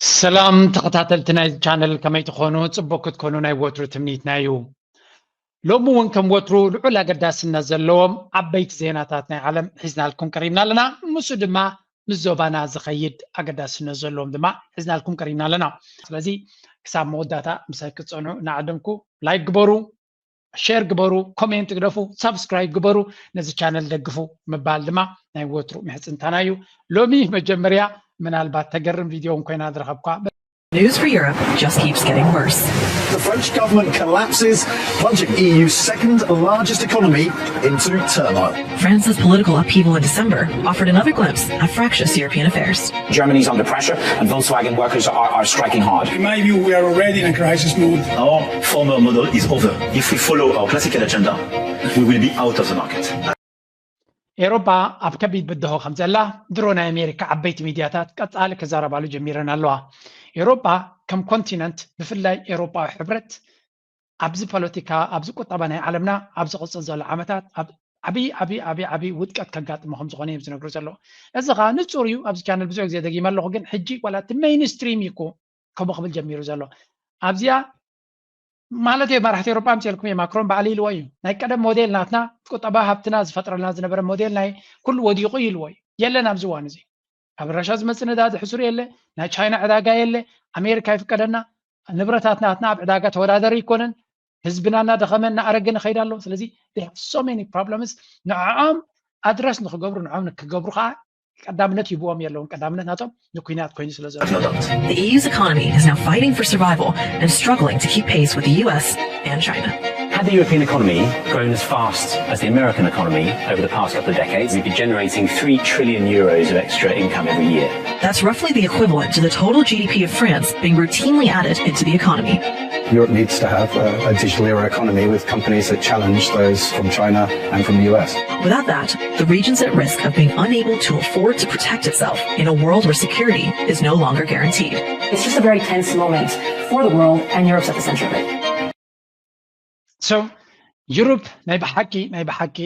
ሰላም ተኸታተልቲ ናይ ቻነል፣ ከመይ ትኾኑ? ጽቡቅ ክትኮኑ ናይ ወትሩ ትምኒትና እዩ። ሎሚ እውን ከም ወትሩ ልዑል ኣገዳስነት ዘለዎም ዓበይቲ ዜናታት ናይ ዓለም ሒዝናልኩም ቀሪብና ኣለና። ምስኡ ድማ ምስ ዞባና ዝኸይድ ኣገዳስነት ዘለዎም ድማ ሒዝናልኩም ቀሪብና ኣለና። ስለዚ ክሳብ መወዳእታ ምሳይ ክትጸንሑ እናዓደምኩ፣ ላይክ ግበሩ፣ ሼር ግበሩ፣ ኮሜንት ግደፉ፣ ሳብስክራይብ ግበሩ፣ ነዚ ቻነል ደግፉ ምባል ድማ ናይ ወትሩ ምሕጽንታና እዩ። ሎሚ መጀመርያ ምናልባት ተገርም ቪድዮ እውን ኮይና ዝረኸብኳ። News for Europe just keeps getting worse. The French government collapses, plunging E U's second largest economy into turmoil. France's political upheaval in December offered another glimpse at fractious European affairs. Germany's under pressure, and Volkswagen workers are, are striking hard. In my view, we are already in a crisis mode. Our former model is over. If we follow our classical agenda, we will be out of the market. ኤሮፓ ኣብ ከቢድ ብድሆ ከም ዘላ ድሮ ናይ ኣሜሪካ ዓበይቲ ሚድያታት ቀጻሊ ክዛረባሉ ጀሚረን ኣለዋ። ኤሮፓ ከም ኮንቲነንት፣ ብፍላይ ኤሮፓዊ ሕብረት ኣብዚ ፖለቲካ፣ ኣብዚ ቁጠባ ናይ ዓለምና ኣብ ዝቕጽል ዘሎ ዓመታት ኣብ ዓብዪ ዓብዪ ዓብዪ ዓብዪ ውድቀት ከጋጥሞ ከም ዝኾነ እዮም ዝነግሩ ዘለዉ። እዚ ኸዓ ንጹር እዩ። ኣብዚ ቻነል ብዙሕ ግዜ ደጊመ ኣለኹ፣ ግን ሕጂ ዋላ እቲ ሜይንስትሪም እዩ እኮ ከምኡ ክብል ጀሚሩ ዘሎ። ኣብዚኣ ማለት እየ፣ መራሕቲ ኤሮጳ ኣምፅኤልኩም እየ። ማክሮን ባዕሉ ኢልዎ እዩ። ናይ ቀደም ሞዴል ናትና፣ ቁጠባ ሃብትና ዝፈጥረልና ዝነበረ ሞዴል ናይ ኩሉ ወዲቑ ኢልዎ እዩ። የለን ኣብዚ እዋን እዚ። ካብ ራሻ ዝመፅእ ነዳዲ ሕሱር የለ፣ ናይ ቻይና ዕዳጋ የለ፣ ኣሜሪካ ይፍቀደና፣ ንብረታት ናትና ኣብ ዕዳጋ ተወዳደሪ ኣይኮነን፣ ህዝብና እናደኸመ እናኣረገ ንኸይድ ኣሎ። ስለዚ they have so many problems። ንዕኦም ኣድረስ ንክገብሩ፣ ንዕኦም ንክገብሩ ከዓ ቀዳምነት ይብዎም የለውን። ቀዳምነት ናቶም ንኩናት ኮይኑ ስለ ዘሎ። The E U's economy is now fighting for survival and struggling to keep pace with the U S and China. Had the European economy grown as fast as the American economy over the past couple of decades, we'd be generating three trillion euros of extra income every year. That's roughly the equivalent to the total G D P of France being routinely added into the economy. Europe needs to have a, a digital era economy with companies that challenge those from China and from the U S. Without that, the region's at risk of being unable to afford to protect itself in a world where security is no longer guaranteed. It's just a very tense moment for the world, and Europe's at the center of it. So ዩሮፕ ናይ ብሓቂ ናይ ብሓቂ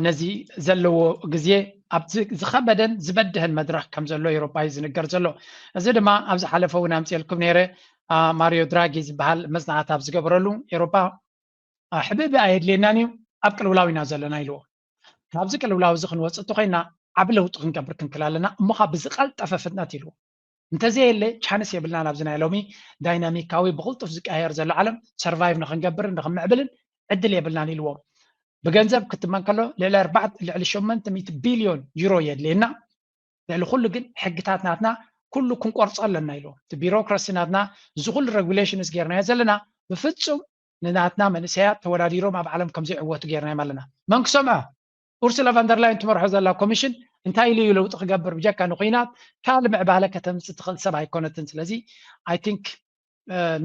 ነዚ ዘለዎ ግዜ ኣብ ዝኸበደን ዝበድህን መድረኽ ከም ዘሎ ኤሮፓ እዩ ዝንገር ዘሎ። እዚ ድማ ኣብ ዝሓለፈ እውን ኣምፅኤልኩም ነይረ። ማሪዮ ድራጊ ዝበሃል መፅናዕቲ ኣብ ዝገበረሉ ኤሮፓ ሕብእብእ ኣየድልየናን እዩ፣ ኣብ ቅልውላው ኢና ዘለና ኢልዎ። ካብዚ ቅልውላው እዚ ክንወፅእ እንተኮይና ዓብ ለውጢ ክንገብር ክንክል ኣለና እሞ ከዓ ብዝቀልጠፈ ፍጥነት ኢልዎ። እንተዘየለ ቻንስ የብልናን። ኣብዚ ናይ ሎሚ ዳይናሚካዊ ብቕልጡፍ ዝቀያየር ዘሎ ዓለም ሰርቫይቭ ንክንገብርን ንክንምዕብልን ዕድል የብልናን ኢልዎም። ብገንዘብ ክትመን ከሎ ልዕሊ ኣርባዕተ ልዕሊ ሸሞንተ ሚእቲ ቢልዮን ዩሮ የድልየና። ልዕሊ ኩሉ ግን ሕግታት ናትና ኩሉ ክንቆርጾ ኣለና ኢልዎም። እቲ ቢሮክራሲ ናትና እዚ ኩሉ ሬጉሌሽንስ ጌርናዮ ዘለና ብፍጹም ንናትና መንእሰያት ተወዳዲሮም ኣብ ዓለም ከምዘይዕወቱ ጌርናዮም ኣለና። መን ክሰምዖ? ኡርሱላ ቫንደርላይን ትመርሖ ዘላ ኮሚሽን እንታይ ኢሉ እዩ ለውጢ ክገብር ብጀካ ንኩናት ካልእ ምዕባለ ከተምፅእ ትኽእል ሰብ ኣይኮነትን። ስለዚ ኣይ ቲንክ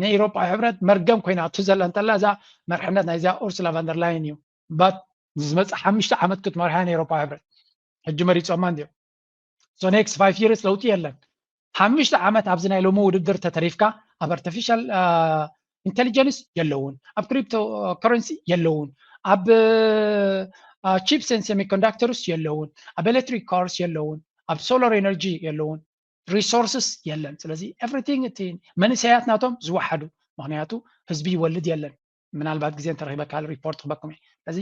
ንኤውሮጳዊ ሕብረት መርገም ኮይና እቱ ዘላ እንተላ እዛ መርሕነት ናይዛ ኡርሱላ ቫንደርላይን እዩ። ባት ዝመፅእ ሓሙሽተ ዓመት ክትመርሓ ንኤውሮጳዊ ሕብረት ሕጂ መሪፆማ እንዲዮም። So next five years ለውጢ የለን። ሓሙሽተ ዓመት ኣብዚ ናይ ሎሚ ውድድር ተተሪፍካ ኣብ ኣርቲፊሻል ኢንቴሊጀንስ የለውን፣ ኣብ ክሪፕቶ ከረንሲ የለውን፣ ኣብ ቺፕስ ን ሴሚኮንዳክተርስ የለውን፣ ኣብ ኤሌክትሪክ ካርስ የለውን፣ ኣብ ሶላር ኤነርጂ የለውን፣ ሪሶርስስ የለን። ስለዚ ኤቭሪቲንግ እቲ መንእሰያት ናቶም ዝወሓዱ፣ ምክንያቱ ህዝቢ ይወልድ የለን። ምናልባት ግዜ እንተረኺበ ካልእ ሪፖርት ክበኩም እየ። ስለዚ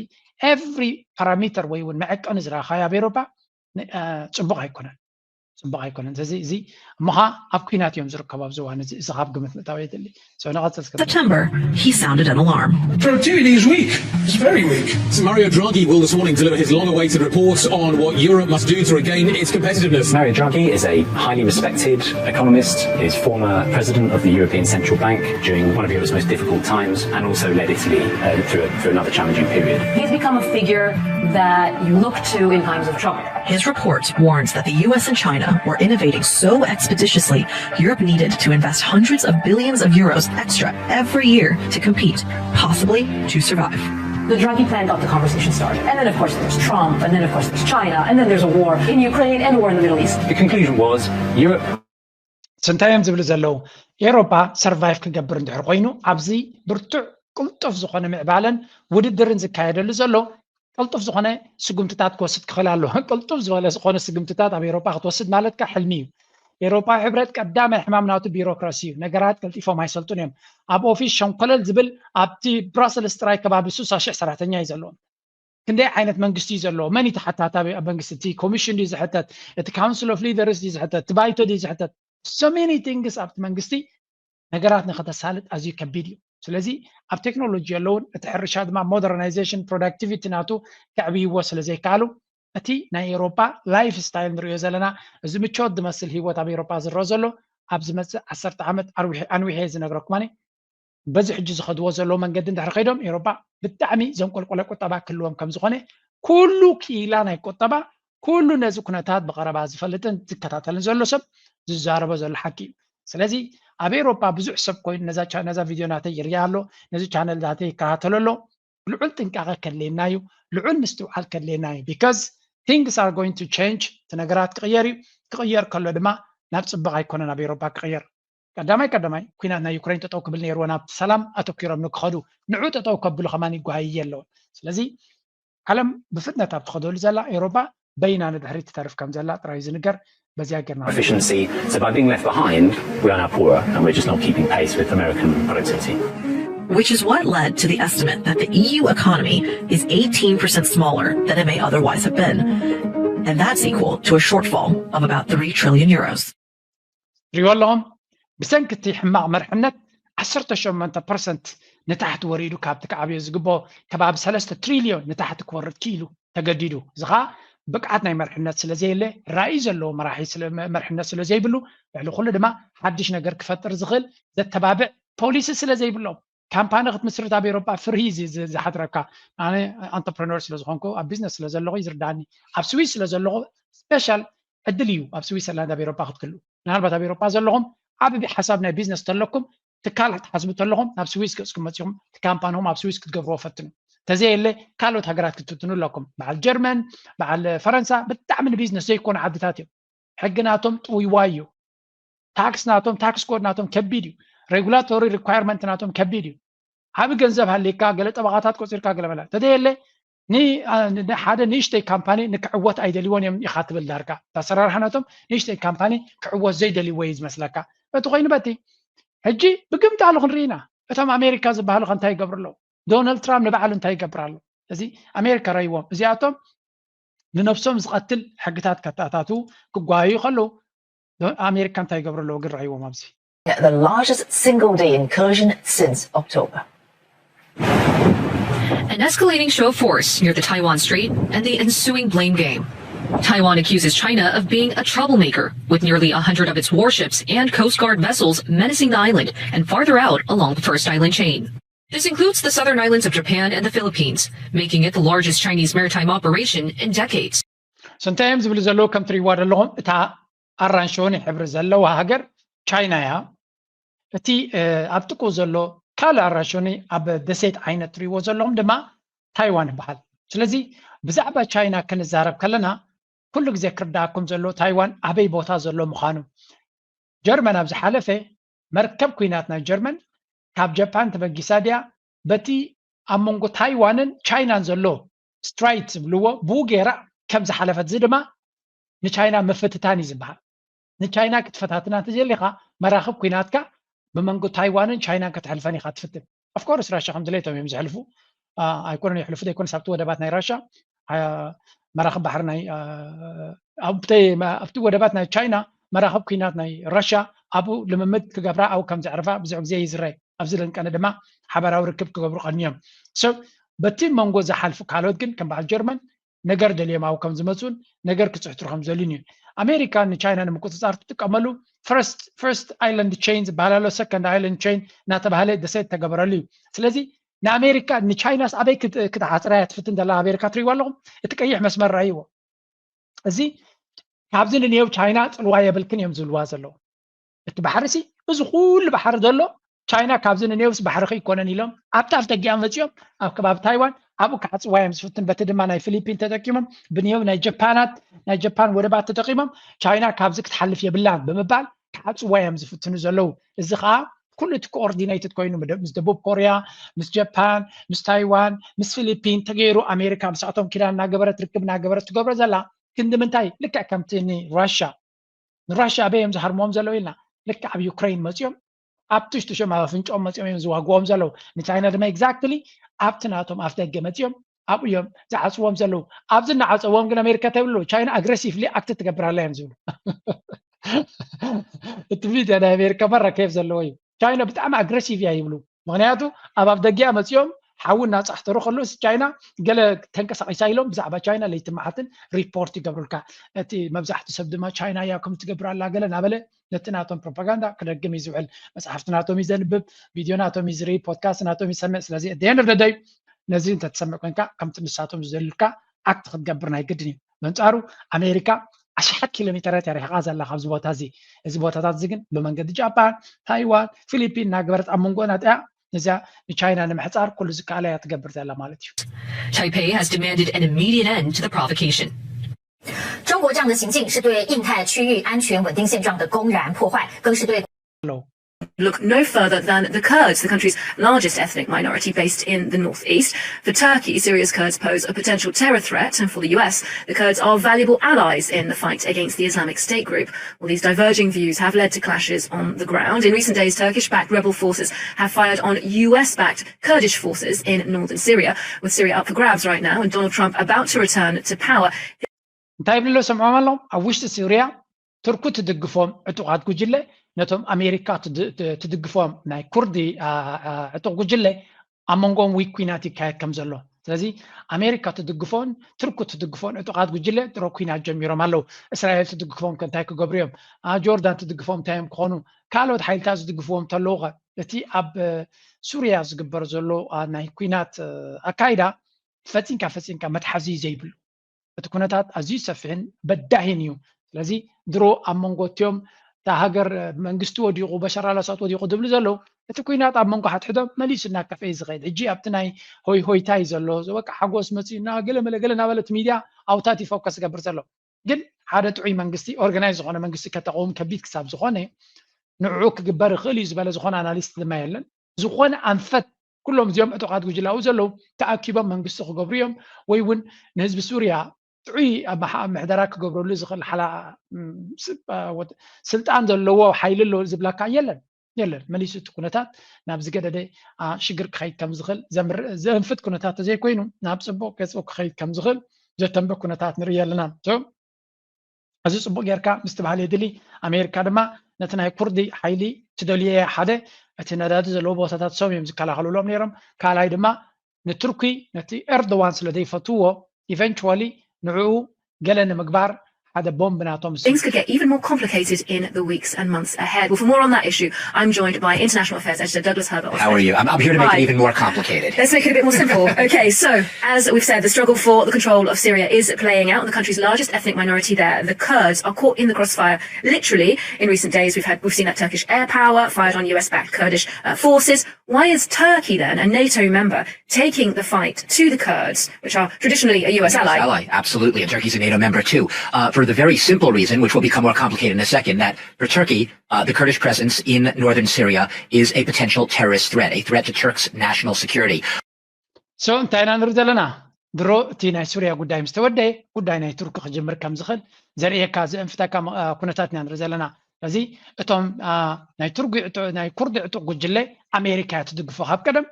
ኤቭሪ ፓራሚተር ወይ እውን መዐቀኒ ዝረኣኻዮ ኣብ ኤውሮፓ ጽቡቕ ኣይኮነን፣ ጽቡቕ ኣይኮነን። ስለዚ እዚ እሞኻ ኣብ ኩናት እዮም ዝርከቡ ኣብዚ እዋን እዚ። እዚ ካብ ግምት ምእታው የድሊ። So ንቐጽል እስከ September, he sounded an alarm. Productivity is weak. It's very weak. Mario Draghi will this morning deliver his long-awaited report on what Europe must do to regain its competitiveness. Mario Draghi is a highly respected economist. He's former president of the European Central Bank during one of Europe's most difficult times and also led Italy uh, through, a, through another challenging period. He's become a figure that you look to in times of trouble. His report warns that the U S and China were innovating so expeditiously, Europe needed to invest hundreds of billions of euros extra every year to compete, possibly to survive. The Draghi plan got the conversation started. And then, of course, there's Trump. And then, of course, there's China. And then there's a war in Ukraine and a war in the Middle East. The conclusion was Europe እንታይ እዮም ዝብሉ ዘለዉ? ኤውሮፓ ሰርቫይቭ ክገብር እንድሕር ኮይኑ ኣብዚ ብርቱዕ ቅልጡፍ ዝኾነ ምዕባለን ውድድርን ዝካየደሉ ዘሎ ቅልጡፍ ዝኾነ ስጉምትታት ክወስድ ክኽእል ኣለዎ። ቅልጡፍ ዝበለ ዝኾነ ስጉምትታት ኣብ ኤውሮፓ ክትወስድ ማለት ከ ሕልሚ እዩ። ኤውሮፓዊ ሕብረት ቀዳማይ ሕማም ናቱ ቢሮክራሲ እዩ። ነገራት ቀልጢፎም ኣይሰልጡን እዮም። ኣብ ኦፊስ ሸንኮለል ዝብል ኣብቲ ብራሰልስ ጥራይ ከባቢ ስሳ ሽሕ ሰራሕተኛ እዩ ዘለዎም። ክንደይ ዓይነት መንግስቲ እዩ ዘለዎ? መን እዩ ተሓታታቢ ኣብ መንግስቲ? እቲ ኮሚሽን ድዩ ዝሕተት? እቲ ካውንስል ኦፍ ሊደርስ ድዩ ዝሕተት? እቲ ባይቶ ድዩ ዝሕተት? So many things ኣብቲ መንግስቲ ነገራት ንኸተሳልጥ ኣዝዩ ከቢድ እዩ። ስለዚ ኣብ ቴክኖሎጂ የለውን፣ እቲ ሕርሻ ድማ ሞደርናይዜሽን ፕሮዳክቲቪቲ ናቱ ከዕብይዎ ስለ ዘይከኣሉ እቲ ናይ ኤውሮፓ ላይፍ ስታይል ንሪኦ ዘለና እዚ ምቾት ዝመስል ህይወት ኣብ ኤውሮፓ ዝረአ ዘሎ ኣብ ዝመፅእ ዓሰርተ ዓመት ኣንዊሐ ዝነግረኩም ኣነ በዚ ሕጂ ዝኸድዎ ዘለዉ መንገዲ እንድሕር ከይዶም ኤውሮፓ ብጣዕሚ ዘንቆልቆለ ቁጠባ ክህልዎም ከም ዝኾነ ኩሉ ክኢላ ናይ ቁጠባ ኩሉ ነዚ ኩነታት ብቐረባ ዝፈልጥን ዝከታተልን ዘሎ ሰብ ዝዛረቦ ዘሎ ሓቂ እዩ። ስለዚ ኣብ ኤውሮፓ ብዙሕ ሰብ ኮይኑ ነዛ ቪድዮ ናተይ ይርያ ኣሎ፣ ነዚ ቻነል ናተይ ይከታተሎ ኣሎ። ልዑል ጥንቃቐ ከድልየና እዩ፣ ልዑል ምስትውዓል ከድልየና እዩ። Because things are going to change፣ እቲ ነገራት ክቕየር እዩ። ክቕየር ከሎ ድማ ናብ ፅቡቕ ኣይኮነን ኣብ ኤውሮፓ ክቕየር። ቀዳማይ ቀዳማይ ኩናት ናይ ዩክሬን ጠጠው ክብል ነይርዎ፣ ናብቲ ሰላም ኣተኪሮም ንክኸዱ ንዑ ጠጠው ከብሉ ከማን ይጓሃይ ኣለዎ። ስለዚ ዓለም ብፍጥነት ኣብ ትኸደሉ ዘላ ኤውሮፓ በይና ንድሕሪት ትተርፍ ከም ዘላ ጥራይ ዝንገር። በዚያ ጌርና efficiency. So by being left behind, we are now poorer and we're just not keeping pace with American productivity. Which is what led to the estimate that the E U economy is eighteen percent smaller than it may otherwise have been. And that's equal to a shortfall of about three trillion euros. ሪኦ ኣለኹም ብሰንኪ እቲ ሕማቕ መርሕነት ዓሰርተ ሸሞንተ ፐርሰንት ንታሕቲ ወሪዱ ካብቲ ክዓብዮ ዝግብኦ ከባቢ ሰለስተ ትሪልዮን ንታሕቲ ክወርድ ክኢሉ ተገዲዱ። እዚ ከዓ ብቅዓት ናይ መርሕነት ስለ ዘየለ ራእይ ዘለዎ መራሒ መርሕነት ስለ ዘይብሉ ልዕሊ ኩሉ ድማ ሓድሽ ነገር ክፈጥር ዝኽእል ዘተባብዕ ፖሊሲ ስለ ዘይብሎም። ካምፓኒ ክትምስርት ኣብ ኤውሮጳ ፍርሂ እዩ ዝሓድረካ። ኣነ ኣንተርፕረነር ስለ ዝኾንኩ ኣብ ቢዝነስ ስለ ዘለኹ ይዝርዳኒ። ኣብ ስዊስ ስለ ዘለኹ ስፔሻል ዕድል እዩ ኣብ ስዊሰርላንድ ኣብ ኤውሮጳ ክትክሉ። ምናልባት ኣብ ኤውሮጳ ዘለኹም ዓብቢ ሓሳብ ናይ ቢዝነስ ተለኩም ትካል ክትሓስቡ ተለኹም ናብ ስዊስ ገጽኩም መጺኹም እቲ ካምፓኒኹም ኣብ ስዊስ ክትገብርዎ ፈትኑ። ተዘየለ ካልኦት ሃገራት ክትፍትኑ ኣለኩም። በዓል ጀርመን፣ በዓል ፈረንሳ ብጣዕሚ ንቢዝነስ ዘይኮኑ ዓድታት እዮም። ሕጊ ናቶም ጥውይዋይ እዩ። ታክስ ናቶም ታክስ ኮድ ናቶም ከቢድ እዩ። ሬጉላቶሪ ሪኳየርመንት ናቶም ከቢድ እዩ። ዓቢ ገንዘብ ሃሊካ ገለ ጠበቓታት ቆጺርካ ገለ መላ ተደየለ ሓደ ንእሽተይ ካምፓኒ ንክዕወት ኣይደልይዎን እዮም ኢኻ ትብል ዳርጋ ኣሰራርሓ ናቶም ንእሽተይ ካምፓኒ ክዕወት ዘይደልይዎ እዩ ዝመስለካ። በቲ ኮይኑ በቲ ሕጂ ብግምት ኣሉ ክንርኢ ኢና። እቶም ኣሜሪካ ዝበሃሉ ከ እንታይ ይገብሩ ኣለዉ? ዶናልድ ትራምፕ ንባዕሉ እንታይ ይገብር ኣሎ? እዚ ኣሜሪካ ረይዎም እዚኣቶም ንነብሶም ዝቐትል ሕግታት ከተኣታትዉ ክጓየዩ ከለዉ ኣሜሪካ እንታይ ይገብሩ ኣለዉ ግን ረይዎም ኣብዚ The largest single day incursion since October. An escalating show of force near the Taiwan Strait and the ensuing blame game. Taiwan accuses China of being a troublemaker, with nearly a hundred of its warships and Coast Guard vessels menacing the island and farther out along the first island chain. This includes the southern islands of Japan and the Philippines, making it the largest Chinese maritime operation in decades. So እንታይ እዮም ዝብሉ ዘለዉ ከም ትሪእዋ ዘለኹም እታ ኣራንሽኒ ሕብሪ ዘለዋ ሃገር ቻይና እያ። እቲ ኣብ ጥቁ ዘሎ ካልእ ኣራንሽኒ ኣብ ደሴት ዓይነት ትሪእዎ ዘለኹም ድማ ታይዋን ይበሃል። ስለዚ ብዛዕባ ቻይና ክንዛረብ ከለና ኩሉ ግዜ ክርዳኣኩም ዘሎ ታይዋን ኣበይ ቦታ ዘሎ ምዃኑ። ጀርመን ኣብ ዝሓለፈ መርከብ ኩናት ናይ ጀርመን ካብ ጃፓን ተበጊሳ ድያ በቲ ኣብ መንጎ ታይዋንን ቻይናን ዘሎ ስትራይት ዝብልዎ ብኡ ገይራ ከም ዝሓለፈት እዚ ድማ ንቻይና ምፍትታን እዩ ዝበሃል። ንቻይና ክትፈታትና እንተዘይሊኻ መራኽብ ኩናትካ ብመንጎ ታይዋንን ቻይናን ከተሕልፈን ኢኻ ትፍትን። ኦፍኮርስ ራሻ ከም ድሌቶም እዮም ዘሕልፉ ኣይኮነን የሕልፉ ዘይኮነስ ኣብቲ ወደባት ናይ ራሻ መራኽብ ባሕሪ ናይ ኣብቲ ወደባት ናይ ቻይና መራኽብ ኩናት ናይ ራሻ ኣብኡ ልምምድ ክገብራ ኣብኡ ከም ዘዕርፋ ብዙሕ ግዜ ይዝረይ። ኣብዚ ለንቀነ ድማ ሓበራዊ ርክብ ክገብሩ ቀንዮም። ሰብ በቲ መንጎ ዝሓልፉ ካልኦት ግን ከም በዓል ጀርመን ነገር ደልዮም ኣብኡ ከም ዝመፁን ነገር ክፅሕትሩ ከም ዘልዩን እዩ። ኣሜሪካ ንቻይና ንምቁፅፃር ትጥቀመሉ ፈርስት ኣይላንድ ቼን ዝበሃል ኣሎ፣ ሰከንድ ኣይላንድ ቼን እናተባሃለ ደሴት ተገበረሉ እዩ። ስለዚ ንኣሜሪካ ንቻይናስ ኣበይ ክትዓፅራ እያ ትፍትን ዘላ ኣሜሪካ ትሪእዋ ኣለኹም። እቲ ቀይሕ መስመር ራእይዎ። እዚ ካብዚ ንንየው ቻይና ፅልዋ የብልክን እዮም ዝብልዋ ዘለዉ። እቲ ባሕሪ ሲ እዚ ኩሉ ባሕሪ ዘሎ ቻይና ካብዚ ንኔውስ ባሕሪ ከይኮነን ኢሎም ኣብቲ ኣፍደጊኣ መፂኦም ኣብ ከባቢ ታይዋን ኣብኡ ክዓፅዋ እዮም ዝፍትን። በቲ ድማ ናይ ፊሊፒን ተጠቂሞም ብኔው ናይ ጀፓናት ናይ ጀፓን ወደባት ተጠቂሞም ቻይና ካብዚ ክትሓልፍ የብላን ብምባል ክዓፅዋ እዮም ዝፍትኑ ዘለዉ። እዚ ከዓ ኩሉ እቲ ኮኦርዲኔትድ ኮይኑ ምስ ደቡብ ኮርያ፣ ምስ ጀፓን፣ ምስ ታይዋን፣ ምስ ፊሊፒን ተገይሩ ኣሜሪካ ምስኣቶም ኪዳን እናገበረት ርክብ እናገበረት ትገብሮ ዘላ ክንዲ ምንታይ ልክዕ ከምቲ ንራሻ ንራሽያ ኣበይ እዮም ዝሃርምዎም ዘለዉ ኢልና፣ ልክዕ ኣብ ዩክሬን መፂኦም ኣብ ትሽትሾም ኣብ ኣፍንጫኦም መፂኦም እዮም ዝዋግዎም ዘለዉ። ንቻይና ድማ exactly ኣብቲ ናቶም ኣፍ ደገ መፂኦም ኣብኡ እዮም ዝዓፅዎም ዘለዉ። ኣብዚ እናዓፀዎም ግን ኣሜሪካ እንታይ ይብሉ? ቻይና aggressively act ትገብር ኣላ እዮም ዝብሉ። እቲ ሚድያ ናይ ኣሜሪካ መራ ኬፍ ዘለዎ እዩ። ቻይና ብጣዕሚ aggressive እያ ይብሉ። ምክንያቱ ኣብ ኣፍ ደጊኣ መፂኦም ሓዊ እናፃሕተሩ ከለስ ቻይና ገለ ተንቀሳቂሳ ኢሎም ብዛዕባ ቻይና ለይቲ መዓልትን ሪፖርት ይገብሩልካ። እቲ መብዛሕትኡ ሰብ ድማ ቻይና እያ ከም ትገብር ኣላ ገለ እናበለ ነቲ ናቶም ፕሮፓጋንዳ ክደግም እዩ ዝውዕል። መፅሓፍቲ ናቶም እዩ ዘንብብ፣ ቪድዮ ናቶም እዩ ዝርኢ፣ ፖድካስት ናቶም እዩ ዝሰምዕ። ስለዚ at the end of the day ነዚ እንተትሰምዕ ኮንካ ከምቲ ንሳቶም ዝደልዩልካ ኣክት ክትገብር ናይ ግድን እዩ። በንፃሩ ኣሜሪካ ኣሽሓት ኪሎ ሜተራት እያ ርሒቓ ዘላ ካብዚ ቦታ እዚ። እዚ ቦታታት እዚ ግን ብመንገዲ ጃፓን፣ ታይዋን፣ ፊሊፒን እናገበረት ኣብ መንጎና ጥያ ነዚኣ ንቻይና ንምሕፃር ኩሉ ዝከኣላ እያ ትገብር ዘላ ማለት እዩ። Taipei has demanded an immediate end to the provocation. 中国这样的行径是对印太区域安全稳定现状的公然破坏，更是对 Look no further than the Kurds, the country's largest ethnic minority based in the northeast. For Turkey, Syria's Kurds pose a potential terror threat, and for the U S, the Kurds are valuable allies in the fight against the Islamic State group. Well, these diverging views have led to clashes on the ground. In recent days, Turkish backed rebel forces have fired on U S backed Kurdish forces in northern Syria, with Syria up for grabs right now and Donald Trump about to return to power. እንታይ ይብልሎ ሰምዖም ኣለኹም? ኣብ ውሽጢ ሱርያ ትርኩ ትድግፎም ዕጡቓት ጉጅለ ነቶም ኣሜሪካ ትድግፎም ናይ ኩርዲ ዕጡቕ ጉጅለ ኣብ መንጎኦም ውይ ኩናት ይካየድ ከም ዘሎ። ስለዚ ኣሜሪካ ትድግፎን ትርኩ ትድግፎን ዕጡቓት ጉጅለ ድሮ ኩናት ጀሚሮም ኣለዉ። እስራኤል ትድግፎም ከ እንታይ ክገብሩ እዮም? ጆርዳን ትድግፎም እንታይ እዮም ክኾኑ? ካልኦት ሓይልታት ዝድግፍዎም እንተለዉ ኸ? እቲ ኣብ ሱርያ ዝግበር ዘሎ ናይ ኩናት ኣካይዳ ፈፂንካ ፈፂንካ መትሓዚ ዘይብሉ እቲ ኩነታት ኣዝዩ ሰፊሕን በዳሂን እዩ። ስለዚ ድሮ ኣብ መንጎ እቲኦም እታ ሃገር መንግስቲ ወዲቑ በሻር ኣላሳድ ወዲቑ ዝብሉ ዘለዉ እቲ ኩናት ኣብ መንጎ ሓድሕዶም መሊሱ እናከፍአ እዩ ዝኸይድ። ሕጂ ኣብቲ ናይ ሆይ ሆይታ እዩ ዘሎ በቃ ሓጎስ መፂኡና ገለ መለ ገለ እናበለ እቲ ሚድያ ኣብታት እዩ ፎከስ ዝገብር ዘሎ። ግን ሓደ ጥዑይ መንግስቲ ኦርጋናይዝ ዝኾነ መንግስቲ ከተቐውም ከቢድ ክሳብ ዝኾነ ንዕኡ ክግበር ይኽእል እዩ ዝበለ ዝኾነ ኣናሊስት ድማ የለን። ዝኾነ ኣንፈት ኩሎም እዚኦም ዕጡቓት ጉጅላኡ ዘለዉ ተኣኪቦም መንግስቲ ክገብሩ እዮም ወይ እውን ንህዝቢ ሱርያ ጥዑይ ምሕደራ ክገብረሉ ዝኽእል ሓላ ስልጣን ዘለዎ ሓይሊ ኣሎ ዝብላካ የለን የለን መሊሱ እቲ ኩነታት ናብ ዝገደደ ሽግር ክኸይድ ከም ዝኽእል ዘንፍት ኩነታት ተዘይኮይኑ ናብ ፅቡቅ ገፁ ክኸይድ ከም ዝኽእል ዘተንበ ኩነታት ንርኢ ኣለና። እዚ ፅቡቅ ጌርካ ምስትብሃል የድሊ። ኣሜሪካ ድማ ነቲ ናይ ኩርዲ ሓይሊ ትደልዮ እያ ሓደ እቲ ነዳዲ ዘለዎ ቦታታት ሶም እዮም ዝከላኸልሎም ነይሮም። ካልኣይ ድማ ንቱርኪ ነቲ ኤርዶዋን ስለ ዘይፈትዎ ኢቨንቹዋሊ ንዕኡ ገለ ንምግባር ሓደ ቦምብ ናቶም Things could get even more complicated in the weeks and months ahead. Well, for more on that issue, I'm joined by International Affairs Editor Douglas Herbert. How are you? I'm, I'm here to make it even more complicated. Let's make it a bit more simple. Okay, so as we've said, the struggle for the control of Syria is playing out. The country's largest ethnic minority there, the Kurds, are caught in the crossfire. Literally, in recent days, we've had we've seen that Turkish air power fired on U S-backed Kurdish uh, forces. Why is Turkey then, a NATO member, taking the fight to the Kurds, which are traditionally a U S ally? Ally, absolutely, and Turkey's a NATO member too, uh, for the very simple reason, which will become more complicated in a second, that for Turkey, uh, the Kurdish presence in northern Syria is a potential terrorist threat, a threat to Turk's national security. So እንታይ ኢና ንርኢ ዘለና? ድሮ እቲ ናይ ሱርያ ጉዳይ ምስ ተወደየ ጉዳይ ናይ ቱርኪ ክጅምር ከም ዝኽእል ዘርእየካ ዘእንፍተካ ኩነታት ኢና ንርኢ ዘለና። ስለዚ እቶም ናይ ቱርኪ ናይ ኩርዲ ዕጡቕ ጉጅለ ኣሜሪካ እያ ትድግፎ። ካብ ቀደም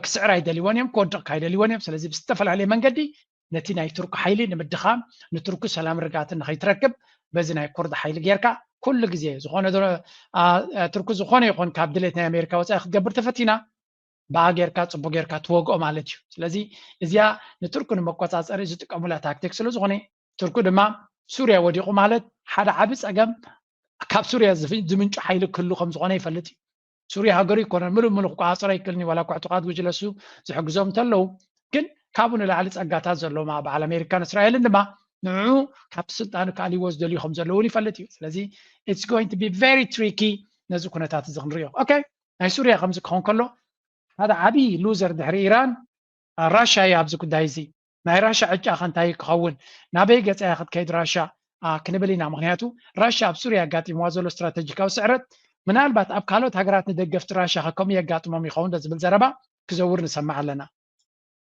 ክስዕር ኣይደልይዎን እዮም፣ ክወድቕ ኣይደልይዎን እዮም። ስለዚ ብዝተፈላለየ መንገዲ ነቲ ናይ ቱርኪ ሓይሊ ንምድኻም ንቱርኪ ሰላም ርጋት ንኸይትረክብ በዚ ናይ ኩርዲ ሓይሊ ጌርካ ኩሉ ግዜ ዝኾነ ቱርኪ ዝኾነ ይኹን ካብ ድሌት ናይ ኣሜሪካ ወፃኢ ክትገብር ተፈቲና ብኣ ጌርካ ፅቡቅ ጌርካ ትወግኦ ማለት እዩ። ስለዚ እዚኣ ንቱርኪ ንመቆፃፀሪ ዝጥቀሙላ ታክቲክ ስለዝኾነ ቱርኪ ድማ ሱርያ ወዲቑ ማለት ሓደ ዓቢ ፀገም ካብ ሱርያ ዝምንጩ ሓይሊ ክህሉ ከም ዝኾነ ይፈልጥ እዩ። ሱርያ ሃገሩ ይኮነን ምሉእ ምሉእ ክቆፃፀሮ ኣይክእልን እዩ። ዋላ ዕጡቓት ጉጅለ እሱ ዝሕግዞም እንተለዉ ግን ካብኡ ንላዕሊ ፀጋታት ዘለዎም በዓል ኣሜሪካን እስራኤልን ድማ ንዕኡ ካብቲ ስልጣኑ ክኣልይዎ ዝደልዩ ከም ዘለዉ እውን ይፈልጥ እዩ። ስለዚ it's going to be very tricky ነዚ ኩነታት እዚ ክንሪኦ። ኦኬ ናይ ሱርያ ከምዚ ክኾን ከሎ ሓደ ዓብዪ ሉዘር ድሕሪ ኢራን ራሻ እዩ ኣብዚ ጉዳይ እዚ። ናይ ራሻ ዕጫ ከ እንታይ ክኸውን ናበይ ገፃ እያ ክትከይድ ራሻ ክንብል ኢና። ምክንያቱ ራሻ ኣብ ሱርያ ኣጋጢምዋ ዘሎ ስትራተጂካዊ ስዕረት ምናልባት ኣብ ካልኦት ሃገራት ንደገፍቲ ራሻ ከ ከምኡ የጋጥሞም ይኸውን ዶ ዝብል ዘረባ ክዘውር ንሰምዕ ኣለና።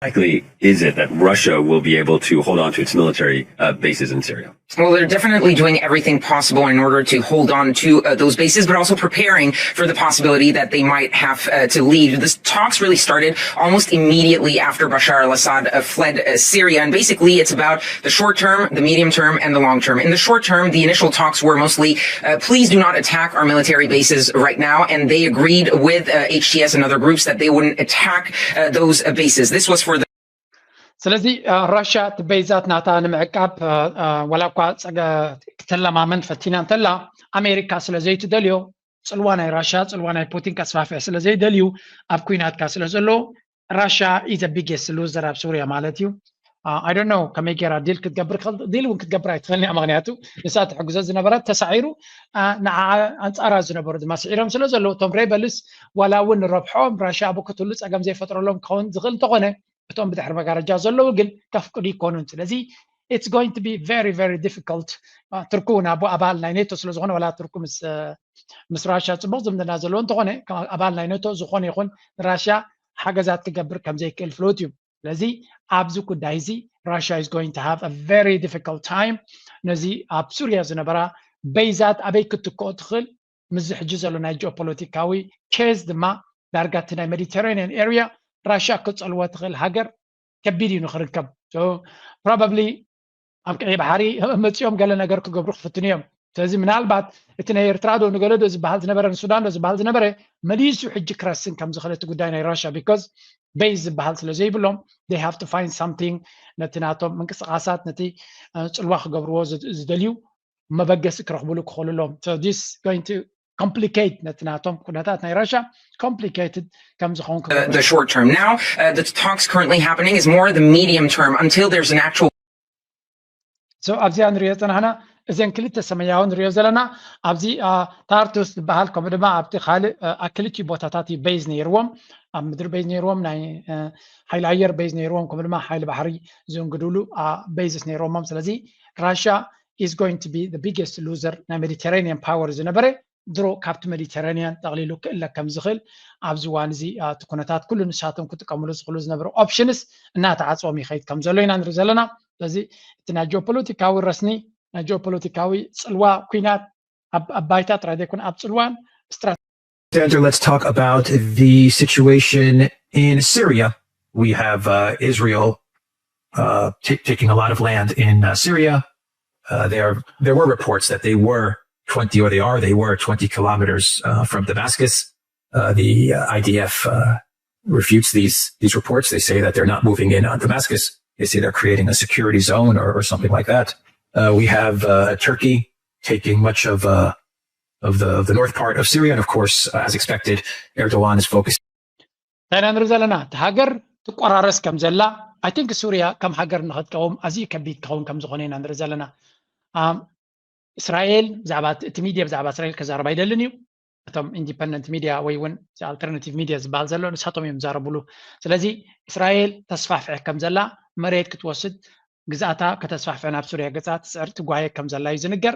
likely is it that Russia will be able to hold on to its military uh, bases in Syria? Well, they're definitely doing everything possible in order to hold on to uh, those bases, but also preparing for the possibility that they might have uh, to leave. This talks really started almost immediately after Bashar al-Assad uh, fled uh, Syria, and basically it's about the short term, the medium term, and the long term. In the short term, the initial talks were mostly, uh, please do not attack our military bases right now, and they agreed with uh, H T S and other groups that they wouldn't attack uh, those uh, bases. This was for the ስለዚ ራሽያ እቲ ቤዛት ናታ ንምዕቃብ ወላ እኳ ክትለማመን ፈቲና እንተላ፣ ኣሜሪካ ስለ ዘይትደልዮ፣ ፅልዋ ናይ ራሽያ፣ ፅልዋ ናይ ፑቲን ከስፋፍሕ ስለ ዘይደልዩ፣ ኣብ ኩናትካ ስለ ዘለዉ፣ ራሽያ ኢዘ ቢጌስት ሉዘር ኣብ ሱርያ ማለት እዩ። I don't know ከመይ ገይራ ዲል ክትገብር ዲል እውን ክትገብር ኣይትኽእልን እያ። ምክንያቱ ንሳ ትሕግዞ ዝነበረት ተሳዒሩ፣ ንዓ ኣንፃራ ዝነበሩ ድማ ስዒሮም ስለ ዘለዉ፣ እቶም ሬበልስ ዋላ እውን ረብሖም ራሽያ ኣብ ክትህሉ ፀገም ዘይፈጥረሎም ክኸውን ዝኽእል እንተኾነ፣ እቶም ብድሕሪ መጋረጃ ዘለዉ ግን ከፍቅዱ ይኮኑን። ስለዚ it's going to be very very difficult። ትርኩ እውን ኣቦ ኣባል ናይ ኔቶ ስለ ዝኾነ፣ ዋላ ትርኩ ምስ ምስ ራሽያ ፅቡቅ ዝምድና ዘለዎ እንተኾነ፣ ከም ኣባል ናይ ኔቶ ዝኾነ ይኹን ንራሽያ ሓገዛት ክገብር ከም ዘይክእል ፍሉጥ እዩ። ስለዚ ኣብዚ ጉዳይ እዚ ራሽያ is going to have a very difficult time። ነዚ ኣብ ሱርያ ዝነበራ በይዛት ኣበይ ክትክኦ ትኽእል፣ ምስዚ ሕጂ ዘሎ ናይ ጂኦፖለቲካዊ ኬዝ ድማ ዳርጋ እቲ ናይ ሜዲተራኒያን ኤርያ ራሽያ ክፀልዎ ትኽእል ሃገር ከቢድ እዩ ንክርከብ። ፕሮባብሊ ኣብ ቀይ ባሕሪ መፂኦም ገለ ነገር ክገብሩ ክፍትኑ እዮም። ስለዚ ምናልባት እቲ ናይ ኤርትራ ዶ ንገለ ዶ ዝበሃል ዝነበረ፣ ንሱዳን ዶ ዝበሃል ዝነበረ መሊሱ ሕጂ ክረስን ከም ዝኽእል እቲ ጉዳይ ናይ ራሽያ፣ because ቤዝ ዝበሃል ስለ ዘይብሎም they have to find something ነቲ ናቶም ምንቅስቃሳት፣ ነቲ ፅልዋ ክገብርዎ ዝደልዩ መበገሲ ክረኽብሉ ክኽእሉ ኣለዎም። So this going to complicate ነቲ ናቶም ኩነታት ናይ ራሽያ complicated ከም ዝኸውን ክገብር the short term. Now, uh, the talks currently happening is more the medium term until there's an actual So ኣብዚኣ ንሪኦ ዝፀናሕና እዘን ክልተ ሰማያዊ ንሪኦ ዘለና ኣብዚ ታርቱስ ዝበሃል፣ ከምኡ ድማ ኣብቲ ካልእ ክልቲኡ ቦታታት እዩ ቤዝ ነይርዎም። ኣብ ምድሪ ቤዝ ነይርዎም፣ ናይ ሓይሊ ኣየር ቤዝ ነይርዎም፣ ከምኡ ድማ ሓይሊ ባሕሪ ዝእንግድሉ ቤዝስ ነይርዎሞም። ስለዚ ራሽያ is going to be the biggest loser ናይ ሜዲተራኒያን ፓወር ዝነበረ ድሮ ካብቲ ሜዲተራኒያን ጠቕሊሉ ክእለ ከም ዝኽእል ኣብዚ እዋን እዚ እቲ ኩነታት ኩሉ ንሳቶም ክጥቀምሉ ዝኽእሉ ዝነበሩ ኦፕሽንስ እናተዓፅዎም ይኸይድ ከም ዘሎ ኢና ንርኢ ዘለና። ስለዚ እቲ ናይ ጂኦፖለቲካዊ ረስኒ፣ ናይ ጂኦፖለቲካዊ ፅልዋ ኩናት ኣብ ባይታ ጥራይ ዘይኮነ ኣብ ፅልዋን ስትራቴጂ Alexander, let's talk about the situation in Syria. We have uh, Israel uh, t- taking a lot of land in uh, Syria. Uh, there, there were reports that they were twenty, or they are, they were twenty kilometers uh, from Damascus. Uh, the uh, I D F uh, refutes these these reports. They say that they're not moving in on Damascus. They say they're creating a security zone or, or something like that. Uh, we have uh, Turkey taking much of uh, of the of the north part of Syria, and of course, uh, as expected, Erdogan is focusing. እንታይ ኢና ንርኢ ዘለና? እቲ ሃገር ትቆራረስ ከም ዘላ፣ I think ሱርያ ከም ሃገር ንክትቀውም ኣዝዩ ከቢድ ክኸውን ከም ዝኾነ ኢና ንርኢ ዘለና። እስራኤል ብዛዕባ እቲ ሚድያ ብዛዕባ እስራኤል ከዛረብ ኣይደልን እዩ። እቶም ኢንዲፐንደንት ሚድያ ወይ እውን ኣልተርናቲቭ ሚድያ ዝበሃል ዘሎ ንሳቶም እዮም ዝዛረብሉ። ስለዚ እስራኤል ተስፋፍሐ ከም ዘላ፣ መሬት ክትወስድ፣ ግዝኣታ ከተስፋፍሐ፣ ናብ ሱርያ ገፃ ትፅዕር ትጓየ ከም ዘላ እዩ ዝንገር።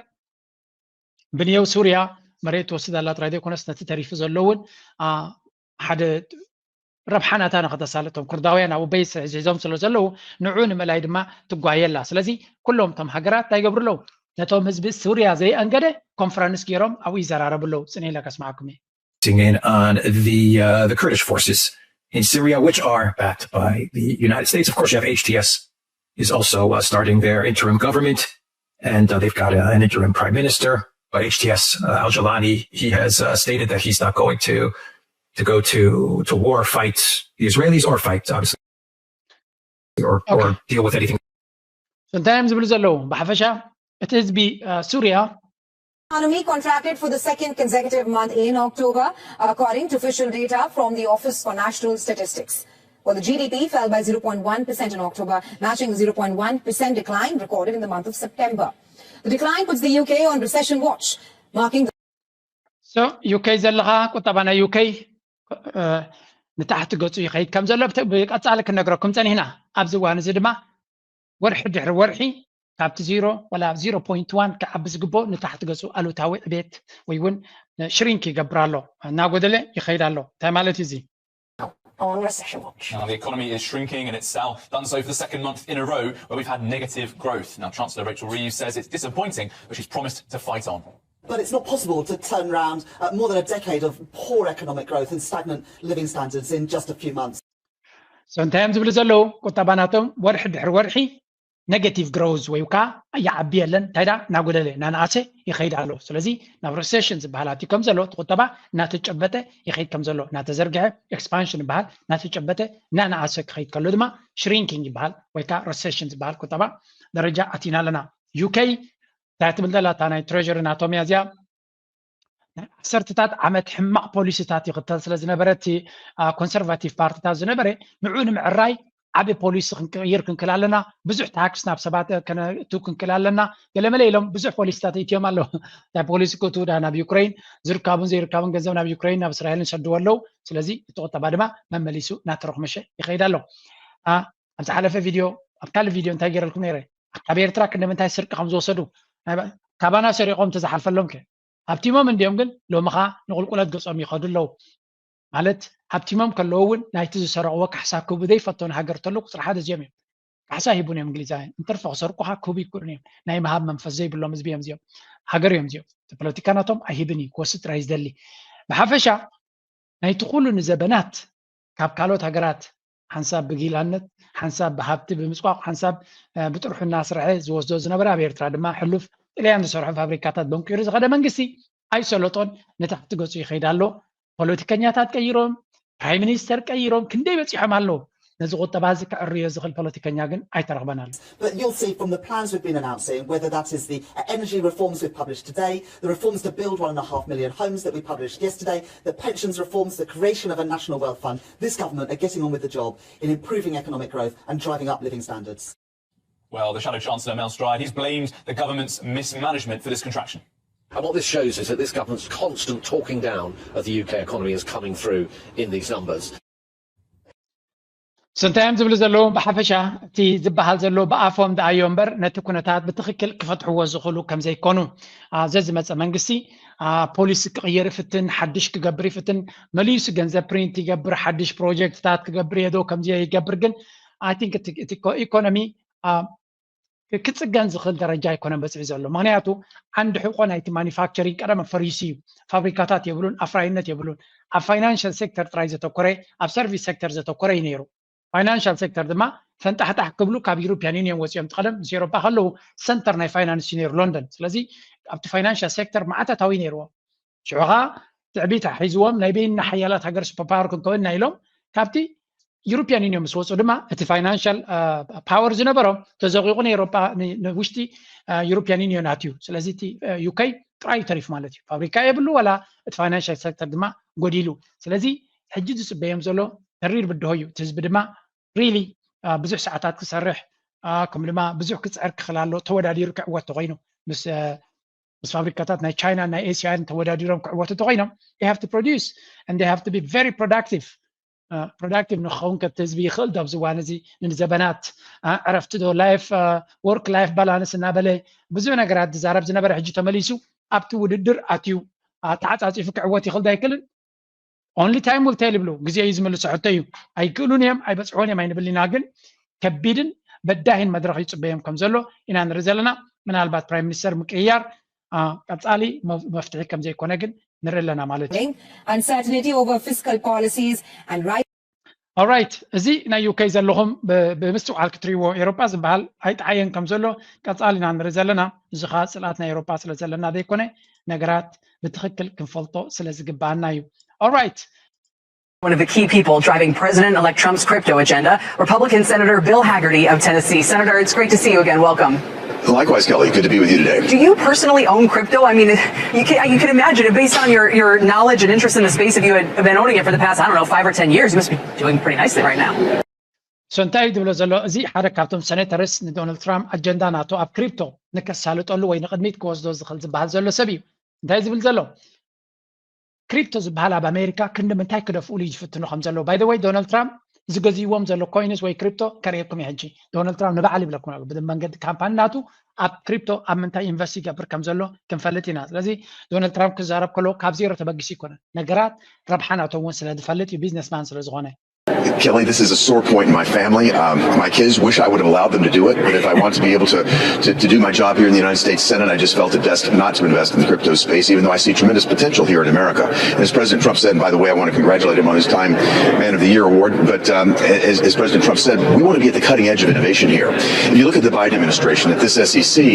ብንየው ሱርያ መሬት ትወስድ ኣላ ጥራይ ዘይኮነስ ነቲ ተሪፉ ዘሎ እውን ሓደ ረብሓ ናታ ንኸተሳልጥ እቶም ኩርዳውያን ኣብኡ ቤዝ ሒዞም ስለ ዘለዉ ንዑ ንምእላይ ድማ ትጓየ ኣላ። ስለዚ ኩሎም እቶም ሃገራት እንታይ ይገብሩ ኣለዉ? ነቶም ህዝቢ ሱርያ ዘይኣንገደ ኮንፈረንስ ገይሮም ኣብኡ ይዘራረቡ ኣለዉ። ፅነ ኢለ ከስማዓኩም እየ። in on the uh, the Kurdish forces in Syria, which are backed by the United States. Of course, you have H T S is also uh, starting their interim government, and uh, they've got uh, an interim prime minister. But H T S uh, Al Jalani, he has uh, stated that he's not going to to go to to war, fight the Israelis, or fight obviously, or okay. or deal with anything. So እንታይ እዮም ዝብሉ ዘለዉ? ብሓፈሻ እቲ ህዝቢ ሱርያ economy contracted for the second consecutive month in October, according to official data from the Office for National Statistics. Well, the G D P fell by zero point one percent in October, matching the zero point one percent decline recorded in the month of September. The decline puts the U K on recession watch, marking the So U K ዘለኻ ቁጠባ ናይ U K ንታሕቲ ገፁ ይኸይድ ከም ዘሎ ብቀፃሊ ክንነግረኩም ፀኒሕና። ኣብዚ እዋን እዚ ድማ ወርሒ ድሕሪ ወርሒ ካብቲ ዜሮ ወላ ዜሮ ፖይንት ዋን ክዓቢ ዝግብኦ ንታሕቲ ገፁ ኣሉታዊ ዕቤት ወይ እውን ሽሪንክ ይገብር ኣሎ፣ እናጎደለ ይኸይድ ኣሎ። እንታይ ማለት እዩ እዚ? on recession watch. Now, the economy is shrinking and it's now done so for the second month in a row where we've had negative growth. Now, Chancellor Rachel Reeves says it's disappointing, but she's promised to fight on. But it's not possible to turn around uh, more than a decade of poor economic growth and stagnant living standards in just a few months. So እንታይ እዮም ዝብሉ ዘለዉ? ቁጠባ ናቶም ወርሒ ድሕሪ ወርሒ negative growth ወይ ከዓ ይዓቢ የለን። እንታይ ዳ እናጎደለ እናነኣሰ ይኸይድ ኣሎ። ስለዚ ናብ recession ዝበሃል ኣትዩ ከም ዘሎ፣ እቲ ቁጠባ እናተጨበጠ ይኸይድ ከም ዘሎ፣ እናተዘርግሐ፣ expansion ይበሃል፣ እናተጨበጠ እናነኣሰ ክኸይድ ከሎ ድማ shrinking ይበሃል ወይ ከዓ recession ዝበሃል ቁጠባ ደረጃ ኣቲና ኣለና። UK እንታይ ትብል ዘላ? እታ ናይ treasury ናቶም እያ እዚኣ። ናይ ዓሰርተታት ዓመት ሕማቕ ፖሊሲታት ይኽተል ስለ ዝነበረ፣ እቲ conservative ፓርቲታት ዝነበረ፣ ንዑ ንምዕራይ ዓቢ ፖሊሲ ክንቅይር ክንክል ኣለና። ብዙሕ ታክስ ናብ ሰባት ከነእቱ ክንክል ኣለና። ገለመለ ኢሎም ብዙሕ ፖሊሲታት እትዮም ኣለዉ። እንታይ ፖሊሲ ክእትዉ ዳ? ናብ ዩክሬን ዝርካቡን ዘይርካቡን ገንዘብ ናብ ዩክሬን ናብ እስራኤል ንሰድዎ ኣለዉ። ስለዚ እቲ ቁጠባ ድማ መመሊሱ እናተረኽመሸ ይኸይድ ኣሎ። ኣብ ዝሓለፈ ቪድዮ፣ ኣብ ካልእ ቪድዮ እንታይ ገይረልኩም ነይረ? ካብ ኤርትራ ክንደምንታይ ስርቂ ከም ዝወሰዱ፣ ካባና ሰሪቖም ተዝሓልፈሎም ከ? ሃብቲሞም እንዲዮም፣ ግን ሎሚ ኸዓ ንቁልቁለት ገጾም ይኸዱ ኣለዉ። ማለት ሃብቲሞም ከለዉ እውን ናይቲ ዝሰረቕዎ ካሕሳ ክህቡ ዘይፈተኑ ሃገር ተሎ ቁፅሪ ሓደ እዚኦም እዮም። ካሕሳ ሂቡን እዮም እንግሊዛውያን፣ እንተርፎ ክሰርቁኻ ክህቡ ይክእሉን እዮም። ናይ ምሃብ መንፈስ ዘይብሎም ህዝቢ እዮም እዚኦም። ሃገር እዮም እዚኦም። እቲ ፖለቲካ ናቶም ኣይሂብን እዩ፣ ክወስድ ጥራይ ዝደሊ። ብሓፈሻ ናይቲ ኩሉ ንዘበናት ካብ ካልኦት ሃገራት ሓንሳብ ብጊላነት፣ ሓንሳብ ብሃብቲ ብምፅቋቕ፣ ሓንሳብ ብጥርሑ እናስርሐ ዝወስዶ ዝነበረ፣ ኣብ ኤርትራ ድማ ሕሉፍ ጥልያን ዝሰርሖ ፋብሪካታት በንቂሩ ዝኸደ መንግስቲ ኣይሰለጦን፣ ንታሕቲ ገፁ ይኸይድ ኣሎ። ፖለቲከኛታት ቀይሮም፣ ፕራይም ሚኒስተር ቀይሮም ክንደይ በፂሖም ኣለዉ። ነዚ ቁጠባ እዚ ክዕርዮ ዝኽእል ፖለቲከኛ ግን ኣይተረኽበን ኣሎ። But you'll see from the plans we've been announcing, whether that is the uh, energy reforms we've published today, the reforms to build one and a half million homes that we published yesterday, the pensions reforms, the creation of a national wealth fund, this government are getting on with the job in improving economic growth and driving up living standards. Well, the Shadow Chancellor, Mel Stride, he's blamed the government's mismanagement for this contraction. And what this shows is that this government's constant talking down of the U K economy is coming through in these numbers. So እንታይ እዮም ዝብሉ ዘለዉ? ብሓፈሻ እቲ ዝበሃል ዘሎ ብኣፎም ደኣዮ እምበር ነቲ ኩነታት ብትኽክል ክፈትሕዎ ዝኽእሉ ከም ዘይኮኑ። ዘዝመፀ መንግስቲ ፖሊሲ ክቕይር ይፍትን፣ ሓድሽ ክገብር ይፍትን፣ መሊሱ ገንዘብ ፕሪንት ይገብር፣ ሓድሽ ፕሮጀክትታት ክገብር የዶ ከምዚ ይገብር። ግን I think እቲ ኢኮኖሚ ክፅገን ዝኽእል ደረጃ ኣይኮነን በፂሑ ዘሎ። ምክንያቱ ዓንዲ ሕቆ ናይቲ ማኒፋክቸሪንግ ቀደም ፈሪሱ እዩ። ፋብሪካታት የብሉን፣ ኣፍራይነት የብሉን። ኣብ ፋይናንሻል ሴክተር ጥራይ ዘተኮረ፣ ኣብ ሰርቪስ ሴክተር ዘተኮረ እዩ ነይሩ። ፋይናንሻል ሴክተር ድማ ፈንጣሕጣሕ ክብሉ ካብ ዩሮፒያን ዩኒየን ወፂኦም። ቀደም ምስ ኤሮፓ ከለዉ ሰንተር ናይ ፋይናንስ እዩ ነይሩ ሎንደን። ስለዚ ኣብቲ ፋይናንሻል ሴክተር መዓት ኣታዊ ነይርዎ። ሽዑ ኸዓ ትዕቢት ሒዝዎም ናይ በይንና ሓያላት ሃገር ሱፐር ፓወር ክንከውን ኢና ኢሎም ካብቲ ዩሮፒያን ዩኒየን ምስ ወፁ ድማ እቲ ፋይናንሻል ፓወር ዝነበሮም ተዘቂቑ ንኤሮፓ ንውሽጢ ዩሮፒያን ዩኒየን ኣትዩ። ስለዚ እቲ ዩኬ ጥራይ ተሪፉ ማለት እዩ። ፋብሪካ የብሉ ዋላ እቲ ፋይናንሻል ሴክተር ድማ ጎዲሉ። ስለዚ ሕጂ ዝፅበዮም ዘሎ ተሪር ብድሆ እዩ። እቲ ህዝቢ ድማ ሪሊ ብዙሕ ሰዓታት ክሰርሕ ከምኡ ድማ ብዙሕ ክፅዕር ክኽእል ኣሎ። ተወዳዲሩ ክዕወት ተኮይኑ ምስ ምስ ፋብሪካታት ናይ ቻይና ናይ ኤስያን ተወዳዲሮም ክዕወቱ ተኮይኖም they have to produce and they have to be very productive። ፕሮዳክቲቭ ንክኸውን ከብቲ ህዝቢ ይኽእል ዶ ኣብዚ እዋን እዚ ንዘበናት ዕረፍቲ ዶ ላይፍ ወርክ ላይፍ ባላንስ እናበለ ብዙሕ ነገራት ዝዛረብ ዝነበረ ሕጂ ተመሊሱ ኣብቲ ውድድር ኣትዩ ተዓፃፂፉ ክዕወት ይኽእል ዶ ኣይክእልን? Only time will tell ይብሉ። ግዜ እዩ ዝምልሶ ሕቶ እዩ። ኣይክእሉን እዮም ኣይበፅሕዎን እዮም ኣይንብል ኢና፣ ግን ከቢድን በዳሂን መድረኽ ይፅበዮም ከም ዘሎ ኢና ንርኢ ዘለና። ምናልባት ፕራይም ሚኒስተር ምቅይያር ቀፃሊ መፍትሒ ከም ዘይኮነ ግን ንርኢ ኣለና ማለት እዩ። Uncertainty over fiscal policies and right ኦራይት፣ እዚ ናይ ዩኬ ዘለኹም ብምስትውዓል ክትሪዎ ኤሮጳ ዝበሃል ኣይጠዓየን ከም ዘሎ ቀፃሊ ኢና ንርኢ ዘለና። እዚ ከዓ ፅልኣት ናይ ኤሮጳ ስለ ዘለና ዘይኮነ ነገራት ብትኽክል ክንፈልጦ ስለ ዝግባኣና እዩ። ኦራይት One of the key people driving President elect Trump's crypto agenda, Republican Senator Bill Hagerty of Tennessee. Senator, it's great to see you again. Welcome. Likewise, Kelly. Good to be with you today. Do you personally own crypto? I mean, you can, you can imagine it based on your, your knowledge and interest in the space. If you had been owning it for the past, I don't know, five or ten years, you must be doing pretty nicely right now. So እንታይ እዩ ዝብሎ ዘሎ? እዚ ሓደ ካብቶም ሰኔተርስ ንዶናልድ ትራምፕ ኣጀንዳ ናቶ ኣብ ክሪፕቶ ንከሳልጠሉ ወይ ንቅድሚት ክወስዶ ዝኽእል ዝበሃል ዘሎ ሰብ እዩ። እንታይ ዝብል ዘሎ? ክሪፕቶ ዝበሃል ኣብ ኣሜሪካ ክንዲ ምንታይ ክደፍኡሉ እዩ ዝፍትኑ ከም ዘለዉ። By the way ዶናልድ ትራምፕ ዝገዝእዎም ዘሎ ኮይንስ ወይ ክሪፕቶ ከርእየኩም እዩ። ሕጂ ዶናልድ ትራምፕ ንባዕሉ ይብለኩም ኣሎ። ብመንገዲ ካምፓኒ ናቱ ኣብ ክሪፕቶ ኣብ ምንታይ ኢንቨስት ይገብር ከም ዘሎ ክንፈልጥ ኢና። ስለዚ ዶናልድ ትራምፕ ክዛረብ ከሎ ካብ ዜሮ ተበጊሱ ኣይኮነን። ነገራት ረብሓ ናቶም እውን ስለ ዝፈልጥ እዩ፣ ቢዝነስማን ስለ ዝኾነ። Kelly, this is a sore point in my family. Um, my kids wish I would have allowed them to do it, but if I want to be able to, to, to do my job here in the United States Senate, I just felt it best not to invest in the crypto space, even though I see tremendous potential here in America. And as President Trump said, and by the way, I want to congratulate him on his Time Man of the Year award, but um, as, as President Trump said, we want to be at the cutting edge of innovation here. If you look at the Biden administration, at this S E C,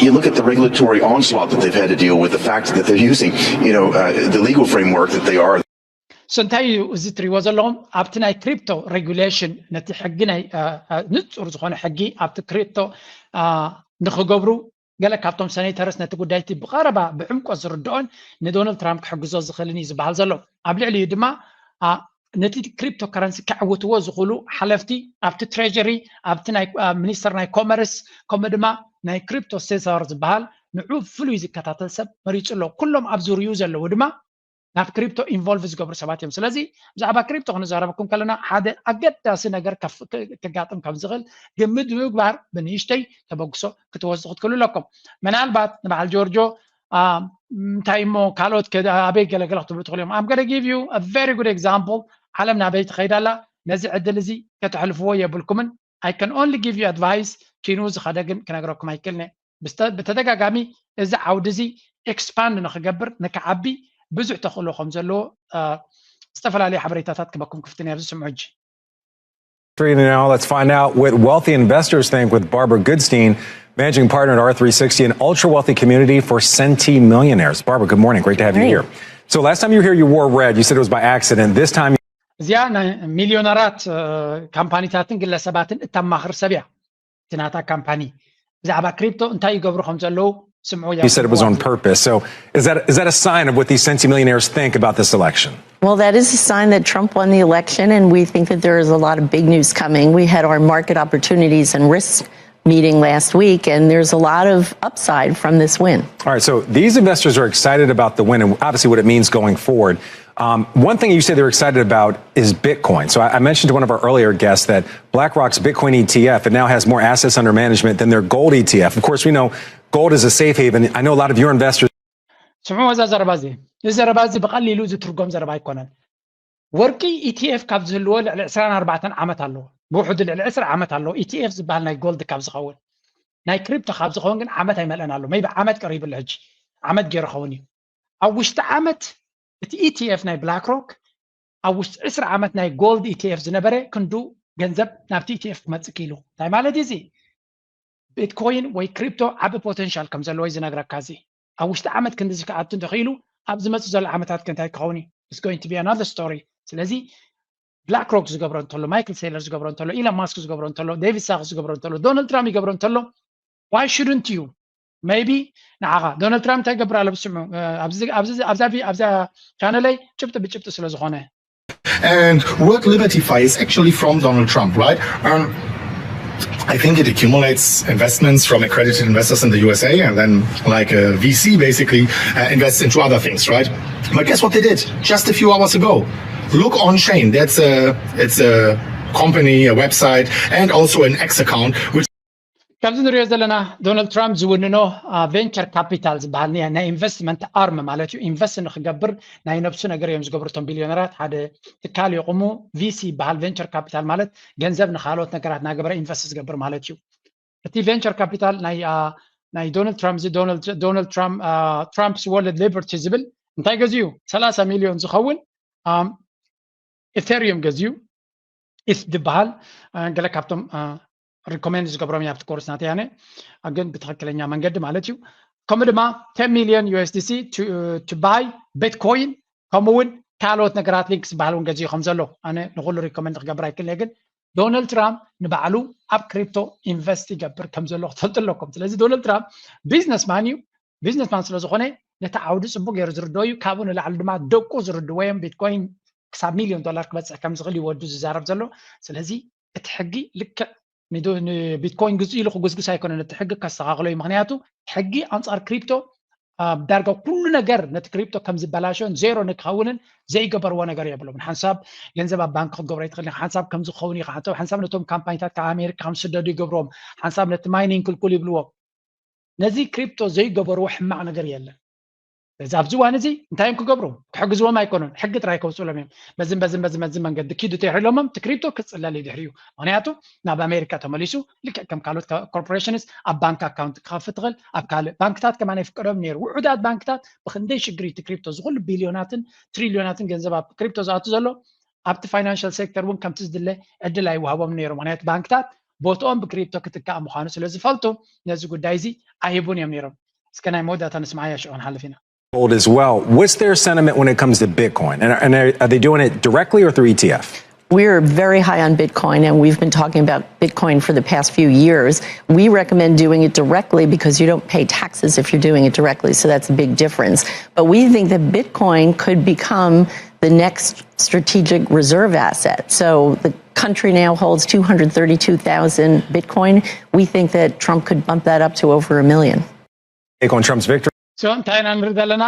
you look at the regulatory onslaught that they've had to deal with, the fact that they're using, you know, uh, the legal framework that they are. So እንታይ እዩ እዚ እትሪእዎ ዘለኹም? ኣብቲ ናይ ክሪፕቶ ሬጉሌሽን፣ ነቲ ሕጊ ናይ ንፁር ዝኾነ ሕጊ ኣብቲ ክሪፕቶ ንክገብሩ ገለ ካብቶም ሰኔተርስ ነቲ ጉዳይቲ ብቐረባ ብዕምቆት ዝርድኦን ንዶናልድ ትራምፕ ክሕግዞ ዝኽእልን እዩ ዝበሃል ዘሎ። ኣብ ልዕሊኡ ድማ ነቲ ክሪፕቶ ከረንሲ ከዕውትዎ ዝኽእሉ ሓለፍቲ ኣብቲ ትሬጀሪ፣ ኣብቲ ሚኒስተር ናይ ኮመርስ፣ ከምኡ ድማ ናይ ክሪፕቶ ሴሳር ዝበሃል ንዑ ፍሉይ ዝከታተል ሰብ መሪፁ ኣሎ። ኩሎም ኣብ ዙርዩ ዘለዉ ድማ ናብ ክሪፕቶ ኢንቮልቭ ዝገብሩ ሰባት እዮም። ስለዚ ብዛዕባ ክሪፕቶ ክንዛረበኩም ከለና ሓደ ኣገዳሲ ነገር ከጋጥም ከም ዝኽእል ግምት ብምግባር ብንእሽተይ ተበግሶ ክትወስዱ ክትክእሉ ኣለኩም። ምናልባት ንበዓል ጆርጆ እንታይ እሞ ካልኦት ኣበይ ገለገለ ክትብሉ ትኽእሉ እዮም። I'm gonna give you a very good example። ዓለም ናበይ ትኸይድ ኣላ? ነዚ ዕድል እዚ ከተሕልፍዎ የብልኩምን። I can only give you advice። ኪኑ ዝኸደ ግን ክነግረኩም ኣይክእልን። ብተደጋጋሚ እዚ ዓውዲ እዚ ኤክስፓንድ ንክገብር ንክዓቢ ብዙሕ ተኽእሎ ከም ዘለዎ ዝተፈላለዩ ሓበሬታታት ክበኩም ክፍትን ኣብዚ ስምዑ ሕጂ። Now let's find out what wealthy investors think with Barbara Goodstein, managing partner at R three sixty, an ultra wealthy community for centimillionaires. Barbara, good morning. Great to have you here. So last time you were here, you wore red. You said it was by accident. This time, እዚኣ ናይ ሚሊዮነራት ካምፓኒታትን ግለሰባትን እተማኽር ሰብ እያ። እቲ ናታ ካምፓኒ ብዛዕባ ክሪፕቶ እንታይ ይገብሩ ከም ዘለዉ ስምዑ። You said it was on purpose. So is that is that a sign of what these centimillionaires think about this election? Well, that is a sign that Trump won the election, and we think that there is a lot of big news coming. We had our market opportunities and risks meeting last week, and there's a lot of upside from this win. All right, so these investors are excited about the win and obviously what it means going forward. Um, one thing you say they're excited about is Bitcoin. So I, I mentioned to one of our earlier guests that BlackRock's Bitcoin E T F, it now has more assets under management than their gold E T F. Of course, we know gold is a safe haven. I know a lot of your investors. ስምዑ፣ እዛ ዘረባ እዚ እዚ ዘረባ እዚ ብቐሊሉ ዝትርጎም ዘረባ ኣይኮነን። ወርቂ ኢቲኤፍ ካብ ዝህልዎ ልዕሊ ዕስራን ኣርባዕተን ዓመት ኣለዎ። ብውሕዱ ልዕሊ ዕስራ ዓመት ኣለዎ። ኢቲኤፍ ዝበሃል ናይ ጎልድ ካብ ዝኸውን፣ ናይ ክሪፕቶ ካብ ዝኸውን ግን ዓመት ኣይመልአን ኣሎ። ሜይቢ ዓመት ቀሪቡ ኣሎ። ሕጂ ዓመት ገይሩ ኸውን እዩ። ኣብ ውሽጢ ዓመት እቲ ኢቲኤፍ ናይ ብላክ ሮክ ኣብ ውሽጢ ዕስራ ዓመት ናይ ጎልድ ኢቲኤፍ ዝነበረ ክንዱ ገንዘብ ናብቲ ኢቲኤፍ ክመፅእ ክኢሉ። እንታይ ማለት እዩ እዚ? ቢትኮይን ወይ ክሪፕቶ ዓቢ ፖቴንሻል ከም ዘለዎ እዩ ዝነግረካ። እዚ ኣብ ውሽጢ ዓመት ክንድዚ ክኣቱ እንተኽኢሉ ኣብ ዝመፅእ ዘሎ ዓመታት ከ እንታይ ክኸውን እዩ? It's going to be another story። ስለዚ ብላክ ሮክ ዝገብሮ እንተሎ፣ ማይክል ሴለር ዝገብሮ እንተሎ፣ ኢሎን ማስክ ዝገብሮ እንተሎ፣ ዴቪድ ሳክ ዝገብሮ እንተሎ፣ ዶናልድ ትራምፕ ይገብሮ እንተሎ why shouldn't you? Maybe ንዓኻ ዶናልድ ትራምፕ እንታይ ይገብር ኣሎ ብስምዑ። ኣብዛ ቻነለይ ጭብጢ ብጭብጢ ስለ ዝኾነ And what Liberty Fi is actually from Donald Trump, right? Um, I think it accumulates investments from accredited investors in the U S A, and then, like a V C, basically uh, invests into other things, right? But guess what they did just a few hours ago? Look on chain. That's a it's a company, a website, and also an X account, which ከምዚ ንሪኦ ዘለና ዶናልድ ትራምፕ ዝውንኖ ቬንቸር ካፒታል ዝበሃል ናይ ኢንቨስትመንት ኣርም ማለት እዩ። ኢንቨስት ንክገብር ናይ ነብሱ ነገር እዮም ዝገብሩ እቶም ቢልዮነራት። ሓደ ትካል የቑሙ፣ ቪሲ ይበሃል። ቬንቸር ካፒታል ማለት ገንዘብ ንካልኦት ነገራት እናገበረ ኢንቨስት ዝገብር ማለት እዩ። እቲ ቬንቸር ካፒታል ናይ ዶናልድ ትራምፕ እዚ ዶናልድ ትራምፕስ ወርልድ ሊበርቲ ዝብል እንታይ ገዚኡ ሰላሳ ሚሊዮን ዝኸውን ኢቴሪየም ገዚኡ ኢት ዝበሃል ገለ ካብቶም ሪኮሜንድ ዝገብሮም ኣብቲ ኮርስ ናተይ ኣነ ግን ብትኽክለኛ መንገዲ ማለት እዩ። ከምኡ ድማ ten million U S D C to buy Bitcoin ከምኡ እውን ካልኦት ነገራት ሊንክስ ዝበሃል እውን ገዚኡ ከም ዘሎ ኣነ ንኩሉ ሪኮመንድ ክገብር ኣይክእልን ግን ዶናልድ ትራምፕ ንባዕሉ ኣብ ክሪፕቶ ኢንቨስት ይገብር ከም ዘሎ ክትፈልጡ ኣለኩም። ስለዚ ዶናልድ ትራምፕ ቢዝነስማን እዩ። ቢዝነስማን ስለ ዝኾነ ነቲ ዓውዲ ፅቡቅ ገይሩ ዝርድኦ እዩ። ካብኡ ንላዕሊ ድማ ደቁ ዝርድዎ እዮም። ቢትኮይን ክሳብ ሚሊዮን ዶላር ክበፅሕ ከም ዝኽእል እዩ ወዱ ዝዛረብ ዘሎ። ስለዚ እቲ ሕጊ ልክዕ ንቢትኮይን ግዝኡ ኢሉ ክጉስጉስ ኣይኮነን። እቲ ሕጊ ከስተኻኽሎ እዩ። ምክንያቱ ሕጊ ኣንፃር ክሪፕቶ ዳርጋ ኩሉ ነገር ነቲ ክሪፕቶ ከም ዝበላሸን ዜሮ ንክኸውንን ዘይገበርዎ ነገር የብሎም። ሓንሳብ ገንዘብ ኣብ ባንክ ክትገብሮ ኣይትኽእል። ሓንሳብ ከም ዝኸውን እዩ። ሓንሳብ ነቶም ካምፓኒታት ካብ ኣሜሪካ ከም ዝስደዱ ይገብሮም። ሓንሳብ ነቲ ማይኒንግ ክልኩል ይብልዎ። ነዚ ክሪፕቶ ዘይገበርዎ ሕማቕ ነገር የለን። እዚ ኣብዚ እዋን እዚ እንታይ እዮም ክገብሩ? ክሕግዝዎም ኣይኮኑን፣ ሕጊ ጥራይ ከውፅሎም እዮም። በዝን በዝን በዝን በዝን መንገዲ ኪዱ ተይሕሎሞም እቲ ክሪፕቶ ክፅለል እዩ ድሕሪኡ። ምክንያቱ ናብ ኣሜሪካ ተመሊሱ ልክዕ ከም ካልኦት ኮርፖሬሽንስ ኣብ ባንክ ኣካውንት ክኸፍት ትኽእል፣ ኣብ ካልእ ባንክታት ከማን ኣይፍቀዶም ነይሩ። ውሑዳት ባንክታት ብክንደይ ሽግሪ እቲ ክሪፕቶ ዝኩሉ ቢልዮናትን ትሪልዮናትን ገንዘብ ኣብ ክሪፕቶ ዝኣቱ ዘሎ ኣብቲ ፋይናንሻል ሴክተር እውን ከምቲ ዝድለ ዕድል ኣይወሃቦም ነይሩ። ምክንያቱ ባንክታት ቦትኦም ብክሪፕቶ ክትካእ ምዃኑ ስለ ዝፈልጡ ነዚ ጉዳይ እዚ ኣይህቡን እዮም ነይሮም። እስከ ናይ መወዳእታ ንስምዓያ ሽዑ ክንሓልፍ ኢና። Gold as well. What's their sentiment when it comes to Bitcoin? And, and are, are they doing it directly or through E T F? We're very high on Bitcoin, and we've been talking about Bitcoin for the past few years. We recommend doing it directly because you don't pay taxes if you're doing it directly, so that's a big difference. But we think that Bitcoin could become the next strategic reserve asset. So the country now holds two hundred thirty-two thousand Bitcoin. We think that Trump could bump that up to over a million. Take on Trump's victory. So እንታይ ኢና ንርኢ ዘለና?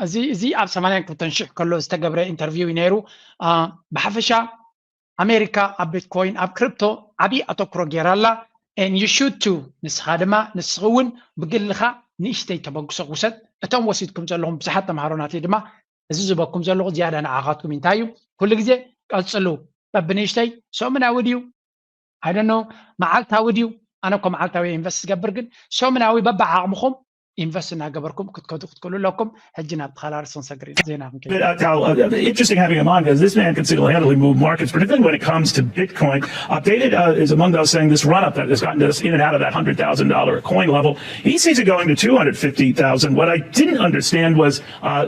እዚ እዚ ኣብ ሰማንያን ክልተን ሽሕ ከሎ ዝተገብረ ኢንተርቪው እዩ ነይሩ። ብሓፈሻ ኣሜሪካ ኣብ ቢትኮይን ኣብ ክሪፕቶ ዓብዪ ኣተኩሮ ገይራ ኣላ። And you should too። ንስኻ ድማ ንስኺ እውን ብግልኻ ንእሽተይ ተበግሶ ውሰድ። እቶም ወሲድኩም ዘለኹም ብዙሓት ተምሃሮ ናተይ ድማ እዚ ዝበኩም ዘለኹ ዝያዳ ንዓኻትኩም እዩ። እንታይ እዩ? ኩሉ ግዜ ቀፅሉ። በብንእሽተይ ሰሙናዊ ድዩ? I don't know፣ መዓልታዊ ድዩ? ኣነ እኮ መዓልታዊ ኢንቨስት ዝገብር፣ ግን ሰሙናዊ በብዓቕምኹም ኢንቨስት እናገበርኩም ክትከዱ ክትክእሉ ኣለኩም። ሕጂ ናብ ተኻላርስ ክንሰግር ኢና። ዜና ክንከይድ። But, uh, Tal, uh, interesting having him on because this man can single-handedly move markets, particularly when it comes to Bitcoin. Uh, David uh, is among those saying this run-up that has gotten us in and out of that hundred thousand dollar a coin level. He sees it going to two hundred fifty thousand. What I didn't understand was uh,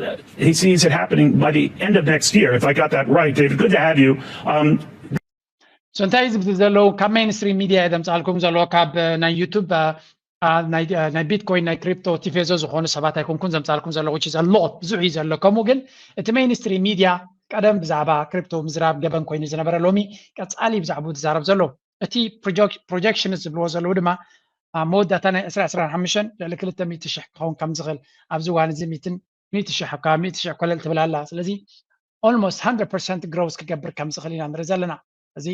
he sees it happening by the end of next year. If I got that right, David, good to have you. Um, So እንታይ እዩ ዝብል ዘለዉ? ካብ ሜይንስትሪም ሚድያ እየ ዘምፃልኩም ዘለዎ፣ ካብ ናይ ዩቱብ ናይ ቢትኮይን ናይ ክሪፕቶ ቲፌዞ ዝኾኑ ሰባት ኣይኮንኩን ዘምፃልኩም ዘለዉ። Which is a lot፣ ብዙሕ እዩ ዘሎ። ከምኡ ግን እቲ ሜይንስትሪም ሚድያ ቀደም ብዛዕባ ክሪፕቶ ምዝራብ ገበን ኮይኑ ዝነበረ ሎሚ ቀፃሊ ብዛዕባኡ ዝዛረብ ዘሎ። እቲ ፕሮጀክሽንስ ዝብልዎ ዘለዉ ድማ ኣብ መወዳእታ ናይ ዕስራ ዕስራን ሓሙሽተን ልዕሊ ክልተ ሚእቲ ሽሕ ክኸውን ከም ዝኽእል፣ ኣብዚ እዋን እዚ ሚእትን ሚእቲ ሽሕ፣ ካብ ሚእቲ ሽሕ ኮለል ትብል ኣላ። ስለዚ almost hundred percent ግሮውስ ክገብር ከም ዝኽእል ኢና ንርኢ ዘለና። እዚ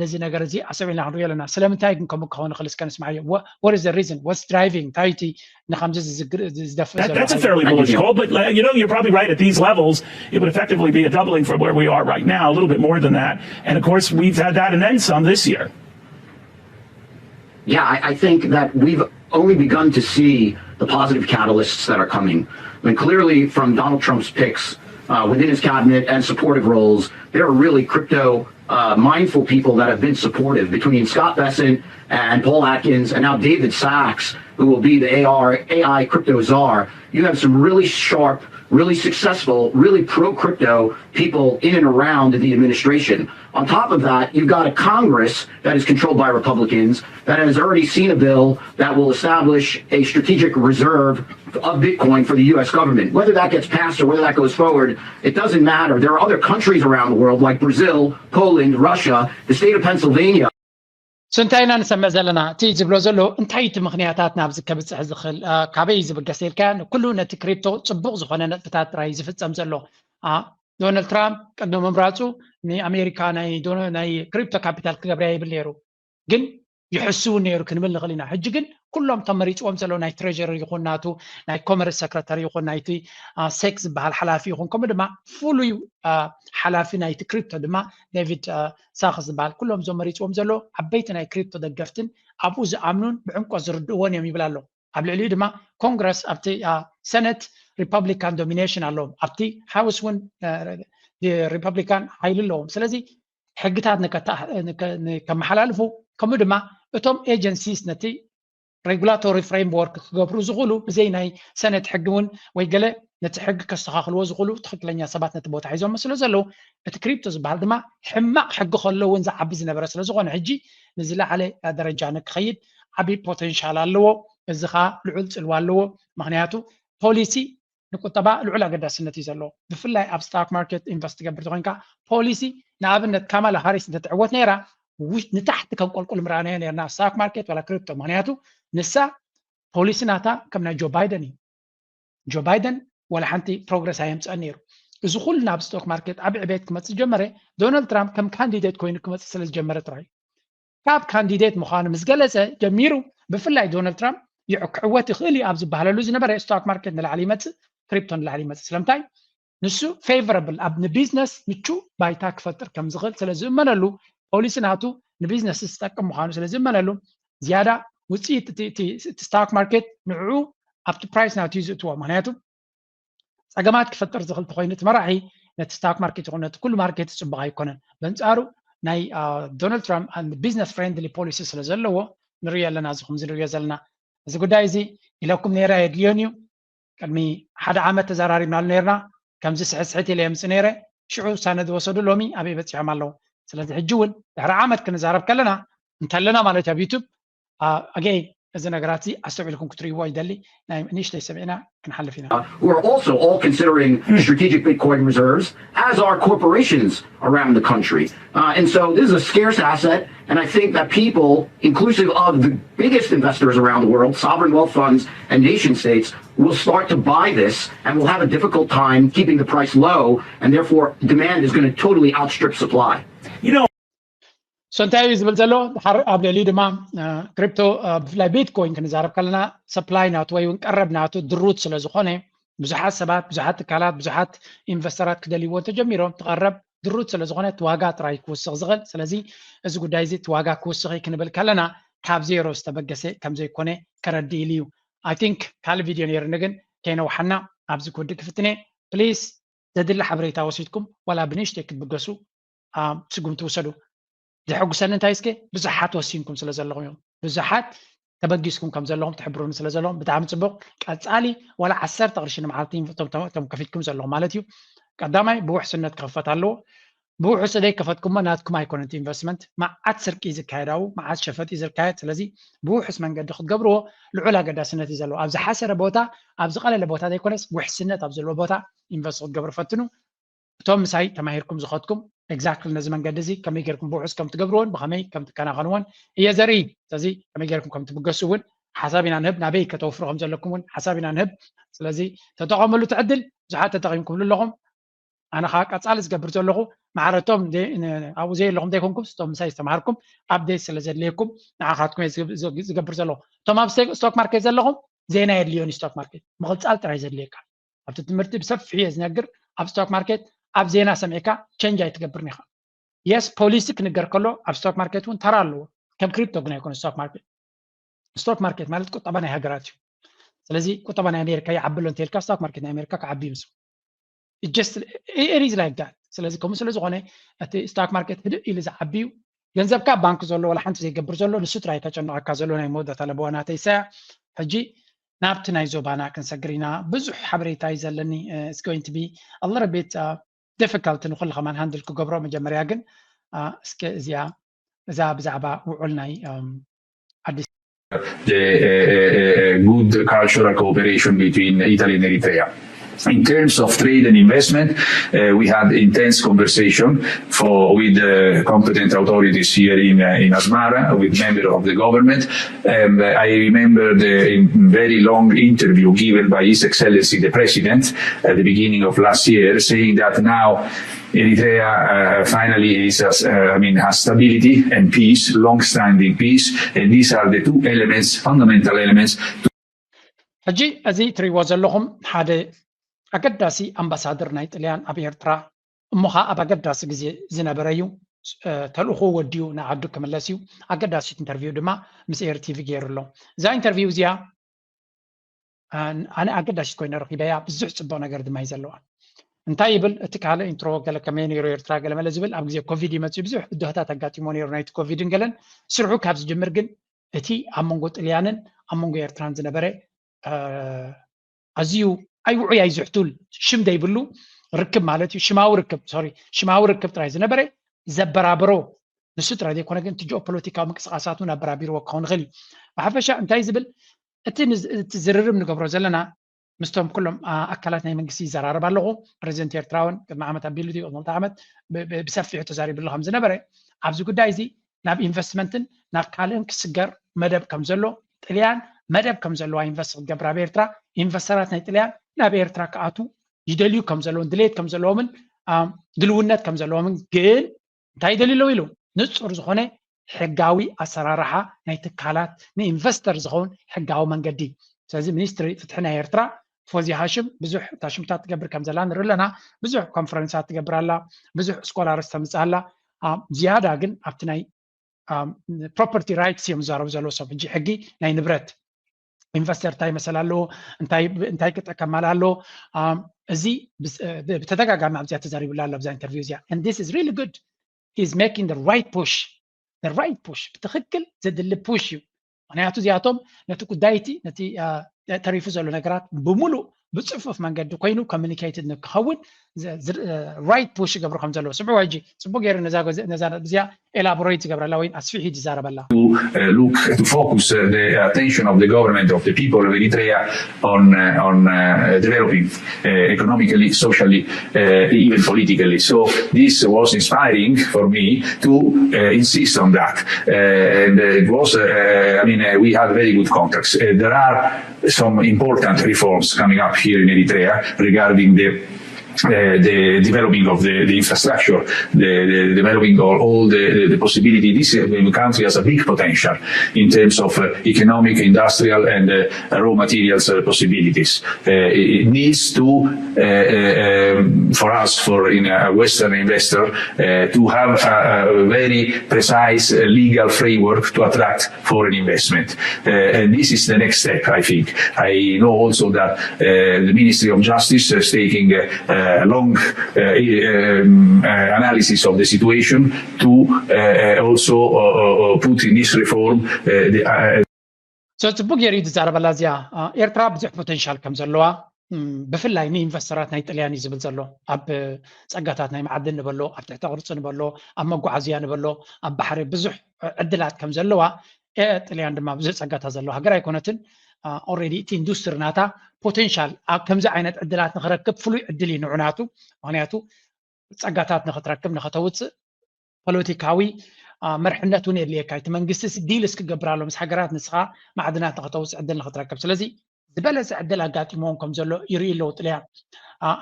ነዚ ነገር እዚ ኣሰብ ኢልና ክንሪኦ ኣለና። ስለምንታይ ግን ከምኡ ክኸውን ይኽእል? እስከ ንስምዓዮ። What is the reason? What's driving? እንታይ እቲ ንከምዚ ዝዝድፍእ ዘሎ? That's a fairly bullish call, but uh, you know, you're probably right. At these levels, it would effectively be a doubling from where we are right now, a little bit more than that. And of course, we've had that and then some this year. Yeah, I, I think that we've only begun to see the positive catalysts that are coming. I mean, clearly, from Donald Trump's picks uh, within his cabinet and supportive roles, there are really crypto uh, mindful people that have been supportive, between Scott Bessent and Paul Atkins and now David Sacks, who will be the A R, A I crypto czar. You have some really sharp, really successful, really pro crypto people in and around the administration. On top of that, you've got a Congress that is controlled by Republicans that has already seen a bill that will establish a strategic reserve of Bitcoin for the U S government. Whether that gets passed or whether that goes forward, it doesn't matter. There are other countries around the world, like Brazil, Poland, Russia, the state of Pennsylvania. So እንታይ ኢና ንሰምዕ ዘለና? እቲ ዝብሎ ዘሎ እንታይ እቲ ምኽንያታት ናብዚ ከብፅሕ ዝኽእል? ካበይ እዩ ዝብገስ ኢልካዮ? ንኩሉ ነቲ ክሪፕቶ ፅቡቕ ዝኾነ ነጥብታት ጥራይ ዝፍፀም ዘሎ። ዶናልድ ትራምፕ ቅድሚ ምምራፁ ንኣሜሪካ ናይ ክሪፕቶ ካፒታል ክገብርያ ይብል ነይሩ፣ ግን ይሕስው ነይሩ ክንብል ንኽእል ኢና። ሕጂ ግን ኩሎም ተመሪፅዎም ዘለዉ ናይ ትሬጀሪ ይኹን ናቱ ናይ ኮመርስ ሰክረታሪ ይኹን ናይቲ ሴክ ዝበሃል ሓላፊ ይኹን ከምኡ ድማ ፍሉይ ሓላፊ ናይቲ ክሪፕቶ ድማ ዴቪድ ሳክስ ዝበሃል ኩሎም እዞም መሪፅዎም ዘለዉ ዓበይቲ ናይ ክሪፕቶ ደገፍትን ኣብኡ ዝኣምኑን ብዕምቆት ዝርድእዎን እዮም ይብል ኣሎ። ኣብ ልዕሊኡ ድማ ኮንግረስ ኣብቲ ሰነት ሪፐብሊካን ዶሚኔሽን ኣለዎም፣ ኣብቲ ሃውስ እውን ሪፐብሊካን ሓይሊ ኣለዎም። ስለዚ ሕግታት ከመሓላልፉ ከምኡ ድማ እቶም ኤጀንሲስ ነቲ ሬጉላቶሪ ፍሬምወርክ ክገብሩ ዝኽእሉ ብዘይ ናይ ሰነት ሕጊ እውን ወይ ገለ ነቲ ሕጊ ከስተኻኽልዎ ዝኽእሉ ትኽክለኛ ሰባት ነቲ ቦታ ሒዞም ስለ ዘለዉ እቲ ክሪፕቶ ዝበሃል ድማ ሕማቕ ሕጊ ከሎ እውን ዝዓቢ ዝነበረ ስለ ዝኾነ ሕጂ ንዝለዓለ ደረጃ ንክኸይድ ዓብዪ ፖቴንሻል ኣለዎ። እዚ ከዓ ልዑል ፅልዋ ኣለዎ። ምክንያቱ ፖሊሲ ንቁጠባ ልዑል ኣገዳስነት እዩ ዘለዎ። ብፍላይ ኣብ ስታክ ማርኬት ኢንቨስት ትገብር ተኮይንካ ፖሊሲ ንኣብነት ካማላ ሃሪስ እንተትዕወት ነይራ ንታሕቲ ከም ቆልቁል ምርኣናዮ ነርና ስታክ ማርኬት ዋላ ክሪፕቶ። ምክንያቱ ንሳ ፖሊሲ ናታ ከም ናይ ጆ ባይደን እዩ። ጆ ባይደን ዋላ ሓንቲ ፕሮግረስ ኣየምፀአን ነይሩ። እዚ ኩሉ ናብ ስቶክ ማርኬት ዓብይ ዕቤት ክመፅእ ጀመረ። ዶናልድ ትራምፕ ከም ካንዲዴት ኮይኑ ክመፅእ ስለ ዝጀመረ ጥራይ ካብ ካንዲዴት ምዃኑ ምስ ገለፀ ጀሚሩ ብፍላይ ዶናልድ ትራምፕ ክዕወት ይኽእል እዩ ኣብ ዝበሃለሉ ዝነበረ ስቶክ ማርኬት ንላዕሊ ይመፅእ። ክሪፕቶ ንላዕሊ ይመፅእ። ስለምንታይ? ንሱ ፌቨረብል ኣብ ንቢዝነስ ምቹ ባይታ ክፈጥር ከም ዝኽእል ስለ ዝእመነሉ፣ ፖሊሲ ናቱ ንቢዝነስ ዝጠቅም ምዃኑ ስለ ዝእመነሉ፣ ዝያዳ ውፅኢት እቲ ስታክ ማርኬት ንዕኡ ኣብቲ ፕራይስ ናቱ እዩ ዝእትዎ። ምክንያቱ ፀገማት ክፈጥር ዝኽእል ተኮይኑ እቲ መራሒ ነቲ ስታክ ማርኬት ይኹን ነቲ ኩሉ ማርኬት ፅቡቅ ኣይኮነን። በንፃሩ ናይ ዶናልድ ትራምፕ ቢዝነስ ፍሬንድሊ ፖሊሲ ስለ ዘለዎ ንሪኦ ኣለና። እዚ ከምዚ ንሪኦ ዘለና እዚ ጉዳይ እዚ ኢለኩም ነይረ ኣየድልዮን እዩ። ቅድሚ ሓደ ዓመት ተዘራሪብናሉ ነይርና። ከምዚ ስሕት ስሕት ኢለ የምፅ ነይረ። ሽዑ ውሳነ ዝወሰዱ ሎሚ ኣበይ በፂሖም ኣለዉ? ስለዚ ሕጂ እውን ድሕሪ ዓመት ክንዛረብ ከለና እንተለና ማለት ኣብ ዩቱብ ኣገይ እዚ ነገራት እዚ ኣስተውዒልኩም ክትርእይዎ ይደሊ። ናይ ንእሽተይ ሰሚዕና ክንሓልፍ ኢና። We're also all considering strategic Bitcoin reserves, as are corporations around the country. Uh, and so this is a scarce asset, and I think that people, inclusive of the biggest investors around the world, sovereign wealth funds and nation states, will start to buy this and will have a difficult time keeping the price low, and therefore demand is going to totally outstrip supply. You know, so እንታይ እዩ ዝብል ዘሎ? ድሓር ኣብ ልዕሊኡ ድማ ክሪፕቶ ብፍላይ ቢትኮይን ክንዛረብ ከለና ሰፕላይ ናቱ ወይ እውን ቀረብ ናቱ ድሩት ስለ ዝኾነ ብዙሓት ሰባት፣ ብዙሓት ትካላት፣ ብዙሓት ኢንቨስተራት ክደልይዎ እንተጀሚሮም ትቐረብ ድሩት ስለ ዝኾነ እቲ ዋጋ ጥራይ ክውስኽ ዝኽእል። ስለዚ እዚ ጉዳይ እዚ እቲ ዋጋ ክውስኽ እዩ ክንብል ከለና ካብ ዜሮ ዝተበገሰ ከም ዘይኮነ ከረድእ ኢሉ እዩ። I think ካልእ ቪድዮ ነይርኒ ግን ከይነውሓና ኣብዚ ክውድእ ክፍትነ። ፕሊስ ዘድሊ ሓበሬታ ወሲድኩም ዋላ ብንእሽተይ ክትብገሱ ስጉምቲ ውሰዱ። ዘሐጉሰኒ እንታይ እስከ ብዙሓት ወሲንኩም ስለ ዘለኹም እዮም። ብዙሓት ተበጊስኩም ከም ዘለኹም ትሕብሩኒ ስለ ዘለኹም ብጣዕሚ ፅቡቕ። ቀፃሊ ዋላ ዓሰርተ ቅርሺ ንመዓልቲ እቶም ከፊትኩም ዘለኹም ማለት እዩ። ቀዳማይ ብውሕስነት ክኽፈት ኣለዎ። ብውሑስ ዘይከፈትኩሞ ናትኩም ኣይኮነን እቲ ኢንቨስትመንት። መዓት ስርቂ እዩ ዝካየድ ኣብኡ፣ መዓት ሸፈጥ እዩ ዝካየድ። ስለዚ ብውሑስ መንገዲ ክትገብርዎ ልዑል ኣገዳስነት እዩ ዘለዎ። ኣብ ዝሓሰረ ቦታ፣ ኣብ ዝቐለለ ቦታ ዘይኮነስ ውሕስነት ኣብ ዘለዎ ቦታ ኢንቨስት ክትገብሩ ፈትኑ። እቶም ምሳይ ተማሂርኩም ዝኸድኩም ኤግዛክትሊ ነዚ መንገዲ እዚ ከመይ ጌርኩም ብውሑስ ከም ትገብርዎን ብኸመይ ከም ትከናኸንዎን እየ ዘርኢ። ስለዚ ከመይ ጌርኩም ከም ትብገሱ እውን ሓሳብ ኢና ንህብ። ናበይ ከተውፍሩ ከም ዘለኩም እውን ሓሳብ ኢና ንህብ። ስለዚ ተጠቐምሉ እቲ ዕድል። ብዙሓት ተጠቒምኩምሉ ኣለኹም። ኣነ ከዓ ቀፃሊ ዝገብር ዘለኹ ማዕረቶም ኣብኡ ዘየለኹም ዘይኮንኩም ስቶም ምሳይ ዝተምሃርኩም ኣፕዴት ስለ ዘድልየኩም ንዓኻትኩም ዝገብር ዘለኹ። እቶም ኣብ ስቶክ ማርኬት ዘለኹም ዜና የድልዮን ስቶክ ማርኬት ምቕፃል ጥራይ ዘድልየካ። ኣብቲ ትምህርቲ ብሰፊሑ እየ ዝነግር። ኣብ ስቶክ ማርኬት ኣብ ዜና ሰሚዕካ ቸንጅ ኣይትገብርን ኢኻ። የስ ፖሊሲ ክንገር ከሎ ኣብ ስቶክ ማርኬት እውን ተራ ኣለዎ። ከም ክሪፕቶ ግን ኣይኮነ ስቶክ ማርኬት። ስቶክ ማርኬት ማለት ቁጠባ ናይ ሃገራት እዩ። ስለዚ ቁጠባ ናይ ኣሜሪካ ይዓቢ ኣሎ እንተልካ ስቶክ ማርኬት ናይ ኣሜሪካ ክዓቢ ምስ just it is like that። ስለዚ ከምኡ ስለ ዝኾነ እቲ ስቶክ ማርኬት ህድእ ኢሉ ዝዓቢ እዩ። ገንዘብካ ኣብ ባንክ ዘሎ ዋላ ሓንቲ ዘይገብር ዘሎ ንሱ ጥራይ ከጨንቐካ ዘሎ ናይ መወዳእታ ለበዋ ናተይ እሳ እያ። ሕጂ ናብቲ ናይ ዞባና ክንሰግር ኢና። ብዙሕ ሓበሬታ እዩ ዘለኒ። It's going to be a little bit difficult ንኩሉ ከማን ሃንድል ክገብሮ። መጀመርያ ግን እስከ እዚኣ እዛ ብዛዕባ ውዑል ናይ ኣዲስ the uh, uh, good cultural cooperation between Italy and Eritrea. In terms of trade and investment, uh, we had intense conversation for, with the competent authorities here in, uh, in Asmara, with members of the government. And uh, I remember the very long interview given by His Excellency the President at the beginning of last year, saying that now Eritrea uh, finally is, uh, I mean, has stability and peace, long-standing peace, and these are the two elements, fundamental elements. ሕጂ እዚ ትሪእዎ ዘለኹም ሓደ ኣገዳሲ ኣምባሳደር ናይ ጥልያን ኣብ ኤርትራ እሞ ኸዓ ኣብ ኣገዳሲ ግዜ ዝነበረ እዩ። ተልእኾ ወዲኡ ንዓዱ ክምለስ እዩ። ኣገዳሲት ኢንተርቪው ድማ ምስ ኤር ቲቪ ገይሩ ኣሎ። እዛ ኢንተርቪው እዚኣ ኣነ ኣገዳሲት ኮይነ ረኺበያ። ብዙሕ ፅቡቕ ነገር ድማ እዩ ዘለዋ። እንታይ ይብል እቲ ካልእ ኢንትሮ ገለ ከመይ ነይሩ ኤርትራ ገለ መለ ዝብል ኣብ ግዜ ኮቪድ ይመፅእ ብዙሕ ብድሆታት ኣጋጢሞ ነይሩ ናይቲ ኮቪድን ገለን ስርሑ ካብ ዝጅምር ግን እቲ ኣብ መንጎ ጥልያንን ኣብ መንጎ ኤርትራን ዝነበረ ኣዝዩ ኣይውዑይ ኣይዝሕቱል ሽም ዘይብሉ ርክብ ማለት እዩ ሽማዊ ርክብ ሶሪ ሽማዊ ርክብ ጥራይ ዝነበረ ዘበራብሮ ንሱ ጥራይ ዘይኮነ ግን እቲ ጂኦፖለቲካዊ ምንቅስቃሳት እውን ኣበራቢርዎ ክኸውን ይኽእል እዩ። ብሓፈሻ እንታይ ዝብል እቲ ዝርርብ ንገብሮ ዘለና ምስቶም ኩሎም ኣካላት ናይ መንግስቲ ይዘራረብ ኣለኹ። ፕሬዚደንት ኤርትራ እውን ቅድሚ ዓመት ኣቢሉ ድዩ ቅድሚ ክልተ ዓመት ብሰፊሑ ተዛሪብሉ ከም ዝነበረ ኣብዚ ጉዳይ እዚ ናብ ኢንቨስትመንትን ናብ ካልእን ክስገር መደብ ከም ዘሎ ጥልያን መደብ ከም ዘለዋ ኢንቨስት ክትገብር ኣብ ኤርትራ ኢንቨስተራት ናይ ጥልያን ናብ ኤርትራ ክኣቱ ይደልዩ ከም ዘለውን ድሌት ከም ዘለዎምን ድልውነት ከም ዘለዎምን ግን እንታይ ይደልዩ ኣለዉ ኢሉ ንፁር ዝኾነ ሕጋዊ ኣሰራርሓ ናይ ትካላት ንኢንቨስተር ዝኸውን ሕጋዊ መንገዲ። ስለዚ ሚኒስትሪ ፍትሒ ናይ ኤርትራ ፎዚ ሃሽም ብዙሕ ታሽምታት ትገብር ከም ዘላ ንርኢ ኣለና። ብዙሕ ኮንፈረንሳት ትገብር ኣላ፣ ብዙሕ ስኮላርስ ተምፅእ ኣላ። ዝያዳ ግን ኣብቲ ናይ ፕሮፐርቲ ራይትስ እዮም ዝዛረቡ ዘለዉ። ሰብ ሕጂ ሕጊ ናይ ንብረት ኢንቨስተር እንታይ መሰል ኣለዎ፣ እንታይ ክጠቀማል ኣለዎ። እዚ ብተደጋጋሚ ኣብዚኣ ተዛሪብላ ኣሎ ኣብዛ ኢንተርቪው እዚኣ። And this is really good. He's making the right push. The right push. ብትኽክል ዘድሊ ፑሽ እዩ። ምክንያቱ እዚኣቶም ነቲ ጉዳይቲ ነቲ ተሪፉ ዘሎ ነገራት ብምሉእ ብፅፉፍ መንገዲ ኮይኑ ኮሚኒኬትድ ንክኸውን ራይት ፑሽ ይገብሩ ከም ዘለዉ ስምዕዋ። ሕጂ ፅቡቅ ገይሩ ነዛ እዚኣ ኤላቦሬት ዝገብረላ ወይ ኣስፊሒ ዝዛረበላ። Look to focus the attention of the government of the people of Eritrea on on developing economically, socially, even politically. So this was inspiring for me to insist on that, and it was, I mean, we had very good contacts. There are some important reforms coming up here in Eritrea regarding the uh, the developing of the, the infrastructure, the, the developing of all the, the, the possibility. This uh, country has a big potential in terms of uh, economic, industrial, and uh, raw materials uh, possibilities. Uh, it needs to, uh, uh, um, for us, for in a Western investor, uh, to have a, a very precise uh, legal framework to attract foreign investment. Uh, and this is the next step, I think. I know also that uh, the Ministry of Justice is taking a, a long uh, um, uh, analysis of the situation to uh, also put in this reform the So ጽቡቅ ገይሩ እዩ ዝዛረበላ። እዚኣ ኤርትራ ብዙሕ ፖቴንሻል ከም ዘለዋ ብፍላይ ንኢንቨስተራት ናይ ጥልያን እዩ ዝብል ዘሎ። ኣብ ጸጋታት ናይ መዓድን ንበሎ፣ ኣብ ትሕተ ቅርጺ ንበሎ፣ ኣብ መጓዓዝያ ንበሎ፣ ኣብ ባሕሪ ብዙሕ ዕድላት ከም ዘለዋ፣ ጥልያን ድማ ብዙሕ ጸጋታት ዘለዋ ሃገር ኣይኮነትን። ኦልሬዲ እቲ ኢንዱስትሪ ናታ ፖቴንሻል ኣብ ከምዚ ዓይነት ዕድላት ንክረክብ ፍሉይ ዕድል እዩ ንዑ ናቱ። ምክንያቱ ጸጋታት ንክትረክብ ንክተውፅእ ፖለቲካዊ መርሕነት እውን የድልየካ። እቲ መንግስቲ ዲል እስክገብር ኣሎ ምስ ሃገራት ንስኻ ማዕድናት ንክተውፅእ ዕድል ንክትረክብ። ስለዚ ዝበለፀ ዕድል ኣጋጢሞዎም ከም ዘሎ ይርኢ ኣለዉ ጥልያን።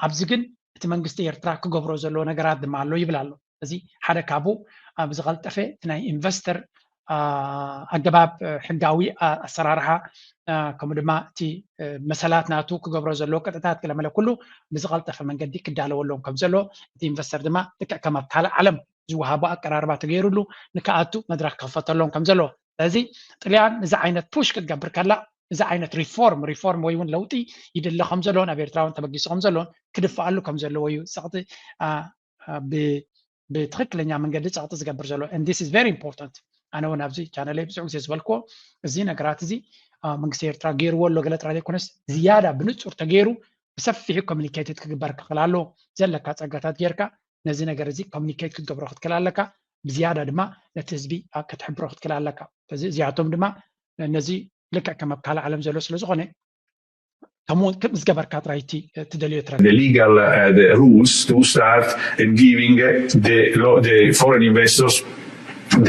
ኣብዚ ግን እቲ መንግስቲ ኤርትራ ክገብሮ ዘለዎ ነገራት ድማ ኣሎ ይብል ኣሎ። እዚ ሓደ ካብኡ ብዝቐልጠፈ እቲ ናይ ኢንቨስተር ኣገባብ ሕጋዊ ኣሰራርሓ ከምኡ ድማ እቲ መሰላት ናቱ ክገብሮ ዘለዎ ቅጥታት ገለመለ ኩሉ ብዝቐልጠፈ መንገዲ ክዳለወሎም ከም ዘሎ እቲ ኢንቨስተር ድማ ልክዕ ከም ኣብ ካልእ ዓለም ዝወሃቦ ኣቀራርባ ተገይሩሉ ንክኣቱ መድረክ ክኽፈተሎም ከም ዘሎ። ስለዚ ጥልያን እዚ ዓይነት ፑሽ ክትገብር ከላ እዚ ዓይነት ሪፎርም ሪፎርም ወይ እውን ለውጢ ይድለ ከም ዘለዎን ኣብ ኤርትራ እውን ተበጊሱ ከም ዘለዎን ክድፍኣሉ ከም ዘለዎ እዩ ጸቕጢ ብትክክለኛ መንገዲ ጸቕጢ ዝገብር ዘሎ። And this is very important. ኣነ እውን ኣብዚ ቻነለይ ብዙሕ ግዜ ዝበልክዎ እዚ ነገራት እዚ መንግስቲ ኤርትራ ገይርዎ ኣሎ ገለ ጥራይ ዘይኮነስ ዝያዳ ብንጹር ተገይሩ ብሰፊሑ ኮሚኒኬትድ ክግበር ክኽእል ኣለዎ። ዘለካ ጸጋታት ጌርካ ነዚ ነገር እዚ ኮሚኒኬት ክትገብሮ ክትክእል ኣለካ። ብዝያዳ ድማ ነቲ ህዝቢ ክትሕብሮ ክትክእል ኣለካ። እዚ እዚኣቶም ድማ ነዚ ልክዕ ከም ኣብ ካልእ ዓለም ዘሎ ስለ ዝኾነ ከምኡ ምስ ገበርካ ጥራይ እቲ ትደልዮ ትረክብ። The legal uh, the rules to start and giving uh, the law, the foreign investors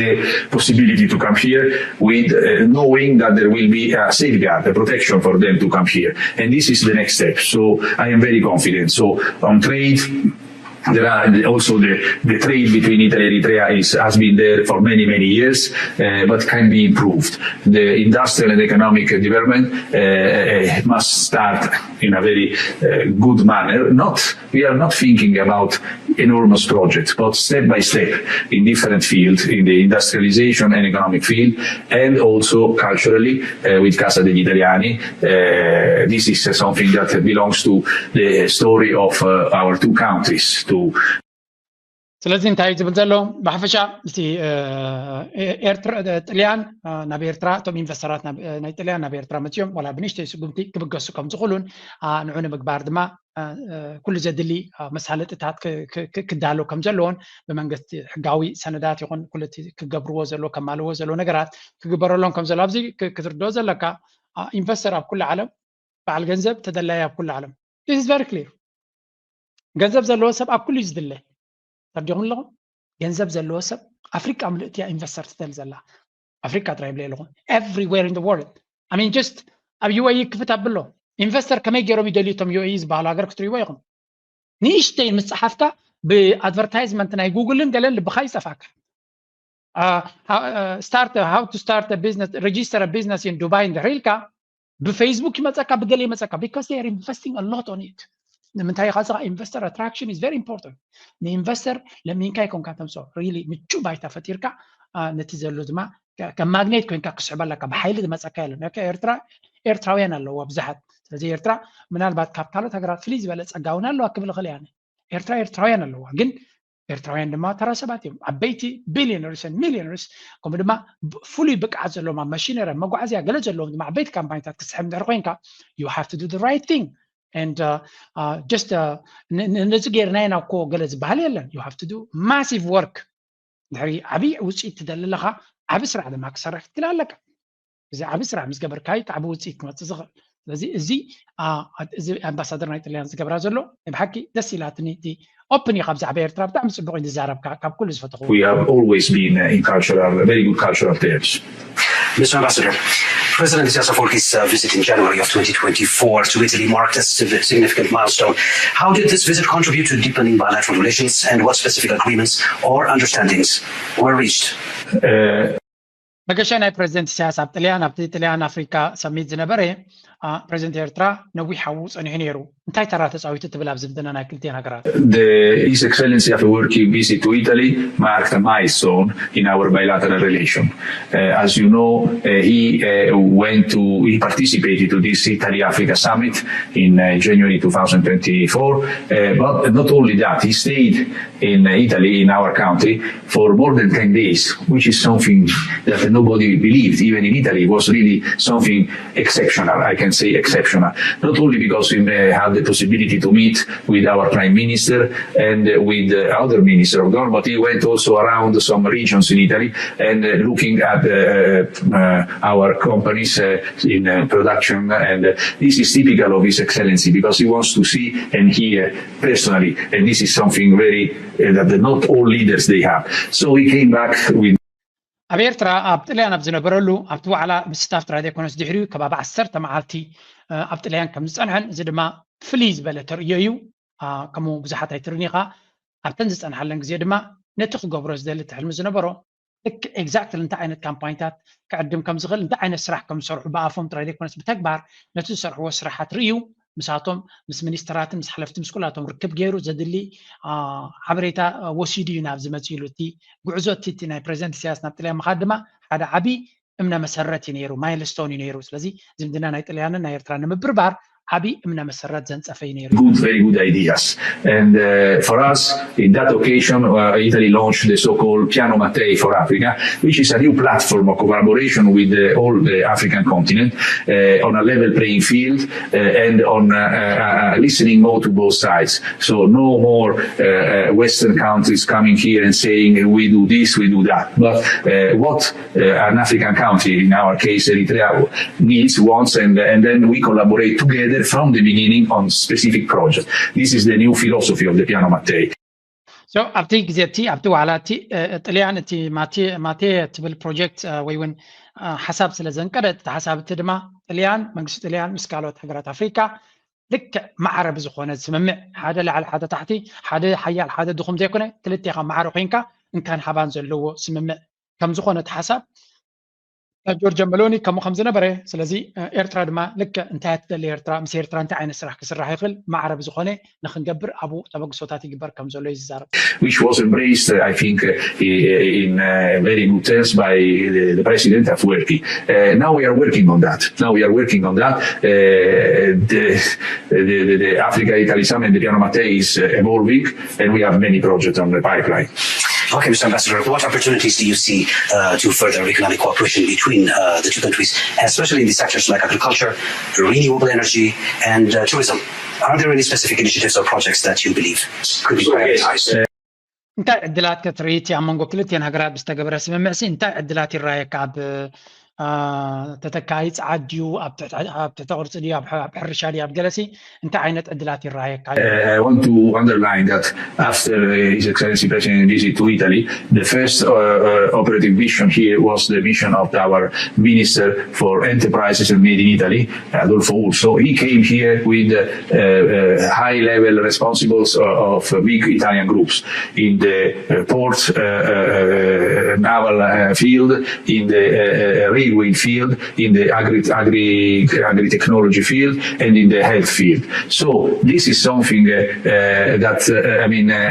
the possibility to come here with uh, knowing that there will be a safeguard, a protection for them to come here. And this is the next step. So I am very confident. So on trade, there are also the, the trade between Italy and Eritrea is, has been there for many, many years, uh, but can be improved. The industrial and economic development uh, must start in a very uh, good manner. Not, we are not thinking about enormous projects, but step by step in different fields, in the industrialization and economic field, and also culturally uh, with Casa degli Italiani. Uh, this is something that belongs to the story of uh, our two countries, to ስለዚ እንታይ እዩ ዝብል ዘሎ ብሓፈሻ እቲ ኤርትራ ጥልያን ናብ ኤርትራ እቶም ኢንቨስተራት ናይ ጥልያን ናብ ኤርትራ መፅኦም ዋላ ብንእሽተይ ስጉምቲ ክብገሱ ከም ዝኽእሉን ንዑ ንምግባር ድማ ኩሉ ዘድሊ መሳለጥታት ክዳሎ ከም ዘለዎን ብመንግስቲ ሕጋዊ ሰነዳት ይኹን ኩሉ ክገብርዎ ዘለዎ ከማልዎ ዘለዎ ነገራት ክግበረሎም ከም ዘሎ ኣብዚ ክትርድኦ ዘለካ ኢንቨስተር ኣብ ኩሉ ዓለም በዓል ገንዘብ ተደላይ ኣብ ኩሉ ዓለም is very clear። ገንዘብ ዘለዎ ሰብ ኣብ ኩሉ እዩ ዝድለ። ተርዲኹም ኣለኹም? ገንዘብ ዘለዎ ሰብ ኣፍሪቃ ምልእቲ እያ ኢንቨስተር ትደል ዘላ ኣፍሪቃ ጥራይ ብለ ኣለኹም everywhere in the world። I mean just ኣብ ዩ ኤ ኢ ክፍት ኣብሎ ኢንቨስተር ከመይ ገይሮም ይደልዩ እቶም ዩ ኤ ኢ ዝበሃሉ ሃገር ክትሪእዎ ኢኹም። ንእሽተይ ምስ ጸሓፍካ ብኣድቨርታይዝመንት ናይ ጉግልን ገለን ልብኻ ይጸፋካ። Start how to start a business, register a business in Dubai እንድሕር ኢልካ ብፌስቡክ ይመፀካ፣ ብገለ ይመፀካ፣ because they are investing a lot on it። ንምንታይ ኢኻ ስኻ? Investor attraction is very important። ንኢንቨስተር ለሚንካ ይኮንካ ተምፅኦ፣ really ምቹ ባይታ ፈጢርካ፣ ነቲ ዘሎ ድማ ከም ማግኔት ኮይንካ ክስሕበለካ፣ ብሓይሊ ዝመፀካ የለን። ኤርትራ፣ ኤርትራውያን ኣለዋ ብዙሓት። ስለዚ ኤርትራ ምናልባት ካብ ካልኦት ሃገራት ፍልይ ዝበለ ፀጋ እውን ኣለዋ ክብል እኽእል እያ። ኤርትራ ኤርትራውያን ኣለዋ፣ ግን ኤርትራውያን ድማ ተራ ሰባት እዮም። ዓበይቲ billionaires and millionaires፣ ከምኡ ድማ ፍሉይ ብቅዓት ዘለዎም፣ ኣብ መሽነሪ፣ መጓዓዝያ ገለ ዘለዎም ድማ ዓበይቲ ካምፓኒታት ክትስሕብ እንድሕር ኮይንካ፣ you have to do the right thing and just ነዚ ጌርና ኢና እኮ ገለ ዝበሃል የለን። You have to do massive work። ድሕሪ ዓብዪ ውፅኢት ትደሊ ኣለኻ፣ ዓቢ ስራሕ ድማ ክሰርሕ ክትክእል ኣለካ። እዚ ዓቢ ስራሕ ምስ ገበርካዩ ዓቢ ውፅኢት ክመፅእ ዝኽእል። ስለዚ እዚ እዚ ኣምባሳደር ናይ ጥልያን ዝገብራ ዘሎ ናይ ብሓቂ ደስ ኢላትኒ። እቲ ኦፕን እዩ፣ ካብ ዛዕባ ኤርትራ ብጣዕሚ ፅቡቅ እዩ ዝዛረብካ፣ ካብ ኩሉ ዝፈተኹ። We have always been uh, in cultural, very good cultural terms. Mister Ambassador, President Isaias Afwerki's uh, visit in January of twenty twenty-four to Italy marked a sig- significant milestone. How did this visit contribute to deepening bilateral relations, and what specific agreements or understandings were reached? Uh, መገሻ ናይ ፕሬዚደንት ኢሳያስ ኣብ ጥልያን፣ ኣብቲ ጥልያን ኣፍሪካ ሰሚት ዝነበረ፣ ፕሬዚደንት ኤርትራ ነዊሕ ሓዉ ፀኒሑ ነይሩ። እንታይ ተራ ተፃዊቱ ትብል ኣብ ዝምድና ናይ ክልቲኤን ሃገራት? The, His Excellency Afewerki visit to Italy marked a milestone in our bilateral relation. Uh, as you know, uh, he uh, went to, he participated to this Italy-Africa summit in uh, January two thousand twenty-four. Uh, but not only that, he stayed in Italy, in our country, for more than ten days, which is something that nobody believed, even in Italy, was really something exceptional, I can say exceptional. Not only because we uh, had the possibility to meet with our Prime Minister and uh, with the other Minister of Government, but he went also around some regions in Italy and uh, looking at uh, uh, our companies uh, in uh, production. And uh, this is typical of His Excellency because he wants to see and hear personally, and this is something very uh, that the, not all leaders they have. So he came back with ኣብ ኤርትራ ኣብ ጥልያን ኣብ ዝነበረሉ ኣብቲ ዋዕላ ምስታፍ ጥራይ ዘይኮነስ ድሕሪኡ ከባቢ ዓሰርተ መዓልቲ ኣብ ጥልያን ከም ዝፀንሐን እዚ ድማ ፍልይ ዝበለ ተርእዮ እዩ። ከምኡ ብዙሓት ኣይትርኒኻ ኣብተን ዝፀንሓለን ግዜ ድማ ነቲ ክገብሮ ዝደሊ ትሕልሚ ዝነበሮ ልክ exactly እንታይ ዓይነት ካምፓኒታት ክዕድም ከም ዝኽእል እንታይ ዓይነት ስራሕ ከም ዝሰርሑ ብኣፎም ጥራይ ዘይኮነስ ብተግባር ነቲ ዝሰርሕዎ ስራሓት ርእዩ ምሳቶም ምስ ሚኒስትራትን ምስ ሓለፍቲ ምስ ኩላቶም ርክብ ገይሩ ዘድሊ ሓበሬታ ወሲዱ እዩ ናብዚ መፂሉ። እቲ ጉዕዞ እቲ ናይ ፕሬዚደንት ኢሳያስ ናብ ጥልያን ምኻድ ድማ ሓደ ዓብዪ እምነ መሰረት እዩ ነይሩ፣ ማይልስቶን እዩ ነይሩ። ስለዚ ዝምድና ናይ ጥልያንን ናይ ኤርትራ ንምብርባር ዓብዪ እምነ መሰረት ዘንፀፈ እዩ ነይሩ። Good, very good ideas. And uh, for us, in that occasion, uh, Italy launched the so-called Piano Mattei for Africa, which is a new platform of collaboration with uh, all the African continent uh, on a level playing field uh, and on uh, uh, listening more to both sides. So no more uh, uh, Western countries coming here and saying we do this, we do that. But uh, what uh, an African country, in our case Eritrea, needs, wants, and, and then we collaborate together from the beginning on specific projects. This is the new philosophy of the Piano Mattei. So ኣብቲ ግዜ እቲ ኣብቲ ዋዕላ እቲ ጥልያን እቲ ማቴ ትብል ፕሮጀክት ወይ እውን ሓሳብ ስለ ዘንቀደ እቲ ሓሳብ እቲ ድማ ጥልያን መንግስቲ ጥልያን ምስ ካልኦት ሃገራት ኣፍሪካ ልክዕ ማዕረ ብዝኾነ ስምምዕ ሓደ ላዕሊ ሓደ ታሕቲ ሓደ ሓያል ሓደ ድኹም ዘይኮነ ክልቴኻ ማዕረ ኮይንካ እንካን ሃባን ዘለዎ ስምምዕ ከም ዝኾነ እቲ ሓሳብ ካብ ጆርጆ መሎኒ ከምኡ ከም ዝነበረ ስለዚ ኤርትራ ድማ ልክዕ እንታይ ትደሊ ኤርትራ ምስ ኤርትራ እንታይ ዓይነት ስራሕ ክስራሕ ይኽእል ማዕረ ብዝኾነ ንክንገብር ኣብኡ ተበግሶታት ይግበር ከም ዘሎ እዩ ዝዛረብ። Which was embraced, I think, in very good terms by the president Afwerki. Now we are working on that. Now we are working on that. The Africa Italy Summit, the Piano Mattei is evolving and we have many projects on the pipeline. Okay, Mister Ambassador, what opportunities do you see uh, to further economic cooperation between uh, the two countries, especially in the sectors like agriculture, renewable energy, and uh, tourism? Are there any specific initiatives or projects that you believe could be prioritized? እንታይ ዕድላት ክትርኢ እቲ ኣብ መንጎ ክልቲኤን ሃገራት ብዝተገበረ ስምምዕ ሲ እንታይ ዕድላት ይረኣየካ? ኣብ ተተካኢ ጸዓት ድዩ ኣብ ትሕቲ ቅርጺ ድዩ ኣብ ሕርሻ ድዩ ኣብ ገለሲ እንታይ ዓይነት ዕድላት ይረኣየካ? I want to underline that after His Excellency President visit to Italy, the first operative mission here was the mission of our Minister for Enterprises and Made in Italy, Adolfo Urso. He came here with high-level responsibles of big Italian groups in the port, naval field, in the railway field, in the agri, agri, agri-technology field, and in the health field. So this is something uh, uh, that uh, I mean uh,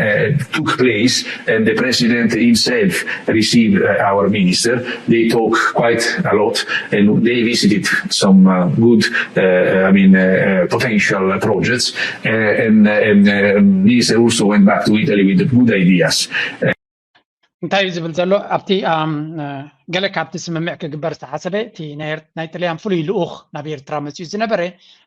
took place, and the president himself received uh, our minister. They talk quite a lot, and they visited some uh, good, uh, I mean, uh, uh, potential projects, uh, and, uh, and uh, minister also went back to Italy with good ideas. እንታይ እዩ ዝብል ዘሎ ኣብቲ ኣም፣ እ፣ ገለ ካብቲ ስምምዕ ክግበር ዝተሓሰበ እቲ ናይ ኤር- ናይ ጥልያን ፍሉይ ልኡኽ ናብ ኤርትራ መፅኡ ዝነበረ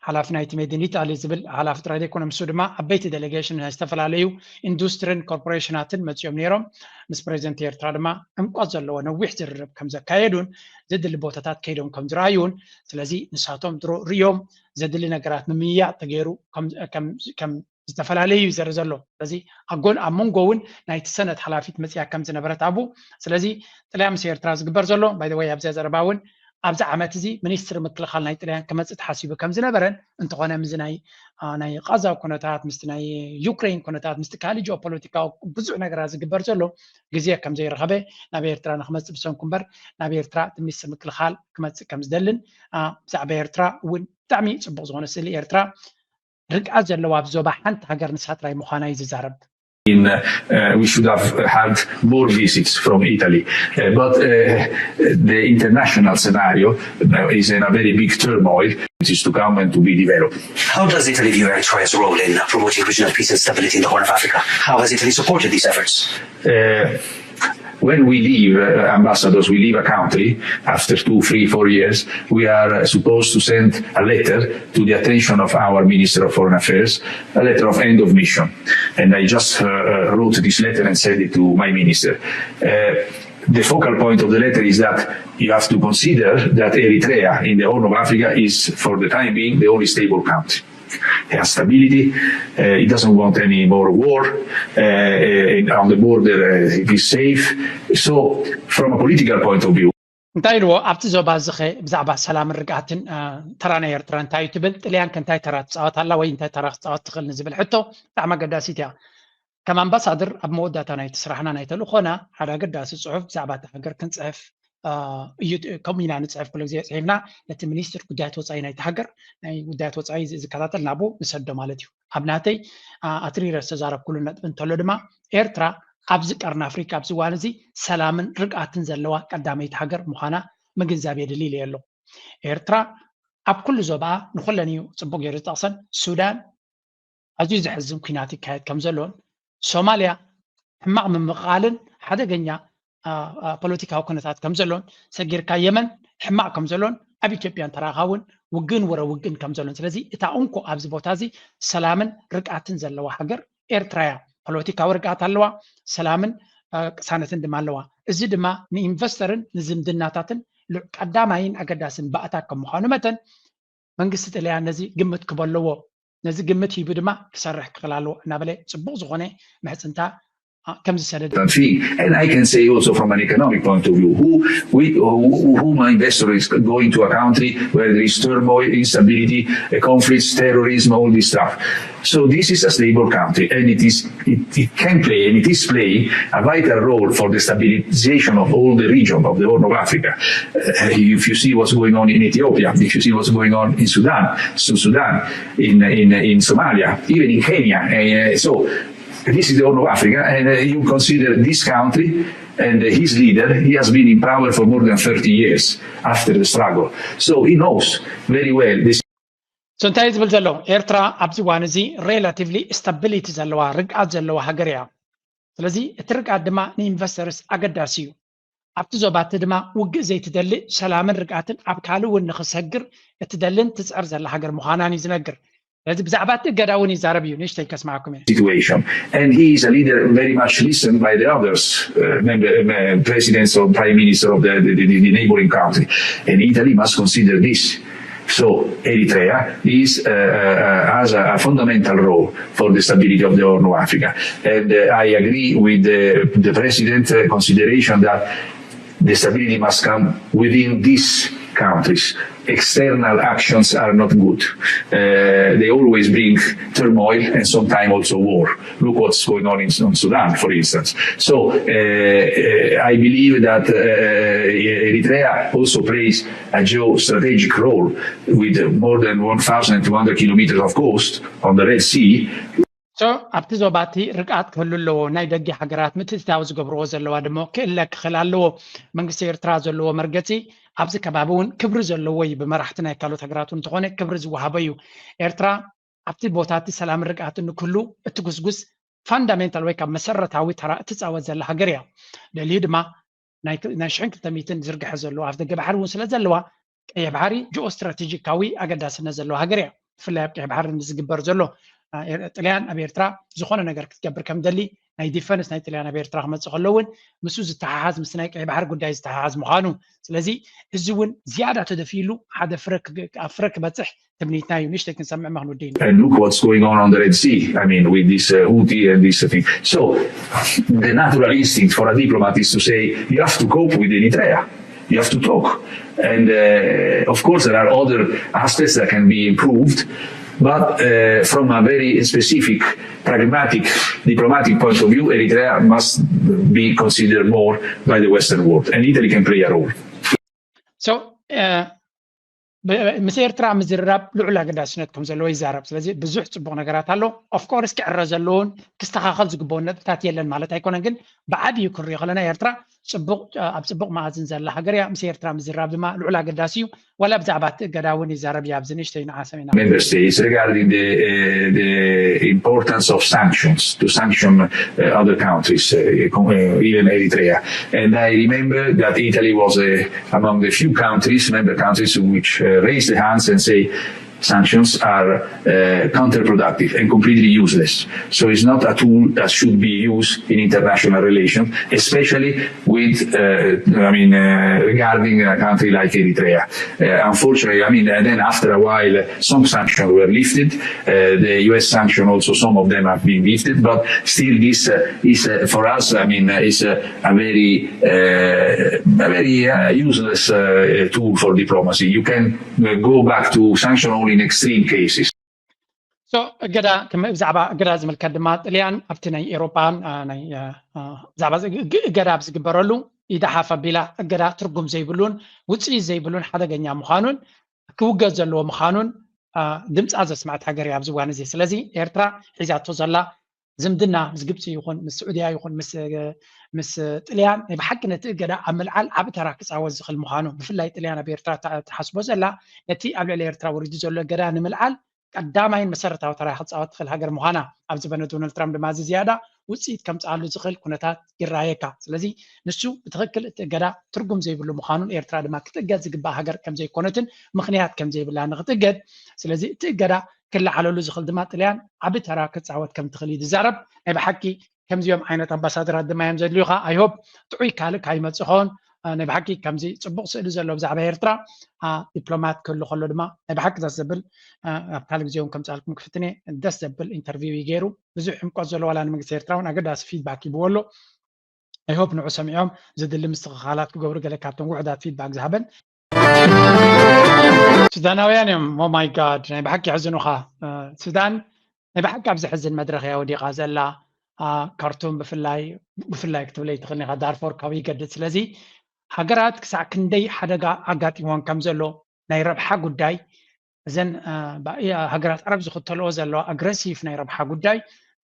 ሓላፊ ናይቲ ሜድን ኢጣሊ ዝብል ሓላፊ ጥራይ ዘይኮነ ምስ ድማ ዓበይቲ ዴሌጌሽን ናይ ዝተፈላለዩ ኢንዱስትሪን ኮርፖሬሽናትን መፂኦም ነይሮም። ምስ ፕሬዚደንት ኤርትራ ድማ ዕምቆት ዘለዎ ነዊሕ ዝርርብ ከም ዘካየዱን ዘድሊ ቦታታት ከይዶም ከም ዝረኣዩን ስለዚ ንሳቶም ድሮ ርዮም ዘድሊ ነገራት ምምያጥ ተገይሩ ከም- ከም- ከም ዝተፈላለዩ እዩ ዘርኢ ዘሎ። ስለዚ ኣብ ጎን ኣብ መንጎ እውን ናይቲ ሰነት ሓላፊት መፅያ ከም ዝነበረት ኣብኡ ስለዚ ጥልያን ምስ ኤርትራ ዝግበር ዘሎ ባይወይ ኣብዚያ ዘረባ እውን ኣብዚ ዓመት እዚ ሚኒስትሪ ምክልኻል ናይ ጥልያን ክመፅእ ተሓሲቡ ከም ዝነበረን እንተኾነ ምስዚ ናይ አ፣ ናይ ቃዛ ኩነታት ምስቲ ናይ ዩክሬን ኩነታት ምስቲ ካልእ ጂኦፖለቲካዊ ብዙሕ ነገራት ዝግበር ዘሎ ግዜ ከም ዘይረኸበ ናብ ኤርትራ ንክመፅእ ብሰንኩ እምበር ናብ ኤርትራ እቲ ሚኒስትሪ ምክልኻል ክመፅእ ከም ዝደልን አ፣ ብዛዕባ ኤርትራ እውን ብጣዕሚ ፅቡቅ ዝኾነ ስእሊ ኤርትራ ርግኣት ዘለዋ ኣብ ዞባ ሓንቲ ሃገር ንሳ ጥራይ ምዃና እዩ ዝዛረብ። In, uh, we should have had more visits from Italy. Uh, but uh, the international scenario uh, is in a very big turmoil. It is to come and to be developed. How does Italy view Eritrea's role in uh, promoting regional peace and stability in the Horn of Africa? How has Italy supported these efforts? Uh, when we leave, uh, ambassadors, we leave a country after two, three, four years, we are uh, supposed to send a letter to the attention of our Minister of Foreign Affairs, a letter of end of mission. And I just uh, uh, wrote this letter and sent it to my minister. Uh, the focal point of the letter is that you have to consider that Eritrea in the Horn of Africa is, for the time being, the only stable country. It has stability. Uh, it doesn't want any more war. Uh, uh, on the border, uh, it is safe. So, from a political point of view, እንታይ ኢልዎ ኣብቲ ዞባ እዚ ኸ ብዛዕባ ሰላምን ርግኣትን አ፣ ተራ ናይ ኤርትራ እንታይ እዩ ትብል ጥልያን ከ እንታይ ተራ ትፃወት ኣላ ወይ እንታይ ተራ ክትፃወት ትኽእል ንዝብል ሕቶ ብጣዕሚ ኣገዳሲት እያ ከም ኣምባሳድር ኣብ መወዳእታ ናይቲ ስራሕና ናይ ተልእኾና ሓደ ኣገዳሲ ፅሑፍ ብዛዕባ እታ ሃገር ክንፅሕፍ አ፣ እዩ ከምኡ ኢና ንፅሕፍ ኩሉ ግዜ ፅሒፍና ነቲ ሚኒስትር ጉዳያት ወፃኢ ናይቲ ሃገር ናይ ጉዳያት ወፃኢ ዝ- ዝከታተል ናብኡ ንሰዶ ማለት እዩ ኣብ ናተይ አ፣ ኣትሪረ ዝተዛረብኩሉ ነጥቢ እንተሎ ድማ ኤርትራ ኣብዚ ቀርኒ ኣፍሪካ ኣብዚ እዋን እዚ ሰላምን ርግኣትን ዘለዋ ቀዳመይቲ ሃገር ምዃና ምግንዛብ የድሊ ኢለ ኣለኹ ኤርትራ ኣብ ኩሉ ዞባኣ ንኩለን እዩ ፅቡቅ ገይሩ ዝጠቕሰን ሱዳን ኣዝዩ ዘሕዝን ኩናት ይካየድ ከም ዘሎን ሶማልያ ሕማቕ ምምቕቓልን ሓደገኛ ፖለቲካዊ ኩነታት ከም ዘሎን ሰጊርካ የመን ሕማቕ ከም ዘሎን ኣብ ኢትዮጵያ እንተረኻ እውን ውግን ወረ ውግን ከም ዘሎን ስለዚ እታ እንኮ ኣብዚ ቦታ እዚ ሰላምን ርግኣትን ዘለዋ ሃገር ኤርትራ እያ ፖለቲካዊ ርግኣት ኣለዋ ሰላምን ቅሳነትን ድማ ኣለዋ እዚ ድማ ንኢንቨስተርን ንዝምድናታትን ቀዳማይን ኣገዳስን ባእታ ከም ምዃኑ መጠን መንግስቲ ጥልያን ነዚ ግምት ክበለዎ ነዚ ግምት ሂቡ ድማ ክሰርሕ ክኽእል ኣለዎ እናበለ ፅቡቅ ዝኾነ ምሕፅንታ ከም ዝሰደደ thing. And I can say also from an economic point of view, who, we, who, who my investor is going to a country where there is turmoil, instability, uh, conflicts, terrorism, all this stuff. So this is a stable country, and it is it, it can play and it is playing a vital role for the stabilization of all the region of the Horn of Africa. Uh, if you see what's going on in Ethiopia, if you see what's going on in Sudan, South Sudan, in in in Somalia, even in Kenya, uh, so this is the Horn of Africa, and uh, you consider this country and uh, his leader, he has been in power for more than thirty years after the struggle. So he knows very well this. So እንታይ ዝብል ዘሎ ኤርትራ ኣብዚ እዋን እዚ relatively stability ዘለዋ ርግኣት ዘለዋ ሃገር እያ ስለዚ እቲ ርግኣት ድማ ንኢንቨስተርስ ኣገዳሲ እዩ ኣብቲ ዞባ እቲ ድማ ውግእ ዘይትደሊ ሰላምን ርግኣትን ኣብ ካልእ እውን ንክሰግር እትደልን ትፅዕር ዘላ ሃገር ምዃናን እዩ ዝነግር ስለዚ ብዛዕባ እቲ እገዳ እውን ይዛረብ እዩ ንእሽተይ ከስማዕኩም እየ situation. And he is a leader very much listened by the others, uh, member, uh, presidents or prime minister of the, the, the, the neighboring country. And Italy must consider this. So Eritrea is, uh, uh, has a, a fundamental role for the stability of the Horn of Africa. And uh, I agree with the, the president's uh, consideration that the stability must come within this countries. External actions are not good. Uh, they always bring turmoil and sometimes also war. Look what's going on in, in Sudan, for instance. So uh, uh, I believe that uh, Eritrea also plays a geostrategic role with more than one thousand two hundred kilometers of coast on the Red Sea. So ኣብቲ ዞባ እቲ ርግኣት ክህሉ ኣለዎ። ናይ ደገ ሃገራት ምትእትታው ዝገብርዎ ዘለዋ ድማ ክእለ ክኽእል ኣለዎ። መንግስቲ ኤርትራ ዘለዎ መርገፂ ኣብዚ ከባቢ እውን ክብሪ ዘለዎ እዩ። ብመራሕቲ ናይ ካልኦት ሃገራት እውን እንተኾነ ክብሪ ዝወሃቦ እዩ። ኤርትራ ኣብቲ ቦታ እቲ ሰላምን ርግኣትን ንክህሉ እትጉስጉስ ፋንዳሜንታል ወይ ካብ መሰረታዊ ተራ እትፃወት ዘላ ሃገር እያ። ልዕሊኡ ድማ ናይ ሽሕን ክልተ ሚእትን ዝርግሐ ዘሎ ኣፍ ደገ ባሕሪ እውን ስለ ዘለዋ ቀይሕ ባሕሪ ጂኦ ስትራቴጂካዊ ኣገዳስነት ዘለዎ ሃገር እያ። ብፍላይ ኣብ ቀይሕ ባሕሪ ንዝግበር ዘሎ ጥልያን ኣብ ኤርትራ ዝኾነ ነገር ክትገብር ከም ደሊ ናይ ዲፈንስ ናይ ጥልያን ኣብ ኤርትራ ክመፅእ ከሎ እውን ምስ ዝተሓሓዝ ምስ ናይ ቀይሕ ባሕሪ ጉዳይ ዝተሓሓዝ ምዃኑ ስለዚ እዚ እውን ዝያዳ ተደፊሉ ሓደ ፍረ ክበፅሕ ትምኒትና እዩ። ንእሽተይ ክንሰምዕ መክኑዲን And look what's going on on the Red Sea. I mean, with this uh, Houthi and this thing. So the natural instinct for a diplomat is to say you have to cope with Eritrea. You have to talk. And uh, of course, there are other aspects that can be improved, but uh, from a very specific, pragmatic, diplomatic point of view, Eritrea must be considered more by the Western world, and Italy can play a role. So uh, ምስ ኤርትራ ምዝርራብ ልዑል ኣገዳስነት ከም ዘለዎ ይዛረብ። ስለዚ ብዙሕ ፅቡቅ ነገራት ኣሎ። ኦፍኮርስ ክዕረ ዘለዎን ክስተኻኸል ዝግበኦን ነጥብታት የለን ማለት ኣይኮነን፣ ግን ብዓብዩ ክንሪኦ ከለና ኤርትራ ኣብ ፅቡቅ መኣዝን ዘላ ሃገር እያ። ምስ ኤርትራ ምዝራብ ድማ ልዑል ኣገዳሲ እዩ። ዋላ ብዛዕባ እቲ እገዳ እውን ይዛረብ እዩ። ኣብዚ ንእሽተይ ንዓ ሰሚና member states regarding the, uh, the importance of sanctions to sanction uh, other countries, uh, even Eritrea. And I remember that Italy was uh, among the few countries, member countries, which uh, raised the hands and say sanctions are uh, counterproductive and completely useless. So it's not a tool that should be used in international relations, especially with, uh, I mean, uh, regarding a country like Eritrea. Uh, unfortunately, I mean, and then after a while, uh, some sanctions were lifted. Uh, the U S sanction also, some of them have been lifted, but still this uh, is uh, for us, I mean, uh, is uh, a very, uh, a very uh, useless uh, tool for diplomacy. You can uh, go back to sanction only in extreme cases. So እገዳ ብዛዕባ እገዳ ዝምልከት ድማ ጥልያን ኣብቲ ናይ ኤሮፓን ብዛዕባ እገዳ ኣብ ዝግበረሉ ኢዳሓፍ ኣቢላ እገዳ ትርጉም ዘይብሉን ውፅኢት ዘይብሉን ሓደገኛ ምዃኑን ክውገድ ዘለዎ ምዃኑን ድምፃ ዘስመዐት ሃገር እያ ኣብዚ እዋን እዚ። ስለዚ ኤርትራ ሒዛቶ ዘላ ዝምድና ምስ ግብፂ ይኹን ምስ ስዑድያ ይኹን ምስ ጥልያን ናይ ብሓቂ ነቲ እገዳ ኣብ ምልዓል ዓብ ተራ ክፃወት ዝኽእል ምዃኑ ብፍላይ ጥልያን ኣብ ኤርትራ ትሓስቦ ዘላ ነቲ ኣብ ልዕሊ ኤርትራ ወሪዱ ዘሎ እገዳ ንምልዓል ቀዳማይን መሰረታዊ ተራ ክፃወት ትኽእል ሃገር ምዃና ኣብ ዝበነ ዶናልድ ትራምፕ ድማ እዚ ዝያዳ ውፅኢት ከምፅኣሉ ዝኽእል ኩነታት ይረኣየካ። ስለዚ ንሱ ብትኽክል እቲ እገዳ ትርጉም ዘይብሉ ምዃኑን ኤርትራ ድማ ክትእገድ ዝግባእ ሃገር ከምዘይኮነትን ምኽንያት ከምዘይብላ ንክትእገድ ስለዚ እቲ እገዳ ክለዓለሉ ዝኽእል ድማ ጥልያን ዓቢ ተራ ክፃወት ከም ትኽእል እዩ ዝዛረብ። ናይ ብሓቂ ከምዚኦም ዓይነት ኣምባሳደራት ድማ እዮም ዘድልዩኻ። I hope ጥዑይ ካልእ ካይመፅእ ኸውን ናይ ብሓቂ ከምዚ ፅቡቕ ስእሊ ዘሎ ብዛዕባ ኤርትራ ዲፕሎማት ክህሉ ከሎ ድማ ናይ ብሓቂ ደስ ዘብል ኣብ ካልእ ግዜ እውን ከምፅኣልኩም ክፍትነ ደስ ዘብል ኢንተርቪው እዩ ገይሩ። ብዙሕ ዕምቆት ዘሎ ዋላ ንመንግስቲ ኤርትራ እውን ኣገዳሲ ፊድባክ ይብዎ ኣሎ። I hope ንዑ ሰሚዖም ዝድሊ ምስትኽኻላት ክገብሩ ገለ ካብቶም ውሑዳት ፊድባክ ዝሃበን ሱዳናውያን እዮም። Oh my God ናይ ብሓቂ የሕዝኑኻ። ሱዳን ናይ ብሓቂ ኣብ ዘሕዝን መድረኽ እያ ወዲቓ ዘላ። ካርቱም ብፍላይ ብፍላይ ክትብለይ ትኽእል ኢኻ። ዳርፎር ካብ ይገድድ። ስለዚ ሃገራት ክሳዕ ክንደይ ሓደጋ ኣጋጢሞን ከም ዘሎ ናይ ረብሓ ጉዳይ እዘን ሃገራት ዓረብ ዝኽተልኦ ዘለዋ ኣግረሲቭ ናይ ረብሓ ጉዳይ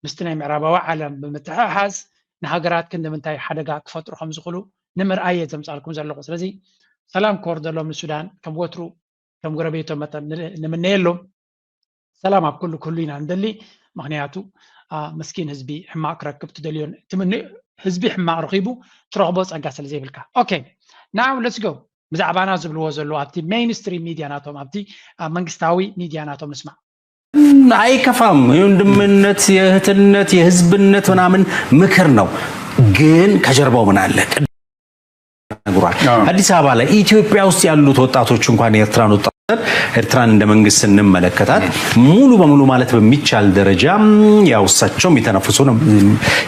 ምስቲ ናይ ምዕራባዊ ዓለም ብምትሕሓዝ ንሃገራት ክንዲ ምንታይ ሓደጋ ክፈጥሩ ከም ዝኽእሉ ንምርኣይ እየ ዘምፃልኩም ዘለኹ። ስለዚ ሰላም ክወርደሎም ንሱዳን ከም ወትሩ ከም ጎረቤቶም መጠን ንምነየሎም። ሰላም ኣብ ኩሉ ኩሉ ኢና ንደሊ። ምክንያቱ ምስኪን ህዝቢ ሕማቅ ክረክብ ትደልዮን ትምንዮ ህዝቢ ሕማቅ ረኺቡ ትረኽቦ ፀጋ ስለ ዘይብልካ። Okay now let's go ብዛዕባና ዝብልዎ ዘለዉ ኣብቲ ሜይንስትሪም ሚድያ ናቶም ኣብቲ መንግስታዊ ሚድያ ናቶም ንስማዕ። አይከፋም። የወንድምነት የእህትነት የህዝብነት ምናምን ምክር ነው፣ ግን ከጀርባው ምን አለ? ነግሯል። አዲስ አበባ ላይ ኢትዮጵያ ውስጥ ያሉት ወጣቶች እንኳን የኤርትራን ወጣ ኤርትራን እንደ መንግስት ስንመለከታት ሙሉ በሙሉ ማለት በሚቻል ደረጃ ያው እሳቸው የሚተነፍሱ ነው፣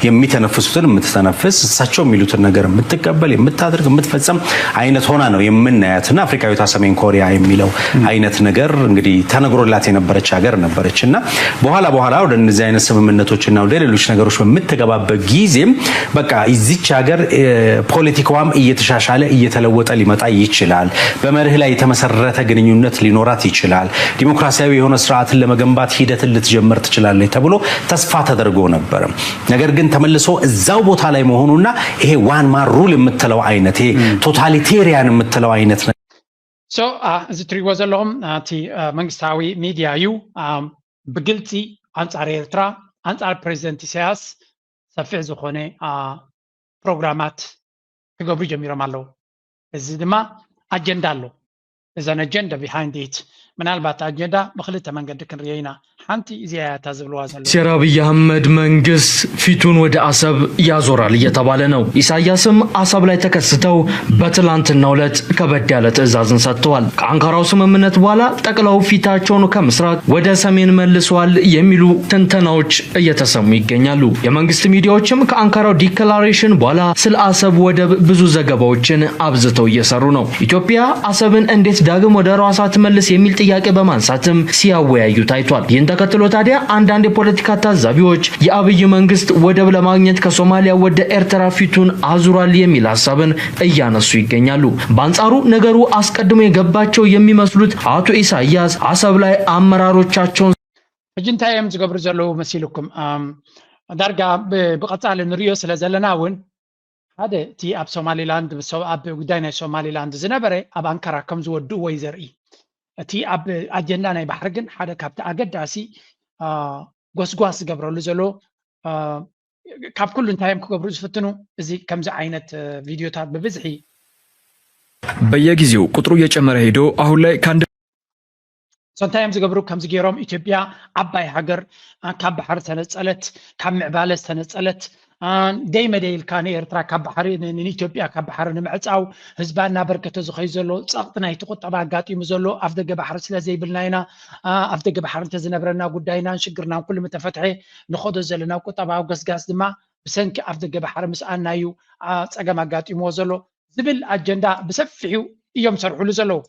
የሚተነፍሱትን የምትተነፍስ፣ እሳቸው የሚሉትን ነገር የምትቀበል፣ የምታደርግ፣ የምትፈጸም አይነት ሆና ነው የምናያት። እና አፍሪካዊቷ ሰሜን ኮሪያ የሚለው አይነት ነገር እንግዲህ ተነግሮላት የነበረች ሀገር ነበረች። እና በኋላ በኋላ ወደ እነዚህ አይነት ስምምነቶችና ወደ ሌሎች ነገሮች በምትገባበት ጊዜም በቃ እዚች ሀገር ፖለቲካዋም እየተሻሻለ እየተለወጠ ሊመጣ ይችላል፣ በመርህ ላይ የተመሰረተ ግንኙነት ሊኖራት ይችላል፣ ዲሞክራሲያዊ የሆነ ስርዓትን ለመገንባት ሂደትን ልትጀምር ትችላለች ተብሎ ተስፋ ተደርጎ ነበር። ነገር ግን ተመልሶ እዛው ቦታ ላይ መሆኑና ይሄ one man rule የምትለው አይነት፣ ይሄ totalitarian የምትለው አይነት ነገር So እዚ ትሪእዎ ዘለኹም እቲ መንግስታዊ ሚድያ እዩ። ብግልፂ ኣንፃር ኤርትራ፣ ኣንፃር ፕሬዚደንት ኢሳያስ ሰፊሕ ዝኾነ ፕሮግራማት ክገብሩ ጀሚሮም ኣለዉ። እዚ ድማ ኣጀንዳ ኣሎ። እዘን ኣጀንዳ ቢሃይንድ ኢት፣ ምናልባት ኣጀንዳ ብክልተ መንገዲ ክንርዮ ኢና። ሓንቲ እዚኣ እያ እታ ዝብልዋ ዘለዉ። ሚኒስቴር አብይ አህመድ መንግስት ፊቱን ወደ አሰብ ያዞራል እየተባለ ነው። ኢሳያስም አሰብ ላይ ተከስተው በትላንትናው ዕለት ከበድ ያለ ትዕዛዝን ሰጥተዋል። ከአንካራው ስምምነት በኋላ ጠቅለው ፊታቸውን ከምስራቅ ወደ ሰሜን መልሰዋል የሚሉ ትንተናዎች እየተሰሙ ይገኛሉ። የመንግስት ሚዲያዎችም ከአንካራው ዲክላሬሽን በኋላ ስለ አሰብ ወደብ ብዙ ዘገባዎችን አብዝተው እየሰሩ ነው። ኢትዮጵያ አሰብን እንዴት ዳግም ወደ ራሷ ትመልስ የሚል ጥያቄ በማንሳትም ሲያወያዩ ታይቷል። ይህን ተከትሎ ታዲያ አንዳንድ የፖለቲካ ታዛቢዎች የአብይ መንግስት ወደብ ለማግኘት ከሶማሊያ ወደ ኤርትራ ፊቱን አዙሯል የሚል ሀሳብን እያነሱ ይገኛሉ። በአንጻሩ ነገሩ አስቀድሞ የገባቸው የሚመስሉት አቶ ኢሳያስ አሰብ ላይ አመራሮቻቸውን ሕጂ እንታይ እዮም ዝገብሩ ዘለዉ መሲልኩም? ዳርጋ ብቐፃሊ ንሪኦ ስለ ዘለና እውን ሓደ እቲ ኣብ ሶማሊላንድ ኣብ ጉዳይ ናይ ሶማሊላንድ ዝነበረ ኣብ ኣንካራ ከም ዝወድእዎ እዩ ዘርኢ። እቲ ኣብ ኣጀንዳ ናይ ባሕሪ ግን ሓደ ካብቲ ኣገዳሲ ጎስጓስ ዝገብረሉ ዘሎ ካብ ኩሉ እንታይ እዮም ክገብሩ ዝፍትኑ? እዚ ከምዚ ዓይነት ቪድዮታት ብብዝሒ በየጊዜው ቁጥሩ እየጨመረ ሄዶ አሁን ላይ ከአንድ So እንታይ እዮም ዝገብሩ? ከምዚ ገይሮም ኢትዮጵያ ዓባይ ሃገር ካብ ባሕሪ ዝተነፀለት፣ ካብ ምዕባለ ዝተነፀለት፣ ደይ መደይ ኢልካ ንኤርትራ ካብ ባሕሪ ንኢትዮጵያ ካብ ባሕሪ ንምዕፃው ህዝባ እናበርከተ ዝኸይ ዘሎ ፀቕጢ ናይቲ ቁጠባ ኣጋጢሙ ዘሎ ኣፍ ደገ ባሕሪ ስለ ዘይብልና ኢና። ኣፍ ደገ ባሕሪ እንተዝነብረና ጉዳይናን ሽግርናን ኩሉ ምተፈትሐ ንኸዶ ዘለና ቁጠባዊ ገስጋስ ድማ ብሰንኪ ኣፍ ደገ ባሕሪ ምስኣና እዩ ፀገም ኣጋጢምዎ ዘሎ ዝብል ኣጀንዳ ብሰፊሑ እዮም ሰርሕሉ ዘለዉ።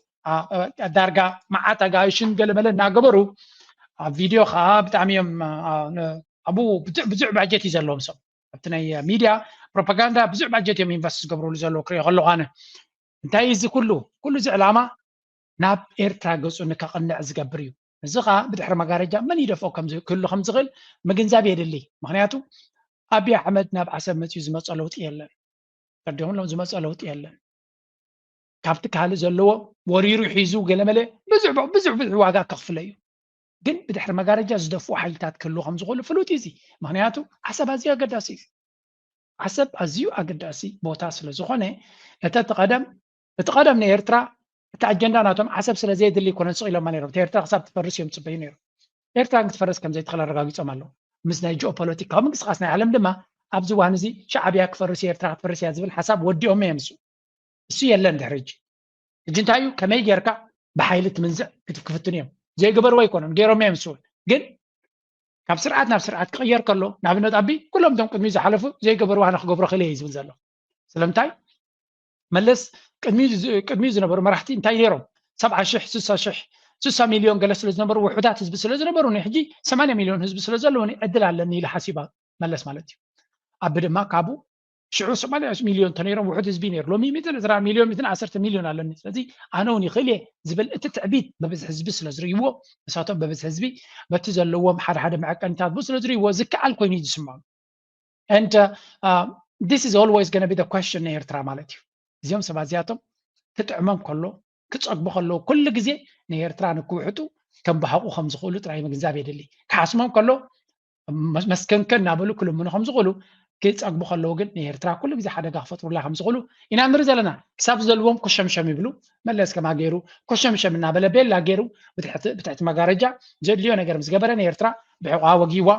ዳርጋ መዓት ኣጋይሽን ገለመለ እናገበሩ ኣብ ቪድዮ ከዓ ብጣዕሚ እዮም ኣብኡ ብዙሕ ባጀት እዩ ዘለዎም ሰብ ኣብቲ ናይ ሚድያ ፕሮፓጋንዳ ብዙሕ ባጀት እዮም ኢንቨስት ዝገብርሉ ዘለዉ ክሪኦ ከለኹ ኣነ እንታይ እዚ ኩሉ ኩሉ እዚ ዕላማ ናብ ኤርትራ ገፁ ንከቕንዕ ዝገብር እዩ። እዚ ከዓ ብድሕሪ መጋረጃ መን ይደፍኦ ክህሉ ከም ዝኽእል ምግንዛብ የድሊ። ምክንያቱ ኣብይ ኣሕመድ ናብ ዓሰብ መፅኡ ዝመፀ ለውጢ የለን። ተረዲኦም ኣለዉ ዝመፀ ለውጢ የለን። ካብቲ ካልእ ዘለዎ ወሪሩ ሒዙ ገለመለ ብዙሕ ብዙሕ ብዙሕ ዋጋ ከኽፍለ እዩ። ግን ብድሕሪ መጋረጃ ዝደፍኡ ሓይልታት ክህልዉ ከም ዝኽእሉ ፍሉጥ እዩ። እዚ ምክንያቱ ዓሰብ ኣዝዩ ኣገዳሲ እዩ። ዓሰብ ኣዝዩ ኣገዳሲ ቦታ ስለ ዝኾነ እተ እቲ ቀደም እቲ ቀደም ንኤርትራ እቲ ኣጀንዳ ናቶም ዓሰብ ስለ ዘየድሊ ኣይኮነን ስቕ ኢሎማ ነይሮም። እቲ ኤርትራ ክሳብ ትፈርስ እዮም ዝፅበዩ ነይሮም። ኤርትራ ክትፈርስ ከም ዘይትኽእል ኣረጋጊፆም ኣለዉ። ምስ ናይ ጂኦፖለቲካዊ ምንቅስቃስ ናይ ዓለም ድማ ኣብዚ እዋን እዚ ሻዕብያ ክፈርስ እዩ ኤርትራ ክትፈርስ እያ ዝብል ሓሳብ ወዲኦም እዮም እሱ እሱ የለን ድሕሪ ሕጂ። ሕጂ እንታይ እዩ ከመይ ጌርካ ብሓይሊ ትምንዝዕ ክፍትኑ እዮም። ዘይገበርዎ ኣይኮነን ገይሮም እዮም እሱ እውን ግን ካብ ስርዓት ናብ ስርዓት ክቕየር ከሎ ንኣብነት ኣቢ ኩሎም እቶም ቅድሚ ዝሓለፉ ዘይገበርዎ ኣነ ክገብሮ ክእል እየ ዝብል ዘሎ። ስለምንታይ መለስ ቅድሚኡ ዝነበሩ መራሕቲ እንታይ ነይሮም ሰብዓ ሽሕ ስሳ ሽሕ ስሳ ሚልዮን ገለ ስለ ዝነበሩ ውሑዳት ህዝቢ ስለ ዝነበሩ ሕጂ ሰማንያ ሚልዮን ህዝቢ ስለ ዘለውኒ ዕድል ኣለኒ ኢሉ ሓሲባ መለስ ማለት እዩ። ኣቢ ድማ ካብኡ ሽዑ ሰማንያ ሚልዮን ተነይሮም ውሑድ ህዝቢ ነይሩ ሎሚ ሚትን ዕስራ ሚልዮን ሚትን ዓሰርተ ሚልዮን ኣለኒ ስለዚ ኣነ እውን ይኽእል እየ ዝብል እቲ ትዕቢት በብዝሒ ህዝቢ ስለ ዝርእይዎ ንሳቶም በብዝሒ ህዝቢ በቲ ዘለዎም ሓደ ሓደ መዐቀኒታት ብኡ ስለ ዝርእይዎ ዝከኣል ኮይኑ እዩ ዝስምዖም and uh, this is always going to be the question ንኤርትራ ማለት እዩ። እዚኦም ሰባት እዚኣቶም ክጥዕሞም ከሎ ክፀግቡ ከለዉ ኩሉ ግዜ ንኤርትራ ንክውሕጡ ከም ብሃቁ ከም ዝኽእሉ ጥራይ ምግንዛብ የድሊ። ክሓስሞም ከሎ መስከንከን እናበሉ ክልምኑ ከም ዝኽእሉ ክፀግቡ ከለዉ ግን ንኤርትራ ኩሉ ግዜ ሓደጋ ክፈጥሩላ ከም ዝኽእሉ ኢና ንርኢ ዘለና። ክሳብ ዝደልዎም ኮሸምሸም ይብሉ። መለስ ከማ ገይሩ ኮሸምሸም እናበለ ቤላ ገይሩ ብትሕቲ መጋረጃ ዘድልዮ ነገር ምስ ገበረ ንኤርትራ ብሕቋ ወጊዋ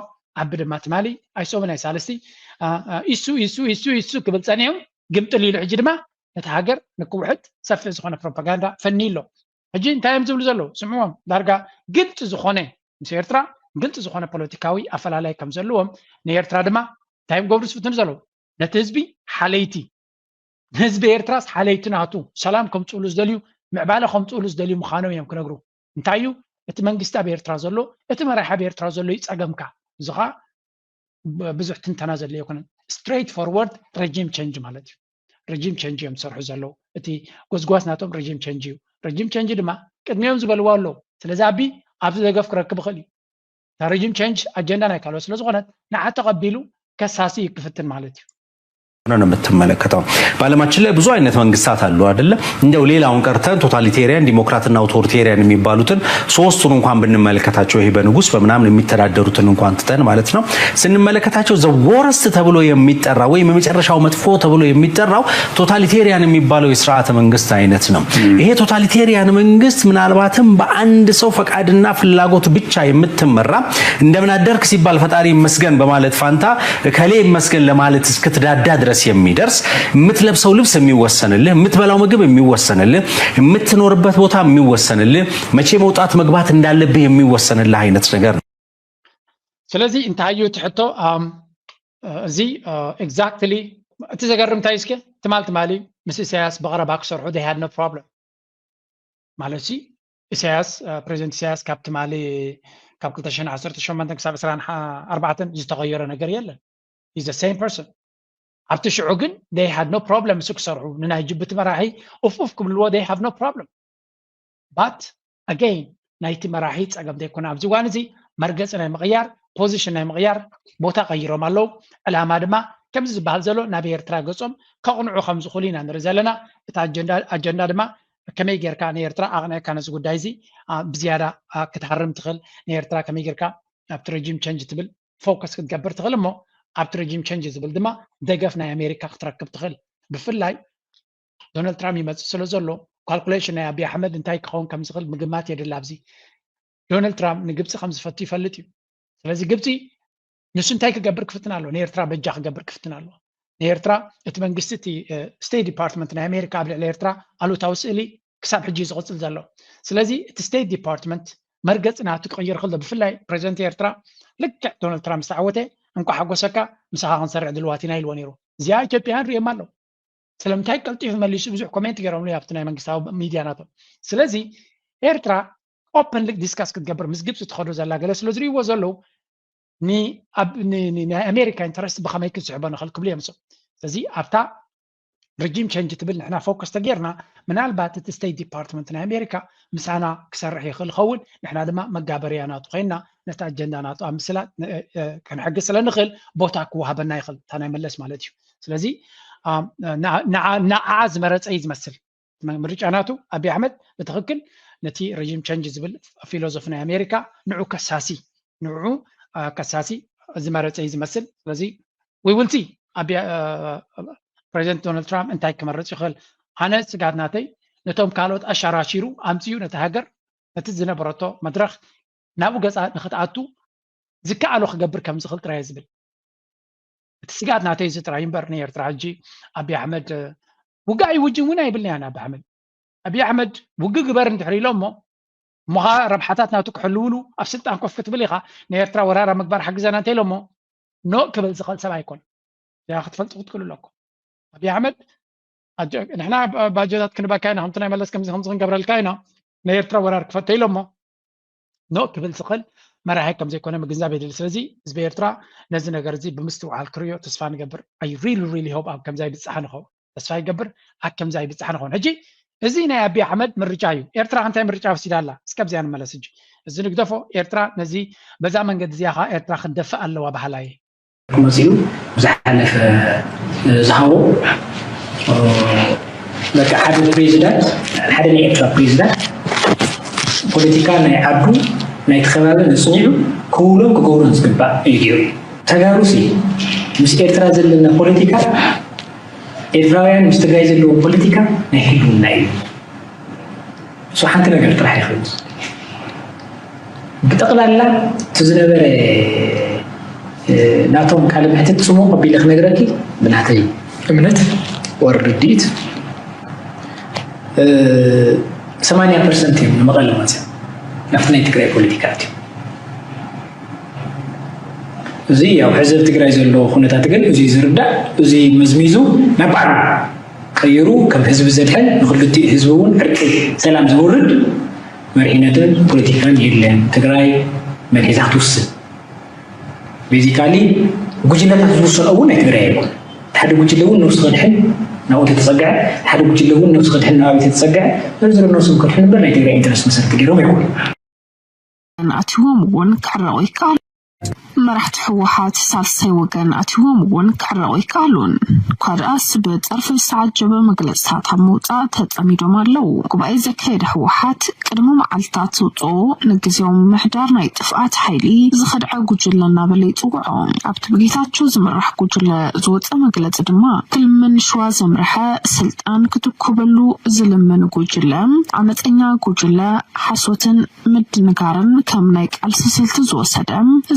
ዓቢ ድማ ትማሊ ኣይሶምን ኣይሳልስቲ ኢሱ ኢሱ ኢሱ ኢሱ ክብል ጸኒሑ ግምጥል ኢሉ ሕጂ ድማ ነቲ ሃገር ንክውሕጥ ሰፊሕ ዝኾነ ፕሮፓጋንዳ ፈንዩ ኣሎ። ሕጂ እንታይ እዮም ዝብሉ ዘለዉ? ስምዕዎም። ዳርጋ ግልፂ ዝኾነ ምስ ኤርትራ ግልፂ ዝኾነ ፖለቲካዊ ኣፈላላይ ከም ዘለዎም፣ ንኤርትራ ድማ እንታይ እዮም ገብሩ ዝፍትኑ ዘለዉ? ነቲ ህዝቢ ሓለይቲ፣ ንህዝቢ ኤርትራስ ሓለይቲ ናቱ፣ ሰላም ከምፅእሉ ዝደልዩ፣ ምዕባለ ከምፅእሉ ዝደልዩ ምዃኖም እዮም ክነግሩ። እንታይ እዩ እቲ መንግስቲ ኣብ ኤርትራ ዘሎ፣ እቲ መራሒ ኣብ ኤርትራ ዘሎ እዩ ጸገምካ። እዚ ኸዓ ብ- ብዙሕ ትንተና ዘድልዮ ኣይኮነን። Straight forward regime change ማለት እዩ። Regime change እዮም ዝሰርሑ ዘለዉ። እቲ ጎዝጓዝ ናቶም regime change እዩ። Regime change ድማ ቅድሚኦም ዝበልዎ ኣለዉ። ስለዚ ኣቢ ኣብዚ ደገፍ ክረክብ ይኽእል እዩ። እታ regime change ኣጀንዳ ናይ ካልኦት ስለ ዝኾነት ንዓ ተቐቢሉ ከሳሲ እዩ ክፍትን ማለት እዩ። ነው የምትመለከተው። በዓለማችን ላይ ብዙ አይነት መንግስታት አሉ አይደለ? እንደው ሌላውን ቀርተን ቶታሊቴሪያን፣ ዲሞክራትና አውቶሪቴሪያን የሚባሉትን ሶስቱን እንኳን ብንመለከታቸው፣ ይሄ በንጉስ በምናምን የሚተዳደሩትን እንኳን ትተን ማለት ነው፣ ስንመለከታቸው the worst ተብሎ የሚጠራ ወይም የመጨረሻው መጥፎ ተብሎ የሚጠራው ቶታሊቴሪያን የሚባለው የስርዓተ መንግስት አይነት ነው። ይሄ ቶታሊቴሪያን መንግስት ምናልባትም በአንድ ሰው ፈቃድና ፍላጎት ብቻ የምትመራ፣ እንደምን አደርክ ሲባል ፈጣሪ ይመስገን በማለት ፋንታ እከሌ ይመስገን ለማለት እስክትዳዳ ድረስ የሚደርስ፣ የምትለብሰው ልብስ የሚወሰንልህ፣ የምትበላው ምግብ የሚወሰንልህ፣ የምትኖርበት ቦታ የሚወሰንልህ፣ መቼ መውጣት መግባት እንዳለብህ የሚወሰንልህ አይነት ነገር ነው። ስለዚ እንታይ እዩ እቲ ሕቶ? ኣም፣ እዚ exactly እቲ ዘገርም እንታይ እስከ ትማል ትማሊ ምስ ኢሳያስ ብቐረባ ክሰርሑ they had no problem ማለት ሲ ኢሳያስ፣ ፕሬዚደንት ኢሳያስ ካብ ትማሊ ካብ ክልተ ሽሕን ዓሰርተ ሸሞንተን ክሳብ ዕስራን ኣርባዕተን ዝተቐየረ ነገር የለን። He's the same person። ኣብቲ ሽዑ ግን they had no problem ምስ ክሰርሑ፣ ንናይ ጅቡቲ መራሒ ኡፍ ኡፍ ክብልዎ they have no problem። But again ናይቲ መራሒ ጸገም ዘይኮነ ኣብዚ እዋን እዚ መርገጺ ናይ ምቕያር፣ position ናይ ምቕያር ቦታ ቀይሮም ኣለዉ። ዕላማ ድማ ከምዚ ዝበሃል ዘሎ ናብ ኤርትራ ገጾም ከቕንዑ ከም ዝኽእሉ ኢና ንርኢ ዘለና። እቲ ኣጀንዳ ኣጀንዳ ድማ ከመይ ጌርካ ንኤርትራ ኣቕኒዕካ ነዚ ጉዳይ እዚ ብዝያዳ ክትሃርም ትኽእል፣ ንኤርትራ ከመይ ጌርካ ኣብቲ regime change ትብል focus ክትገብር ትኽእል እሞ ኣብቲ regime change ዝብል ድማ ደገፍ ናይ ኣሜሪካ ክትረክብ ትኽእል። ብፍላይ ዶናልድ ትራምፕ ይመፅእ ስለ ዘሎ calculation ናይ ኣብይ ኣሕመድ እንታይ ክኸውን ከም ዝኽእል ምግማት የድሊ። ኣብዚ ዶናልድ ትራምፕ ንግብፂ ከም ዝፈቱ ይፈልጥ እዩ። ስለዚ ግብፂ ንሱ እንታይ ክገብር ክፍትን ኣሎ? ንኤርትራ በጃ ክገብር ክፍትን ኣሎ። ንኤርትራ እቲ መንግስቲ እቲ state department ናይ ኣሜሪካ ኣብ ልዕሊ ኤርትራ ኣሉታዊ ስእሊ ክሳብ ሕጂ እዩ ዝቕፅል ዘሎ። ስለዚ እቲ state department መርገፂ ናቱ ክቕይር ከሎ ብፍላይ ፕሬዚደንት ኤርትራ ልክዕ ዶናልድ ትራምፕ ዝተዓወተ እንኳ ሓጎሰካ ምሳኻ ክንሰርሕ ድልዋት ኢና ኢልዎ ነይሩ። እዚኣ ኢትዮጵያውያን ሪኦም ኣለዉ። ስለምንታይ ቀልጢፉ መሊሱ ብዙሕ comment ገይሮምሉ ኣብቲ ናይ መንግስታዊ ሚድያ ናቶም። ስለዚ ኤርትራ openly discuss ክትገብር ምስ ግብፂ ትኸዶ ዘላ ገለ ስለ ዝርእይዎ ዘለዉ ናይ ኣሜሪካ interest ብኸመይ ክንስሕቦ ንኽእል ክብሉ እዮም። ስለዚ ኣብታ regime change ትብል ንሕና focus ተጌርና ምናልባት እቲ state department ናይ ኣሜሪካ ምሳና ክሰርሕ ይኽእል ይኸውን፣ ንሕና ድማ መጋበርያ ናቱ ኮይና ነቲ ኣጀንዳ ናቱ ኣብ ምስላ ክንሕግዝ ስለ ንኽእል ቦታ ክወሃበና ይኽእል፣ እታ ናይ መለስ ማለት እዩ። ስለዚ ንዓ ዝመረፀ እዩ ዝመስል ምርጫ ናቱ። ኣብይ ኣሕመድ ብትኽክል ነቲ regime change ዝብል ፊሎዞፊ ናይ ኣሜሪካ ንዑ ከሳሲ ንዑ ከሳሲ ዝመረፀ እዩ ዝመስል። ስለዚ we will see ኣብ ፕሬዚደንት ዶናልድ ትራምፕ እንታይ ክመርፅ ይኽእል። ኣነ ስጋት ናተይ ነቶም ካልኦት ኣሻራሺሩ ኣምፅኡ ነቲ ሃገር ነቲ ዝነበረቶ መድረኽ ናብኡ ገፃ ንክትኣቱ ዝከኣሎ ክገብር ከም ዝኽእል ጥራይ ዝብል እቲ ስጋት ናተይ እዚ ጥራይ እምበር ንኤርትራ ሕጂ ኣብይ ኣሕመድ ውግእ ኣይውጅን እውን ኣይብልናያን። ኣብይ ኣሕመድ ኣብይ ኣሕመድ ውግእ ግበር እንድሕር ኢሎ እሞ እሞኻ ረብሓታት ናቱ ክሕልውሉ ኣብ ስልጣን ኮፍ ክትብል ኢኻ ንኤርትራ ወራራ ምግባር ሓግዘና እንተ ኢሎ እሞ ኖእ ክብል ዝኽእል ሰብ ኣይኮን። እዚኣ ክትፈልጡ ክትክእሉ ኣለኩም። ኣብይ ኣሕመድ ንሕና ባጀታት ክንበካ ኢና ከምቲ ናይ መለስ ከምዚ ከምዚ ክንገብረልካ ኢና ንኤርትራ ወራር ክፈተ ኢሎ እሞ ኖእ ክብል ዝኽእል መራሒ ከም ዘይኮነ ምግንዛብ የድሊ። ስለዚ ህዝቢ ኤርትራ ነዚ ነገር እዚ ብምስትውዓል ክርእዮ ተስፋ ንገብር። I really really hope ኣብ ከምዚ ኣይብጻሕ ንኸውን ተስፋ ይገብር። ኣብ ከምዚ ኣይብጻሕ ንኸውን። ሕጂ እዚ ናይ ኣብይ ኣሕመድ ምርጫ እዩ። ኤርትራ እንታይ ምርጫ ወሲዳ ኣላ? እስከ ኣብዚኣ ንመለስ። ሕጂ እዚ ንግደፎ። ኤርትራ ነዚ በዛ መንገዲ እዚኣ ኸዓ ኤርትራ ክትደፍእ ኣለዋ በሃላይ። መፂኡ ዝሓለፈ ዝሃቦ በቃ ሓደ ፕሬዚዳንት ሓደ ናይ ኤርትራ ፕሬዚዳንት ፖለቲካ ናይ ዓዱ ናይቲ ከባቢ ኣፅኒዑ ክውሎን ክገብሮን ዝግባእ እዩ ገይሩ። ተጋሩ ሲ ምስ ኤርትራ ዘለና ፖለቲካ ኤርትራውያን ምስ ትግራይ ዘለዎ ፖለቲካ ናይ ህልውና እዩ። እሱ ሓንቲ ነገር ጥራሕ ይኽእል ብጠቕላላ እቲ ዝነበረ ናቶም ቃለ መሕትት ፅሙቕ ኣቢለ ክነግረኪ ብናተይ እምነት ወር ርድኢት ሰማንያ ፐርሰንት እዮም ንመቐለ መፅዮም ናብቲ ናይ ትግራይ ፖለቲካ ኣትዮም። እዚ ያው ሕዚ ኣብ ትግራይ ዘሎ ኩነታት ግን እዚ ዝርዳእ እዚ መዝሚዙ ናብ ባዕሉ ቀይሩ ከም ህዝቢ ዘድሕን ንክልቲኡ ህዝቢ እውን ዕርቂ ሰላም ዘውርድ መሪሕነትን ፖለቲካን የለን። ትግራይ መሪሕታ ክትውስን ቤዚካሊ ጉጅለታት ዝውሰኖ እውን ናይ ትግራይ ኣይኮን። ሓደ ጉጅለ እውን ነብሱ ከድሕን ናብኡ ተተፀግዐ፣ ሓደ ጉጅለ እውን ነብሱ ከድሕን ናብኡ ተተፀግዐ፣ ዝርዝር ነብሶም ከድሕን እምበር ናይ ትግራይ ኢንተረስት መሰረት ገይሮም ኣይኮኑ። ኣትዎም እውን ክዕረቑ ይከኣሉ። መራሕቲ ህወሓት ሳልሳይ ወገን ኣትዎም እውን ክዕረቑ ይከኣሉን። እኳ ደኣስ ብፀርፊ ዝተዓጀበ መግለፅታት ኣብ ምውፃእ ተፀሚዶም ኣለዉ። ጉባኤ ዘካየደ ህወሓት ቅድሚ መዓልታት ዝውፅኦ ንግዜያዊ ምምሕዳር ናይ ጥፍኣት ሓይሊ ዝኸድዐ ጉጅለ እናበለ ይፅውዖ። ኣብቲ ብጌታቸው ዝምራሕ ጉጅለ ዝወፀ መግለፂ ድማ ክልምን ሽዋ ዘምርሐ ስልጣን ክትኩበሉ ዝልምን ጉጅለ ዓመፀኛ ጉጅለ ሓሶትን ምድንጋርን ከም ናይ ቃልሲ ስልቲ ዝወሰደ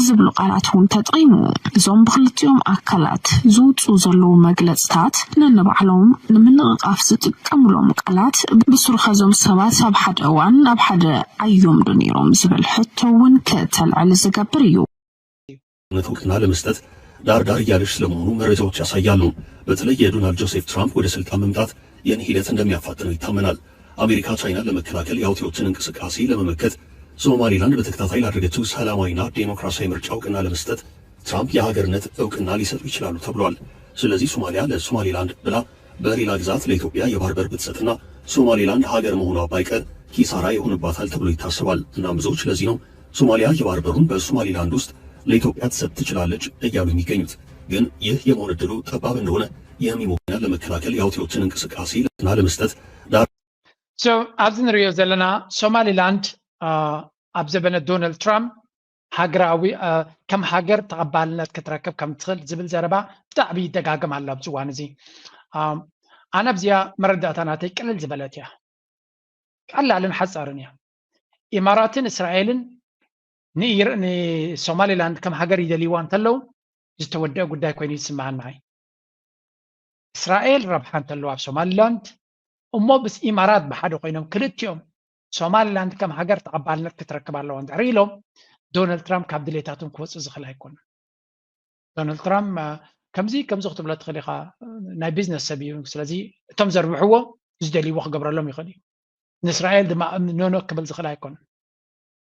ዝብሉ ቃላት እውን ተጠቒሙ። እዞም ብክልቲኦም ኣካላት ዝውፅኡ ዘለዉ መግለፅታት ነንባዕሎም ንምንቕቓፍ ዝጥቀሙሎም ቃላት ብሱሩ ከዞም ሰባት ኣብ ሓደ እዋን ኣብ ሓደ ኣዮም ዶ ነይሮም ዝብል ሕቶ እውን ከተልዕል ዝገብር እዩ። እውነት እውቅና ለመስጠት ዳር ዳር እያለች ስለመሆኑ መረጃዎች ያሳያሉ። በተለይ የዶናልድ ጆሴፍ ትራምፕ ወደ ስልጣን መምጣት ይህን ሂደት እንደሚያፋጥነው ይታመናል። አሜሪካ ቻይናን ለመከላከል የሁቲዎችን እንቅስቃሴ ለመመከት ሶማሊላንድ በተከታታይ ላደረገችው ሰላማዊና ዴሞክራሲያዊ ምርጫ እውቅና ለመስጠት ትራምፕ የሀገርነት እውቅና ሊሰጡ ይችላሉ ተብሏል። ስለዚህ ሶማሊያ ለሶማሊላንድ ብላ በሌላ ግዛት ለኢትዮጵያ የባህር በር ብትሰጥና ሶማሊላንድ ሀገር መሆኗ ባይቀር ኪሳራ ይሆንባታል ተብሎ ይታሰባል። እናም ብዙዎች ለዚህ ነው ሶማሊያ የባህር በሩን በሶማሊላንድ ውስጥ ለኢትዮጵያ ትሰጥ ትችላለች እያሉ የሚገኙት። ግን ይህ የመሆን እድሉ ጠባብ እንደሆነ የሚሞና ለመከላከል የሁቲዎችን እንቅስቃሴ እውቅና ለመስጠት ዳር ኣብዚ ንሪኦ ዘለና ሶማሊላንድ ኣብ ዘበነ ዶናልድ ትራምፕ ሃገራዊ ከም ሃገር ተቐባልነት ክትረክብ ከም ትኽእል ዝብል ዘረባ ብጣዕሚ ይደጋገም ኣሎ ኣብዚ እዋን እዚ። ኣነ ኣብዚኣ መረዳእታ ናተይ ቅልል ዝበለት እያ፣ ቀላልን ሓፃርን እያ። ኢማራትን እስራኤልን ንሶማሊላንድ ከም ሃገር ይደልይዋ እንተለዉ ዝተወደአ ጉዳይ ኮይኑ ይስምዓና። እስራኤል ረብሓ እንተለዋ ኣብ ሶማሊላንድ እሞ ምስ ኢማራት ብሓደ ኮይኖም ክልቲኦም ሶማሊላንድ ከም ሃገር ተቐባልነት ክትረክብ ኣለዋ እንድሕር ኢሎም ዶናልድ ትራምፕ ካብ ድሌታቶም ክወፅእ ዝኽእል ኣይኮነን። ዶናልድ ትራምፕ ከምዚ ከምዚ ክትብሎ ትኽእል ኢኻ፣ ናይ ቢዝነስ ሰብ እዩ። ስለዚ እቶም ዘርብሕዎ ዝደልይዎ ክገብረሎም ይኽእል እዩ። ንእስራኤል ድማ ኖኖ ክብል ዝኽእል ኣይኮነን።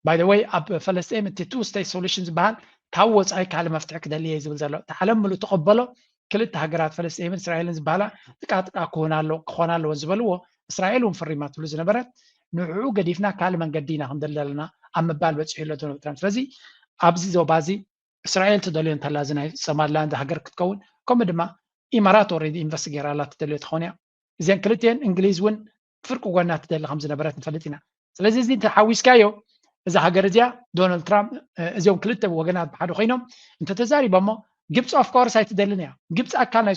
ባይ ወይ ኣብ ፈለስጢን እቲ ቱ ስቴት ሶሉሽን ዝበሃል ካብ ወፃኢ ካልእ መፍትሒ ክደሊ እየ ዝብል ዘሎ። እቲ ዓለም ምሉእ ተቐበሎ። ክልተ ሃገራት ፈለስጢንን እስራኤልን ዝበሃላ ጥቃጥቃ ክኾና ኣለወን ዝበልዎ እስራኤል እውን ፈሪማ ትብሉ ዝነበረት ንዕኡ ገዲፍና ካልእ መንገዲ ኢና ክንደሊ ዘለና ኣብ ምባል በፂሑ ኣሎ ዶናልድ ትራምፕ። ስለዚ ኣብዚ ዞባ እዚ እስራኤል ትደልዮ እንተላ እዚ ናይ ሶማሊላንድ ሃገር ክትከውን ከምኡ ድማ ኢማራት ኦልሬዲ ኢንቨስት ገይራ ኣላ ትደልዮ ትኸውን እያ። እዚአን ክልቲአን እንግሊዝ እውን ፍርቂ ጎና ትደሊ ከም ዝነበረት ንፈልጥ ኢና። ስለዚ እዚ እንተሓዊስካዮ እዛ ሃገር እዚኣ ዶናልድ ትራምፕ እዚኦም ክልተ ወገናት ብሓደ ኮይኖም እንተተዛሪቦሞ ግብፂ ኦፍኮርስ ኣይትደልን እያ። ግብፂ ኣካል ናይ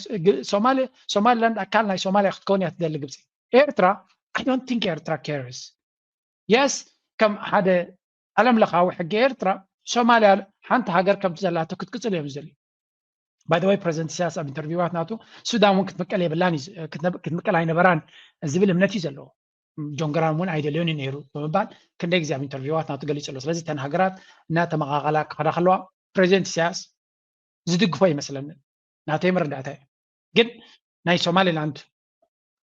ሶማሊላንድ ኣካል ናይ ሶማሊያ ክትከውን እያ ትደሊ ግብፂ። ኤርትራ I don't think ኤርትራ cares። የስ ከም ሓደ ዓለም ለኻዊ ሕጊ ኤርትራ ሶማሊያ ሓንቲ ሃገር ከምቲ ዘላቶ ክትቅፅል እዮም ዝደልዩ። ባይ ወይ ፕሬዚደንት ኢሳያስ ኣብ ኢንተርቪዋት ናቱ ሱዳን እውን ክትምቀል የብላን ክትምቀል ኣይነበራን ዝብል እምነት እዩ ዘለዎ። ጆን ግራም እውን ኣይደልዮን እዩ ነይሩ ብምባል ክንደይ ግዜ ኣብ ኢንተርቪዋት ናቱ ገሊፁ ኣሎ። ስለዚ እተን ሃገራት እናተመቓቐላ ክኸዳ ከለዋ ፕሬዚደንት ኢሳያስ ዝድግፎ ይመስለኒ፣ ናተይ መረዳእታ እዩ። ግን ናይ ሶማሊላንድ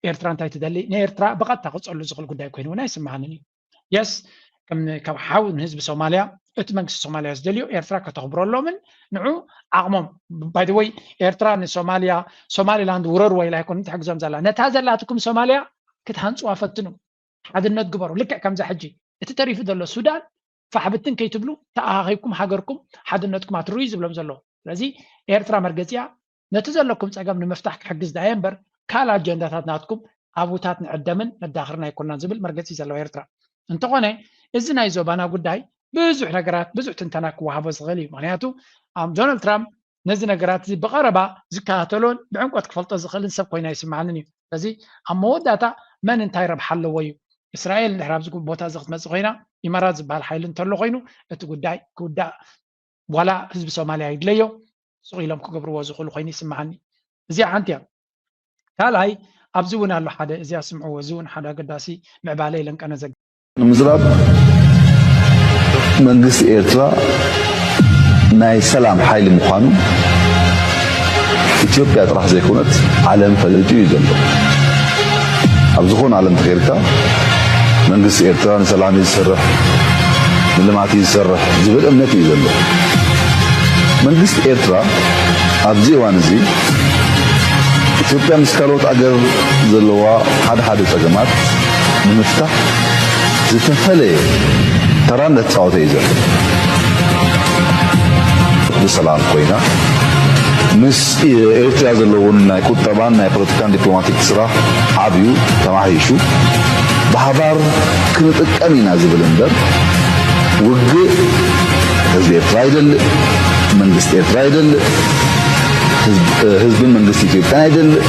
ኤርትራ እንታይ ትደሊ ንኤርትራ ብቐጥታ ክፀሉ ዝኽእል ጉዳይ ኮይኑ እውን ኣይስምዓንን እዩ። የስ ካብ ሓው ንህዝቢ ሶማሊያ እቲ መንግስቲ ሶማሊያ ዝደልዮ ኤርትራ ከተኽብረሎምን ንዑ ዓቕሞም ባይ ወይ ኤርትራ ንሶማሊያ ሶማሊላንድ ውረርዎ ኢላ ኣይኮን ትሕግዞም ዘላ። ነታ ዘላትኩም ሶማሊያ ክትሃንፅዋ ፈትኑ። ሓድነት ግበሩ። ልክዕ ከምዛ ሕጂ እቲ ተሪፉ ዘሎ ሱዳን ፋሕብትን ከይትብሉ ተኣኻኺብኩም ሃገርኩም ሓድነትኩም ኣትርዩ ዝብሎም ዘሎ። ስለዚ ኤርትራ መርገፂኣ ነቲ ዘለኩም ፀገም ንምፍታሕ ክሕግዝ ዳየ እምበር ካልእ ኣጀንዳታት ናትኩም ኣብታት ንዕደምን ነዳኽርን ኣይኮናን ዝብል መርገፂ ዘለዋ ኤርትራ። እንተኾነ እዚ ናይ ዞባና ጉዳይ ብዙሕ ነገራት ብዙሕ ትንተና ክወሃቦ ዝኽእል እዩ። ምክንያቱ ዶናልድ ትራምፕ ነዚ ነገራት እዚ ብቐረባ ዝከታተሎን ብዕምቆት ክፈልጦ ዝኽእልን ሰብ ኮይና ይስምዓንን እዩ። ስለዚ ኣብ መወዳእታ መን እንታይ ረብሓ ኣለዎ እዩ። እስራኤል እንድሕር ኣብዚ ቦታ እዚ ክትመፅእ ኮይና ኢማራት ዝበሃል ሓይሊ እንተሎ ኮይኑ እቲ ጉዳይ ክውዳእ ዋላ ህዝቢ ሶማልያ ይድለዮ ስቕ ኢሎም ክገብርዎ ዝኽእሉ ኮይኑ ይስምዓኒ። እዚኣ ሓንቲ እያ። ካልኣይ ኣብዚ እውን ኣሎ ሓደ፣ እዚኣ ስምዕዎ፣ እዚ እውን ሓደ ኣገዳሲ ምዕባለ ኢለን ቀነ ዘግ ንምዝራብ መንግስቲ ኤርትራ ናይ ሰላም ሓይሊ ምዃኑ ኢትዮጵያ ጥራሕ ዘይኮነት ዓለም ፈሊጡ እዩ ዘሎ። ኣብ ዝኾነ ዓለም ተኸይድካ መንግስቲ ኤርትራ ንሰላም እዩ ዝሰርሕ፣ ንልምዓት እዩ ዝሰርሕ ዝብል እምነት እዩ ዘሎ። መንግስቲ ኤርትራ ኣብዚ እዋን እዚ ኢትዮጵያ ምስ ካልኦት ኣገር ዘለዋ ሓደ ሓደ ጸገማት ንምፍታሕ ዝተፈለየ ተራ እንዳተጻወተ እዩ ዘሎ። ብሰላም ኮይና ምስ ኤርትራ ዘለውን ናይ ቁጠባን ናይ ፖለቲካን ዲፕሎማቲክ ስራሕ ዓብዩ ተማሕይሹ ብሓባር ክንጥቀም ኢና ዝብል እምበር ውግእ ህዝቢ ኤርትራ ኣይደልእ፣ መንግስቲ ኤርትራ ኣይደልእ፣ ህዝብ- ህዝብን መንግስቲ ኢትዮጵያን ኣይደልእ።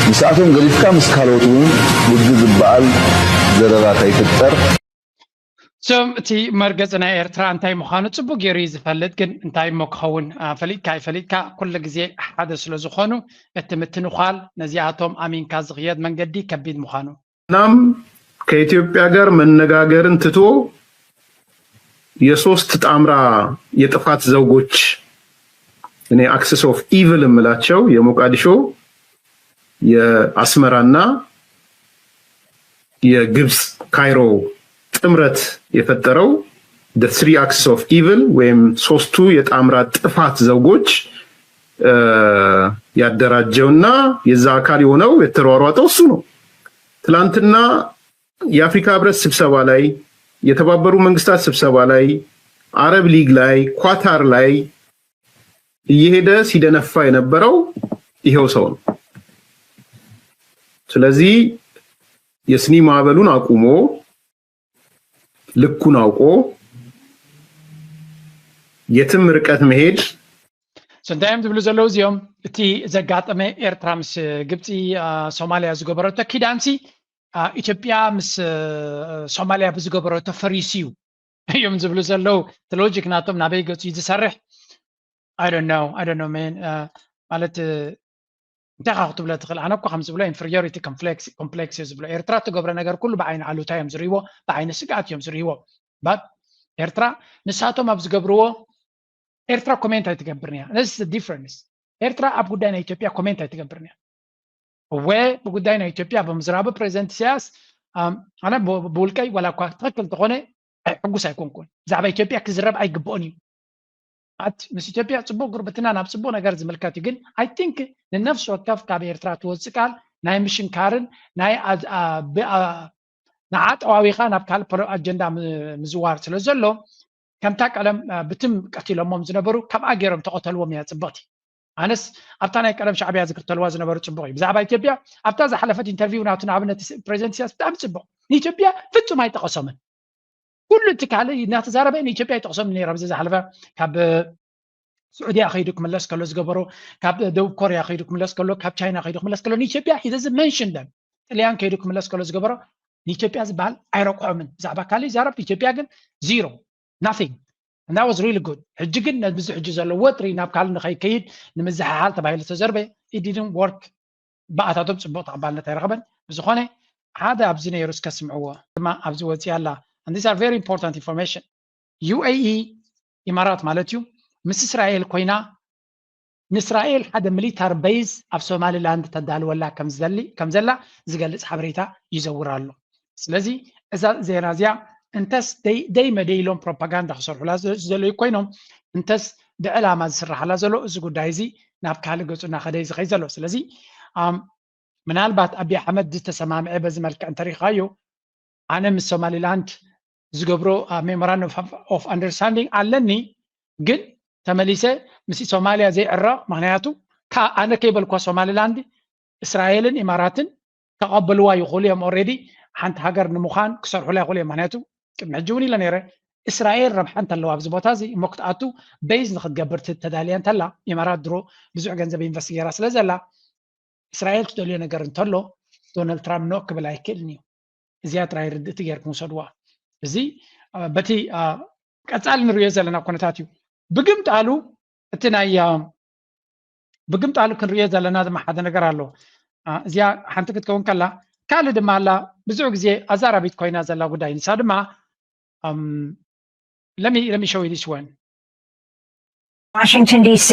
ምስኣቶም ገዲፍካ ምስ ካልኦት እውን ውግእ ዝበሃል ዘረባ ከይፍጠር። ሶም እቲ መርገፂ ናይ ኤርትራ እንታይ ምዃኑ ፅቡቅ ገይሩ እዩ ዝፈልጥ፣ ግን እንታይ እሞ ክኸውን፣ አ፣ ፈሊጥካ ኣይፈሊጥካ ኩሉ ግዜ ሓደ ስለ ዝኾኑ እቲ ምትንዃል ነዚኣቶም ኣሚንካ ዝኽየድ መንገዲ ከቢድ ምዃኑ እናም ከኢትዮጵያ ጋር መነጋገርን ትቶ የሶስት ጣምራ የጥፋት ዘውጎች እኔ axis of evil የምላቸው የሞቃዲሾ የአስመራና የግብፅ ካይሮ ጥምረት የፈጠረው the three axis of evil ወይም ሶስቱ የጣምራ ጥፋት ዘውጎች ያደራጀውና የዛ አካል የሆነው የተሯሯጠው እሱ ነው። ትላንትና የአፍሪካ ህብረት ስብሰባ ላይ፣ የተባበሩ መንግስታት ስብሰባ ላይ፣ አረብ ሊግ ላይ፣ ኳታር ላይ እየሄደ ሲደነፋ የነበረው ይኸው ሰው ነው። ስለዚህ የስኒ ማዕበሉን አቁሞ ልኩን አውቆ የትም ርቀት መሄድ So እንታይ እዮም ዝብሉ ዘለዉ እዚኦም? እቲ ዘጋጠመ ኤርትራ ምስ ግብፂ፣ አ፣ ሶማሊያ ዝገበረቶ ኪዳንሲ፣ አ፣ ኢትዮጵያ ምስ፣ አ፣ ሶማሊያ ብዝገበረቶ ፈሪሱ እዩ እዮም ዝብሉ ዘለዉ። እቲ ሎጂክ ናቶም ናበይ ገፁ እዩ ዝሰርሕ? I don't know, I don't know, man. አ፣ ማለት፣ እ፣ እንታይ ኢኻ ክትብሎ ትኽእል? ኣነ እኮ ከም ዝብሎ ኢንፌሪዮሪቲ ኮምፕሌክስ፣ ኮምፕሌክስ እየ ዝብሎ። ኤርትራ እትገብሮ ነገር ኩሉ ብዓይኒ ኣሉታ እዮም ዝርእይዎ፣ ብዓይኒ ስግኣት እዮም ዝርእይዎ። But ኤርትራ ንሳቶም ኣብ ዝገብርዎ ኤርትራ ኮሜንት ኣይትገብርን እያ። That's the difference. ኤርትራ ኣብ ጉዳይ ናይ ኢትዮጵያ ኮሜንት ኣይትገብርን እያ። እወ፣ ብጉዳይ ናይ ኢትዮጵያ ብምዝራቡ ፕሬዚደንት ኢሳያስ፣ ኣም፣ ኣነ ብ- ብውልቀይ ዋላ እኳ ትኽክል እንተኾነ ሕጉስ ኣይኮንኩን። ብዛዕባ ኢትዮጵያ ክዝረብ ኣይግብኦን እዩ። ኣት ምስ ኢትዮጵያ ጽቡቕ ጉርብትና ናብ ጽቡቕ ነገር ዝምልከት እዩ። ግን I think ንነፍሲ ወከፍ ካብ ኤርትራ ትወጽእ ቃል ናይ ምሽንካርን ናይ ኣዝ- ኣ- ብ- ኣ- ንዓ ጠዋዊኻ ናብ ካልእ ፖሎ- ኣጀንዳ ም- ምዝዋር ስለ ዘሎ ከምታ ቀለም፣ አ፣ ብትም ቀቲሎሞም ዝነበሩ ካብኣ ገይሮም ተቐተልዎም እያ ጽብቕቲ። ኣነስ ኣብታ ናይ ቀለም ሻዕብያ ዝክተልዋ ዝነበሩ ጽቡቕ እዩ። ብዛዕባ ኢትዮጵያ ኣብታ ዝሓለፈት ኢንተርቪው ናቱ ንኣብነት ስ- ፕሬዚደንት ኢሳያስ ብጣዕሚ ጽቡቕ። ንኢትዮጵያ ፍጹም ኣይጠቐሶምን። ኩሉ እቲ ካልእ እናተዛረበ ንኢትዮጵያ ኣይጠቕሶምን ነይሩ። ኣብዚ ዝሓለፈ ካብ ስዑድያ ከይዱ ክምለስ ከሎ ዝገበሮ፣ ካብ ደቡብ ኮርያ ከይዱ ክምለስ ከሎ፣ ካብ ቻይና ከይዱ ክምለስ ከሎ ንኢትዮጵያ he doesn't mention them። ጥልያን ከይዱ ክምለስ ከሎ ዝገበሮ ንኢትዮጵያ ዝበሃል ኣይረቅሖምን። ብዛዕባ ካልእ ይዛረብ፣ ኢትዮጵያ ግን ዚሮ፣ nothing. And that was really good. ሕጂ ግን ነዚ ሕጂ ዘሎ ወጥሪ ናብ ካልእ ንኸይከይድ ንምዝሕሓል ተባሂሉ ተዘርበ፣ it didn't work። ብኣታቶም ጽቡቕ ተቐባልነት ኣይረኸበን። ብዝኾነ ሓደ ኣብዚ ነይሩ እስከ ስምዕዎ ድማ ኣብዚ ወፂኣ ኣላ። And these are very important information. ዩ ኤ ኢ ኢማራት ማለት እዩ ምስ እስራኤል ኮይና ንእስራኤል ሓደ ሚሊታር ቤዝ ኣብ ሶማሊላንድ ተዳልወላ ከም ዝደሊ- ከም ዘላ ዝገልጽ ሓበሬታ ይዘውር ኣሎ። ስለዚ እዛ ዜና እዚኣ እንተስ ደይ- ደይ መደይ ኢሎም ፕሮፓጋንዳ ክሰርሑላ ዝ- ዝደለዩ ኮይኖም እንተስ ብዕላማ ዝስራሓላ ዘሎ እዚ ጉዳይ እዚ ናብ ካልእ ገጹ እናኸደ እዩ ዝኸይድ ዘሎ። ስለዚ ኣም፣ ምናልባት ኣቢ ኣሕመድ ዝተሰማምዐ በዚ መልክዕ እንተሪኻዮ ኣነ ምስ ሶማሊላንድ ዝገብሮ ሜሞራንደም ኦፍ ኣንደርስታንዲንግ ኣለኒ፣ ግን ተመሊሰ ምስ ሶማሊያ ዘይዕረቕ ምክንያቱ ካ- ኣነ ከይበልኳ ሶማሊላንድ እስራኤልን ኢማራትን ከቐበልዋ ይኽእሉ እዮም። ኦልሬዲ ሓንቲ ሃገር ንምዃን ክሰርሑላ ይኽእሉ እዮም። ምክንያቱ ቅድሚ ሕጂ እውን ኢለ ነይረ እስራኤል ረብሓ እንተለዋ ኣብዚ ቦታ እዚ እሞ ክትኣቱ ቤዝ ንክትገብር ት- ተዳልያ እንተላ ኢማራት ድሮ ብዙሕ ገንዘብ ኢንቨስት ገይራ ስለ ዘላ እስራኤል ትደልዮ ነገር እንተሎ ዶናልድ ትራምፕ ኖ ክብል ኣይክእልን እዩ። እዚኣ ጥራይ ርድእቲ ጌርኩም ውሰድዋ። እዚ አ፣ በቲ አ፣ ቀጻሊ ንሪኦ ዘለና ኩነታት እዩ። ብግምጣሉ እቲ ናይ አ፣ ብግምጣሉ ክንሪኦ ዘለና ድማ ሓደ ነገር ኣሎ። እዚኣ ሓንቲ ክትከውን ከላ፣ ካልእ ድማ ኣላ ብዙሕ ግዜ ኣዛራቢት ኮይና ዘላ ጉዳይ፣ ንሳ ድማ let me let me show you this one. Washington, D C,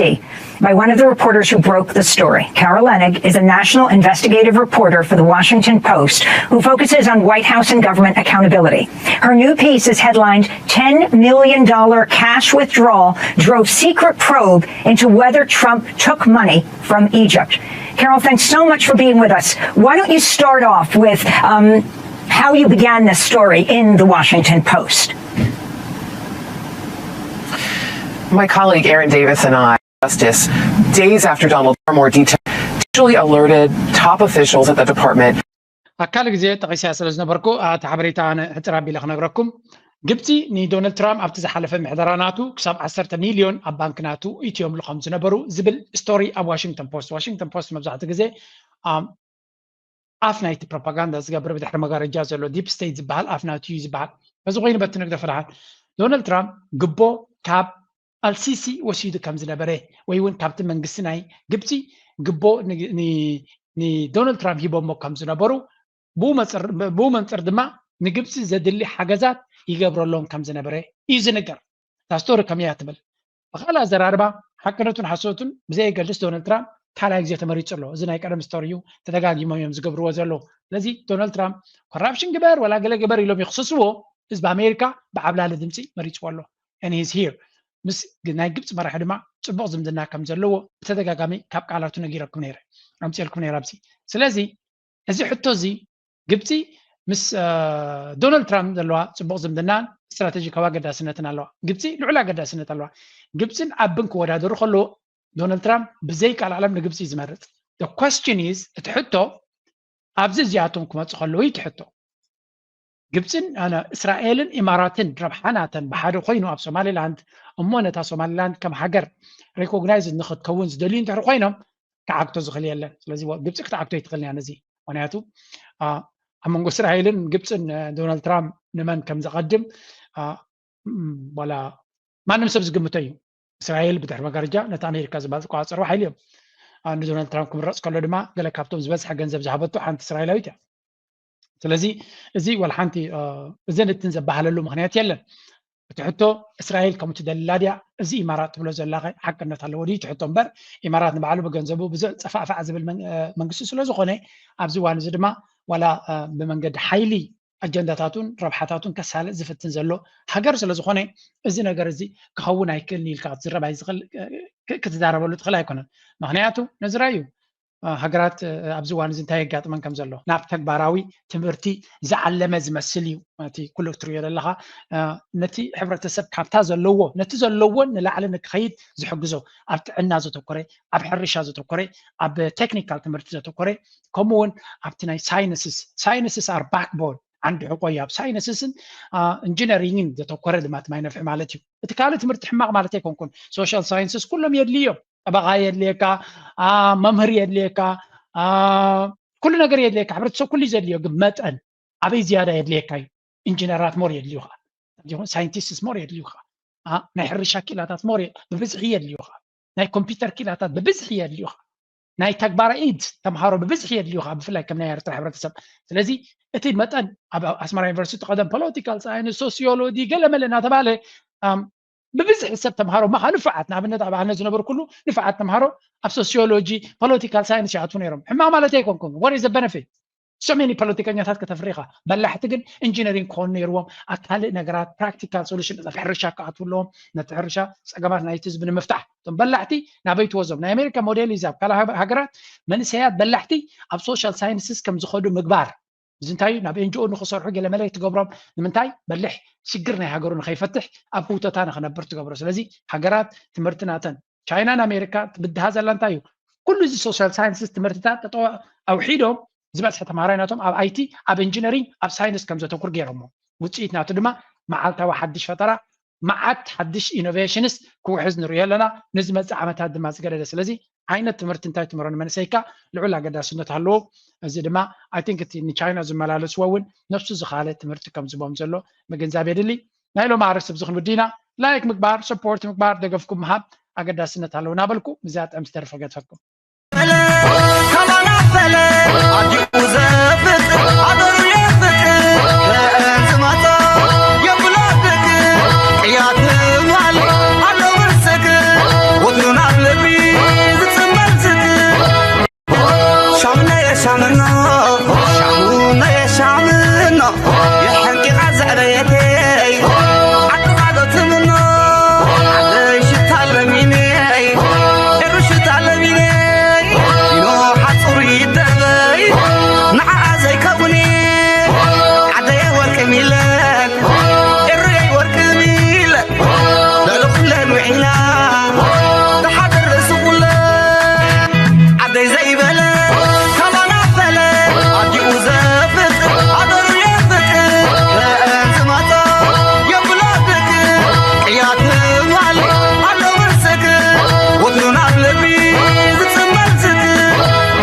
by one of the reporters who broke the story. Carol Leonnig is a national investigative reporter for the Washington Post who focuses on White House and government accountability. Her new piece is headlined ten million dollar cash withdrawal drove secret probe into whether Trump took money from Egypt. Carol, thanks so much for being with us. Why don't you start off with um, how you began this story in the Washington Post? My colleague Aaron Davis and I, Justice, days after Donald Trump, more detail, actually alerted top officials at the department. ኣካል ግዜ ጠቂሰያ ስለ ዝነበርኩ፣ እቲ ሓበሬታ ኣነ ሕፅር ኣቢለ ክነግረኩም። ግብፂ ንዶናልድ ትራምፕ ኣብቲ ዝሓለፈ ምሕደራ ናቱ ክሳብ ዓሰርተ ሚልዮን ኣብ ባንክ ናቱ ኢትዮምሉ ከም ዝነበሩ ዝብል ስቶሪ ኣብ ዋሽንግተን ፖስት። ዋሽንግተን ፖስት መብዛሕትኡ ግዜ ኣፍ ናይቲ ፕሮፓጋንዳ ዝገብር ብድሕሪ መጋረጃ ዘሎ ዲፕ ስቴት ዝበሃል ኣፍ ናቱ እዩ ዝበሃል። በዚ ኮይኑ በቲ ንግደፎ ደሓን። ዶናልድ ትራምፕ ግቦ ካብ ኣልሲሲ ወሲዱ ከም ዝነበረ ወይ እውን ካብቲ መንግስቲ ናይ ግብፂ ግቦ ንዶናልድ ትራምፕ ሂቦሞ ከም ዝነበሩ ብኡ መንፅር ድማ ንግብፂ ዘድሊ ሓገዛት ይገብረሎም ከም ዝነበረ እዩ ዝንገር። እታ ስቶሪ ከምያ ትብል። ብካልእ ኣዘራርባ ሓቅነቱን ሓሶቱን ብዘየገልስ ዶናልድ ትራምፕ ካልኣይ ግዜ ተመሪፁ ኣሎ። እዚ ናይ ቀደም ስቶሪ እዩ፣ ተደጋጊሞም እዮም ዝገብርዎ ዘለዉ። ስለዚ ዶናልድ ትራምፕ ኮራፕሽን ግበር ወላ ገለ ግበር ኢሎም ይኽስስዎ፣ ህዝቢ ኣሜሪካ ብዓብላሊ ድምፂ መሪፅዎ ኣሎ። And he's here። ምስ ናይ ግብፂ መራሒ ድማ ፅቡቕ ዝምድና ከም ዘለዎ ብተደጋጋሚ ካብ ቃላቱ ነጊረኩም ነይረ፣ ኣምፅኤልኩም ነይረ ኣብዚ። ስለዚ እዚ ሕቶ እዚ ግብፂ ምስ ዶናልድ ትራምፕ ዘለዋ ፅቡቕ ዝምድናን ስትራቴጂካዊ ኣገዳስነትን ኣለዋ። ግብፂ ልዑል ኣገዳስነት ኣለዋ። ግብፅን ዓብን ክወዳደሩ ከለዎ ዶናልድ ትራምፕ ብዘይ ቃል ዓለም ንግብፂ እዩ ዝመርፅ። Question is፣ እቲ ሕቶ ኣብዚ እዚኣቶም ክመፁ ከለዉ እዩ እቲ ሕቶ። ግብፅን እስራኤልን ኢማራትን ረብሓ ናተን ብሓደ ኮይኑ ኣብ ሶማሊላንድ እሞ ነታ ሶማሊላንድ ከም ሃገር ሬኮግናይዝ ንክትከውን ዝደልዩ እንድሕር ኮይኖም ክዓግቶ ዝኽእል የለን። ስለዚ ግብፂ ክትዓግቶ ኣይትኽእልን እያ ነዚ። ምክንያቱ ኣብ መንጎ እስራኤልን ግብፅን ዶናልድ ትራምፕ ንመን ከም ዘቐድም ዋላ ማንም ሰብ ዝግምቶ እዩ። እስራኤል ብድሕሪ መጋረጃ ነቲ ኣሜሪካ ዝበሃል ዝቆፃፀርዎ ሓይሊ እዮም። ንዶናልድ ትራምፕ ክምረፅ ከሎ ድማ ገለ ካብቶም ዝበዝሐ ገንዘብ ዝሃበቶ ሓንቲ እስራኤላዊት እያ። ስለዚ እዚ ዋላ ሓንቲ እዘን እትን ዘበሃለሉ ምክንያት የለን። እቲ ሕቶ እስራኤል ከም ትደልላ ድያ እዚ ኢማራት ትብሎ ዘላ ሓቅነት ኣለዎ ድዩ እቲ ሕቶ እምበር ኢማራት ንባዕሉ ብገንዘቡ ብዙሕ ፀፋዕፋዕ ዝብል መንግስቲ ስለ ዝኾነ ኣብዚ እዋን እዚ ድማ ዋላ ብመንገዲ ሓይሊ ኣጀንዳታቱን ረብሓታቱን ከሳልጥ ዝፍትን ዘሎ ሃገር ስለ ዝኾነ እዚ ነገር እዚ ክኸውን ኣይክእልን ኢልካ ክትዝረብ ኣይዝኽእል ክትዛረበሉ ትኽእል ኣይኮነን። ምክንያቱ ነዚ ራእዩ ሃገራት ኣብዚ እዋን እዚ እንታይ የጋጥመን ከም ዘሎ ናብ ተግባራዊ ትምህርቲ ዝዓለመ ዝመስል እዩ። እቲ ኩሉ ክትሪኦ ዘለኻ ነቲ ሕብረተሰብ ካብታ ዘለዎ ነቲ ዘለዎን ንላዕሊ ንክኸይድ ዝሕግዞ ኣብ ጥዕና ዘተኮረ፣ ኣብ ሕርሻ ዘተኮረ፣ ኣብ ቴክኒካል ትምህርቲ ዘተኮረ ከምኡ እውን ኣብቲ ናይ ሳይንስስ ሳይንስስ ኣር ባክቦን ዓንዲ ሕቆ እዩ። ኣብ ሳይንስስን ኢንጂነሪንግን ዘተኮረ ድማ እቲ ማይ ነፍሒ ማለት እዩ። እቲ ካልእ ትምህርቲ ሕማቕ ማለት ኣይኮንኩን። ሶሻል ሳይንስስ ኩሎም የድልዮም። ጠበቓ የድልየካ፣ መምህር የድልየካ፣ ኩሉ ነገር የድልየካ። ሕብረተሰብ ኩሉ ዘድልዮ ግን መጠን ኣበይ ዝያዳ የድልየካ እዩ። ኢንጂነራት ሞር የድልዩኻ፣ ሳይንቲስትስ ሞር የድልዩኻ፣ ናይ ሕርሻ ኪላታት ሞር ብብዝሒ የድልዩኻ፣ ናይ ኮምፒውተር ኪላታት ብብዝሒ የድልዩኻ፣ ናይ ተግባረ ኢድ ተምሃሮ ብብዝሒ የድልዩኻ፣ ብፍላይ ከም ናይ ኤርትራ ሕብረተሰብ። ስለዚ እቲ መጠን ኣብ ኣስመራ ዩኒቨርሲቲ ቀደም ፖለቲካል ሳይንስ፣ ሶሲዮሎጂ፣ ገለመለ እናተባለ ብብዝሒ ሰብ ተምሃሮ ምኻ ንፉዓት ንኣብነት ኣብ ኣነ ዝነበርኩሉ ንፉዓት ተምሃሮ ኣብ ሶሲዮሎጂ ፖለቲካል ሳይንስ ይኣትዉ ነይሮም። ሕማቕ ማለት ኣይኮንኩም። What is the benefit? So many ፖለቲከኛታት ከተፍሪ ኢኻ። በላሕቲ ግን ኢንጂነሪንግ ክኾኑ ነይርዎም። ኣብ ካልእ ነገራት ፕራክቲካል ሶሉሽን ኣብ ሕርሻ ክኣትዉ ኣለዎም። ነቲ ሕርሻ ፀገማት ናይቲ ህዝቢ ንምፍታሕ እቶም በላሕቲ ናበይ ትወዞም? ናይ ኣሜሪካ ሞዴል እዩ። ኣብ ካልእ ሃገራት መንእሰያት በላሕቲ ኣብ ሶሻል ሳይንስስ ከም ዝኸዱ ምግባር እዚ እንታይ እዩ? ናብ ኤንጂኦ ንክሰርሑ ገለመለ ትገብሮም። ንምንታይ? በሊሕ ሽግር ናይ ሃገሩ ንከይፈትሕ ኣብ ህውተታ ንክነብር ትገብሮ። ስለዚ ሃገራት ትምህርቲ ናተን ቻይናን ኣሜሪካ ትብድሃ ዘላ እንታይ እዩ? ኩሉ እዚ ሶሻል ሳይንስስ ትምህርትታት ጠጠው ኣውሒዶም ዝበዝሐ ተምሃራይ ናቶም ኣብ ኣይቲ ኣብ ኢንጂነሪንግ ኣብ ሳይንስ ከም ዘተኩር ገይሮሞ። ውፅኢት ናቱ ድማ መዓልታዊ ሓድሽ ፈጠራ መዓት ሓድሽ ኢኖቬሽንስ ክውሕዝ ንሪኦ ኣለና። ንዝመፅእ ዓመታት ድማ ዝገደደ። ስለዚ ዓይነት ትምህርቲ እንታይ ትምህሮ ንመንእሰይካ ልዑል ኣገዳስነት ኣለዎ። እዚ ድማ ኣይ ቲንክ እቲ ንቻይና ዝመላለስዎ እውን ነብሱ ዝኻለ ትምህርቲ ከም ዝቦም ዘሎ ምግንዛብ የድሊ። ናይ ሎም ኣርስቲ ብዚ ክንውዲ ኢና። ላይክ ምግባር፣ ሰፖርት ምግባር፣ ደገፍኩም ምሃብ ኣገዳስነት ኣለዎ እናበልኩ ብዚኣ ጥዕምቲ ደርፊ ገድፈኩም።